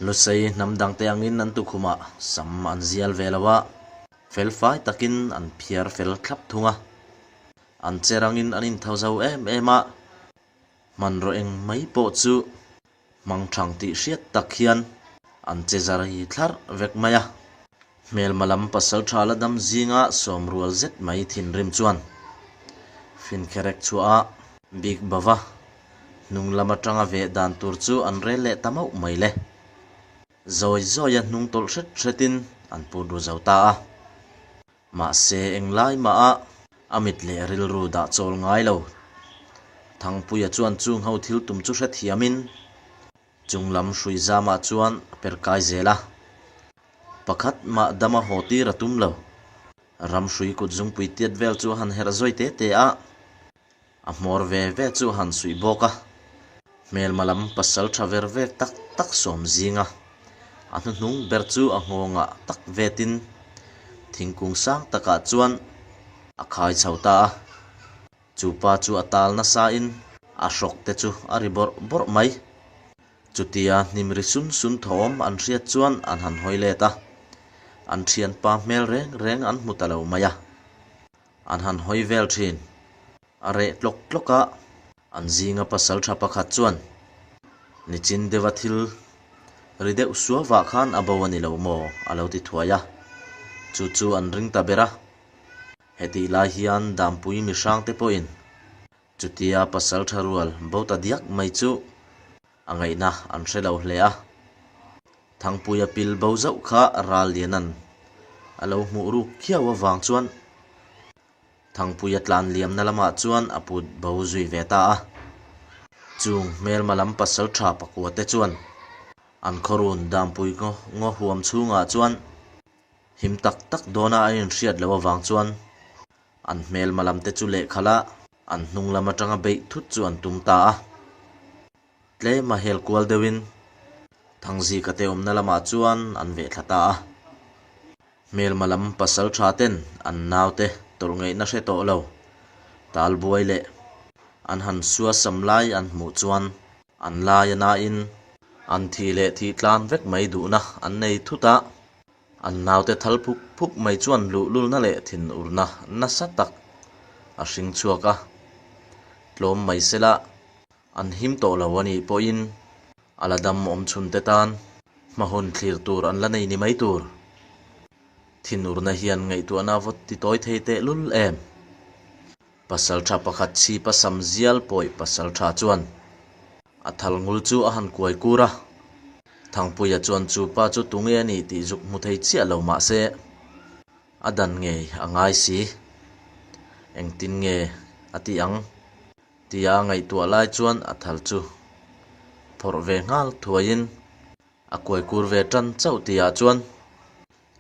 Lusei hnam dangte angin an tukhumah sam an zial ve lo a, fel fai takin an phiar fel thlap thung a. An che rangin an intho zo em em a, hmanraw eng mai pawh chu Hmang thang tih hriat tak hian an che zar hi thlarh vek mai a. Hmelma lam pasal tha la dam zinga sawm rual zet mai thinrim chuan finkherek chhuah a bik bava hnung lam atanga veh dan tur chu an rel leh ta mauh mai le. Zawi zawia hnung tawlh hret hretin an put ru zo ta a. Mahse, englai maha a mit leh rilru dah chawl ngai lo. Thangpuia chuan chung ho thil tum chu hrethiamin chung lam hrui zamah chuan a per kai zel a. Pakhat mah dama haw tir a tum lo. Ram hrui kut zungpui tiat vel chu a han herh zawi te te a. A hmawr ve ve chu a han suih bawk a, hmelma lam pasal tha ver vek tak tak sawm zinga a hnuhnung ber chu a nghawngah tak vetin thingkung sang takah chuan a khai chho ta a, chu pa chu a tal nasain a hrawk te chu a ri bawrh bawrh mai. Chutia hnim ri sun sun thawm an hriat chuan an han hawi let a, an thianpa hmel reng reng an hmu ta lo mai a. An han hawi vel thin. A reh tlawk tlawk a, an zinga pasal tha pakhat chuan nichin deuha thil ri deuh suavah khan a bo a ni lo maw a lo ti thuai a, chu chu an ring ta ber a. Hetih lai hian Dampui mihrangte pawhin chutia pasal tha rual bo ta diak mai chu a ngaihna an hre lo hle a. Thangpuia pil bo zauh kha Ralliana'n a lo hmuh ruk khiau avang chuan Thangpuia tlan liamna lamah chuan a put bo zui ve ta a. Chung hmelma lam pasal tha pakua te chuan an khawrun Dampui ngaw huam chhungah chuan him tak tak dawna a inhriat loh avang chuan an hmelma lam te chu lehkhalh a an hnung lam atanga beih thut chu an tum ta a. Tlem a hel kual deuhin Thangzika te awmna lamah chuan an veh thla ta a. Hmelma lam pasal tha ten an naute tawlh ngaihna hre tawh lo. Tal buai leh an han sua sam lai an hmuh chuan an lai a nain. An thih leh thih tlan vek mai duhna an nei thut a, an naute thal phuk phuk mai chuan luhlulna leh thinurna nasa tak a hring chhuak a. Tlawm mai sela an him tawh lo a nih pawhin a la dam awm chhun te tan hma hun thlir tur an la nei ni mai tur. Thinurna hian ngaihtuahna a vawt ti tawi thei tehlul em? Pasaltha pakhat chhipa sam zial pawih pasaltha chuan a thal ngul chu a han kuai kur a. Thangpuia chuan chu pa chu tunge a nih tih zuk hmu thei chiah lo mah se a dan ngei a ngai si. Engtin nge a ti ang? Tia a ngaihtuah lai chuan a thal chu phawrh ve nghal thuaiin a kuai kur ve tan chauh tihah chuan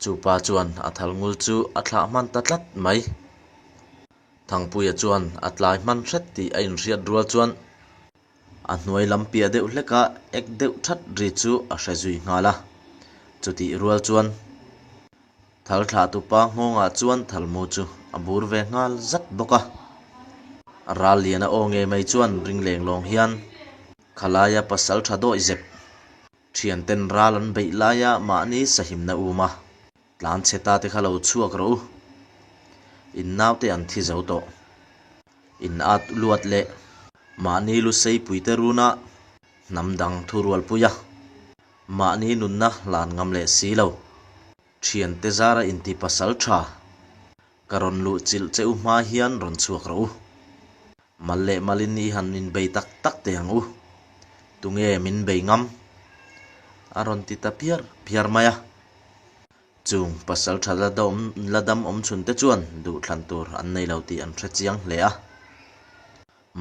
Chu pa chuan a thal ngul chu a thlah hman ta tlat mai. Thangpuia chuan a tlai hman hret tih a inhriat rual chuan a hnuai lam piah deuh hleka ek deuh that ri chu a hre zui nghal a. Chutih rual chuan thal thlahtupa nghawngah chuan thalmu chu a bur ve nghal zat bawk a. Ral lian a aw ngei mai chuan ring leng lawng hian khalaia pasal tha dawih zep Thianten ral an beih laia mahni sahimna um a, tlan chhe ta te kha lo chhuak rawh u. In naute an thi zo tawh. In at luat leh mahni lu seipuite runa hnam dang thurualpui a, mahni nunna hlan ngam leh si lo. Thiante zara inti pasal tha. Ka rawn luh chilh che u hma hian rawn chhuak rawh u. Mal leh malin i han inbei tak tak teh ang u. Tunge min bei ngam? A rawn ti ta phiar phiar mai a. Chung pasal tha la dawm la dam awm chhun te chuan duhthlan tur an nei lo tih an hre chiang hle a.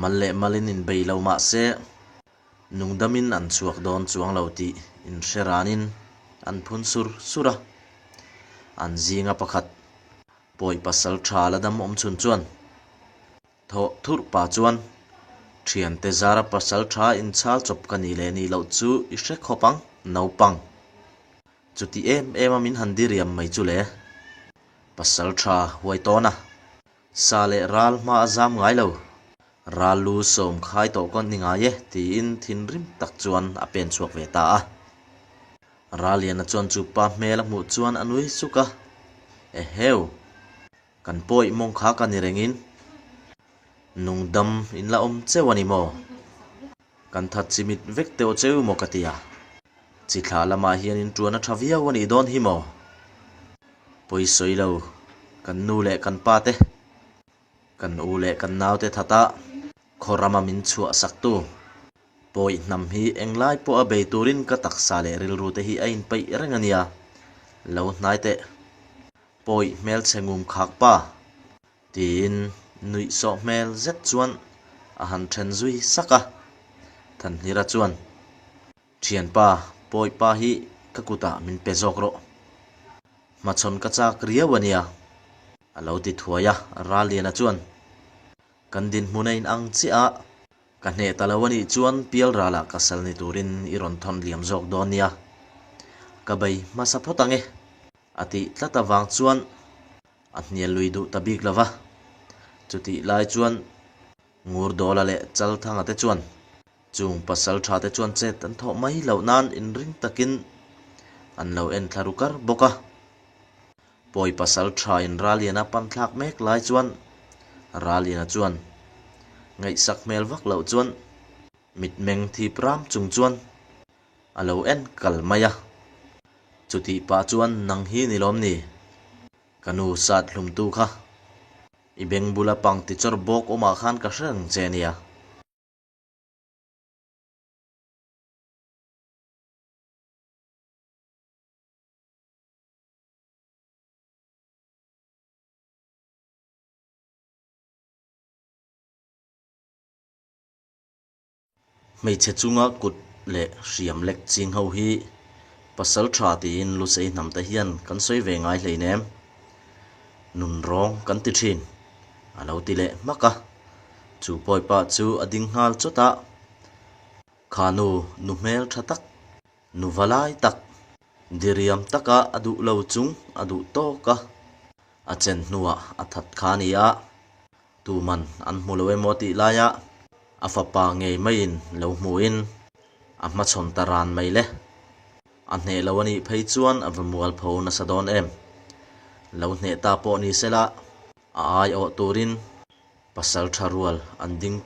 Mal leh malin inbei lo mah se nungdamin an chhuak dawn chuang lo tih inhre ranin an phun sur sur a. An zinga pakhat Pawi pasal tha la dam awm chhun chuan Thawh thurh pa chuan, Thiante zara pasal tha inchhal chawp ka nih leh nih loh chu i hre khawp ang, naupang. Chuti em em a min han diriam mai chu le. Pasal tha huai tawn a, sa leh ral hma a zam ngai lo. Ral lu sawm khai tawh ka ni ngai e tiin thinrim tak chuan a pen chhuak ve ta a. Raliana chuan chu pa hmel a hmuh chuan a nui suk a, Eheu! Kan pawih mawng kha ka ni rengin nungdam in la awm cheu a ni maw? Kan that chimit vek teuh cheu maw ka ti a? Chi thla lamah hian in tuan a tha viau a nih dawn hi maw? Pawi sawi lo, kan nu leh kan pa te, kan u leh kan nau te that a khaw rama min chhuah sak tu pawih hnam hi englai pawh a bei turin ka taksa leh rilru te hi a inpeih reng a nia, lo hnai teh. Pawi hmelchhe ngum khak pa! tiin nuih sawh hmel zet chuan a han then zui sak a. Thanhlira chuan, Thianpa, pawi pa hi ka kutah min pe zawk rawh. Hmachhawn ka chak riau a nia, a lo ti thuai a. Raliana chuan, Kan dinhmun a inang chiah a, ka hneh ta lo a nih chuan pialralah ka sal ni turin i rawn thawn liam zawk dawn nia. Ka bei hmasa phawt ang e. A tih tlat avang chuan a hnial lui duh ta bik lo va. Chutih lai chuan Ngurdawla leh Chalthanga te chuan chung pasal tha te chuan chet an thawh mai loh nan inring takin an lo en thla ru kar bawk a. Pawi pasal tha in Raliana pan thlak mek lai chuan Raliana chuan ngaihsak hmel vak loh chuan mitmeng thip ram chung chuan A lo en kal mai a. Chutih pah chuan nang hi ni lawm ni? Ka nu sat hlumtu kha. I beng bula pang ti chawr bawk awmah khan ka hre reng che a nia. Hmeichhe chunga kut leh hriam lek ching ho hi pasal tha tiin Lusei hnam te hian kan sawi ve ngai hleinem. Nun rawng kan ti thin, a lo ti leh hmak a. Chu pawipa chu a ding nghal chawt a, Kha nu, nu hmel tha tak, nu va lai tak, diriam taka a duh lo chung a duh tawk a, a chen hnuah a that kha a ni a. Tuman an hmu lo emaw tih laia a fapa ngei maiin lo hmuhin A hmachhawn ta ran mai le. A hneh lo a nih phei chuan a va mualpho nasa dawn em. Lo hneh ta pawh ni sela a aiawh turin pasal tha rual an ding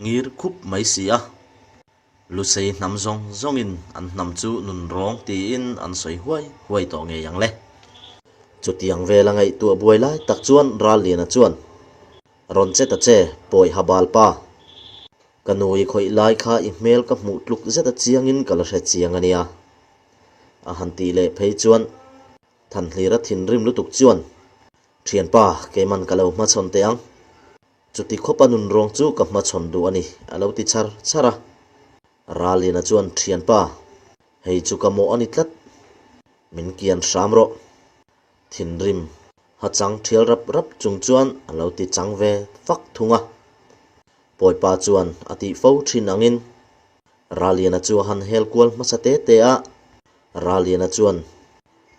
ngir khup mai si a. Lusei hnam zawng zawngin an hnam chu nun rawng tiin an sawi huai huai tawh ngei ang le. Chutiang vela ngaihtuah buai lai tak chuan Ralliana chuan, Rawn che ta che, pawi ha bal pa. Ka nu i khawih lai kha i hmel ka hmuh tluk zet a chiangin ka la hre chiang a nia. A han tih leh phei chuan Thanhlira thinrim lutuk chuan, Thianpa, keiman ka lo hmachhawn teh ang. Chuti khawpa nunrawng chu ka hmachhawn duh a ni, a lo ti char char a. Ralliana chuan, Thianpa, hei chu ka mawh a ni tlat. Min kian hram rawh. Thinrim ha chang thial rap rap chung chuan a lo ti chang ve fak thung a. Pawipa chuan a tih fo thin angin Ralliana chu a han hel kual hmasa te te a. Ralliana chuan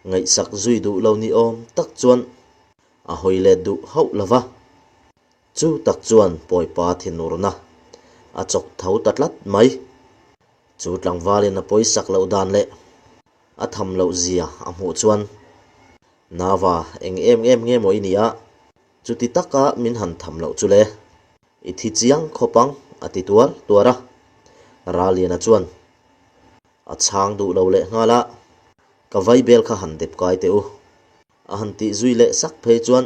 ngaihsak zui duh lo ni awm tak chuan a hawi let duh hauh lo va. Chu tak chuan Pawipa thinurna a chawk tho ta tlat mai. Chu tlangvalin a pawisak loh dan leh a tham loh zia a hmuh chuan, Nava, eng em em nge maw i nih a? Chuti taka min han tham loh chu le. I thi chiang khawp ang, a ti tuar tuar a. Raliana chuan a chhang duh lo leh nghal a, Ka vaibel kha han dep kai teh u. A han tih zui leh sak phei chuan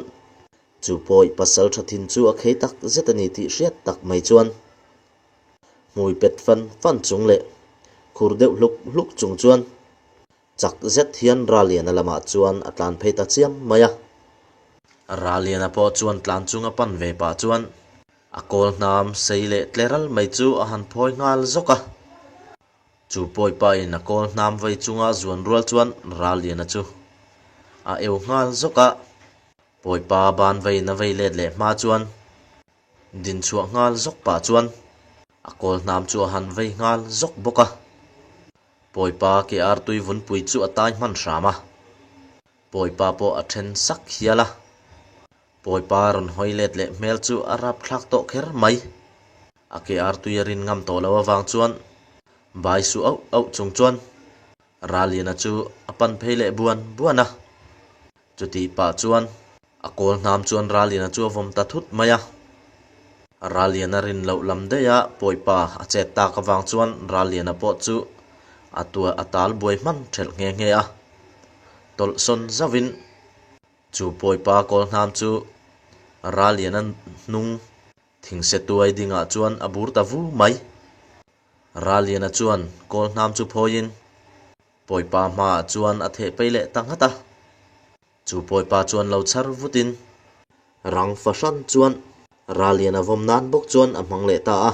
chu pawi pasal tha thin chu a khei tak zet a ni tih hriat tak mai chuan hmui pet fan fan chung leh khur deuh hluk hluk chung chuan chak zet hian Raliana lamah chuan a tlan phei ta chiam mai a. Raliana pawh chuan tlan chunga pan ve pah chuan a kawl hnam sei leh tleral mai chu a han phawi nghal zawk a. Chu pawipa in a kawl hnam vei chunga zuan rual chuan Raliana chu a eu nghal zawk a. Pawipa ban veiin a vei let leh hma chuan Din chhuah nghal zawk pah chuan a kawl hnam chu a han vei nghal zawk bawk a. Pawipa ke artui vunpui chu a tai hman hram a. Pawipa pawh a then sak hial a. Pawipa rawn hawi let leh hmel chu a rap thlak tawh kher mai. A ke artui a rin ngam tawh lo avang chuan bai su auh auh chung chuan Raliana chu a pan phei leh buan buan a. Chutih pah chuan a kawl hnam chuan Raliana chu a vawm ta thut mai a. Raliana rin loh lam daih a pawipa a chet tak avang chuan Raliana pawh chu a tua a tal buai hman thelh nghe nghe a. Tawlh sawn zauhin chu pawipa kawl hnam chu Raliana hnung thingse tuai dingah chuan a bur ta vu mai. Raliana chuan kawl hnam chu phawiin Pawipa hmaah chuan a theh pei leh ta nghat a. Chu pawipa chuan lo chhar vutin rang fahran chuan Raliana vawm nan bawk chuan a hmang leh ta a.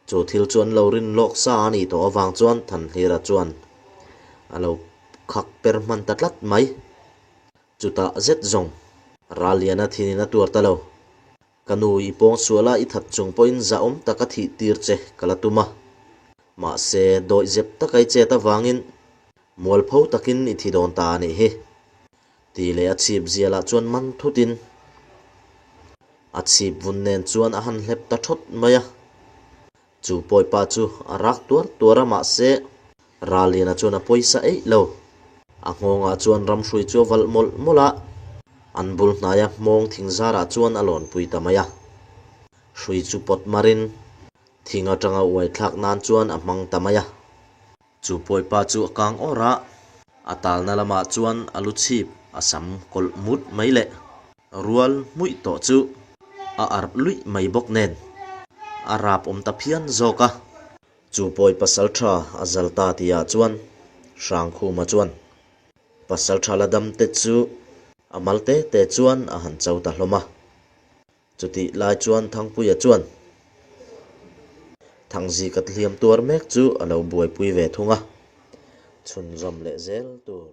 Chu thil chu an lo rin lawk sa a nih tawh avang chuan Thanhlira chuan a lo khak per hman ta tlat mai. Chutah zet zawng Raliana thinin a tuar ta lo. Ka nu i pawng sual a i that chung pawhin zahawm tak a thih tir che ka la tum a. Mahse, dawih zep taka i chet avangin mualpho takin i thi dawn ta a nih hi. Ti leh a chhip zialah chuan man thutin a chhip vun nen chuan a han hlep ta thawt mai a. Chu pawipa chu a rak tuar tuar a mahse Raliana chuan a pawisa eih lo. A nghawngah chuan ramhrui chu a valh mawlh mawlh a, an bul hnaia hmawng thing zarah chuan a lawnpui ta mai a. Hrui chu pawt marin thing atanga uai thlak nan chuan a hmang ta mai a. Chu pawipa chu a kang awr a, a talna lamah chuan a lu chhip a sam kawlh mut mai leh rual hmuih tawh chu a arh luih mai bawk nen a rap awm ta phian zawk a. Chu pawi pasal tha a zal ta tihah chuan Hrangkhuma chuan pasal tha la dam te chu a mal te te chuan a han cho ta hlawm a. Chutih lai chuan Thangpuia chuan Thangzika hliam tuar mek chu a lo buaipui ve thung a, chhunzawm leh zel tur.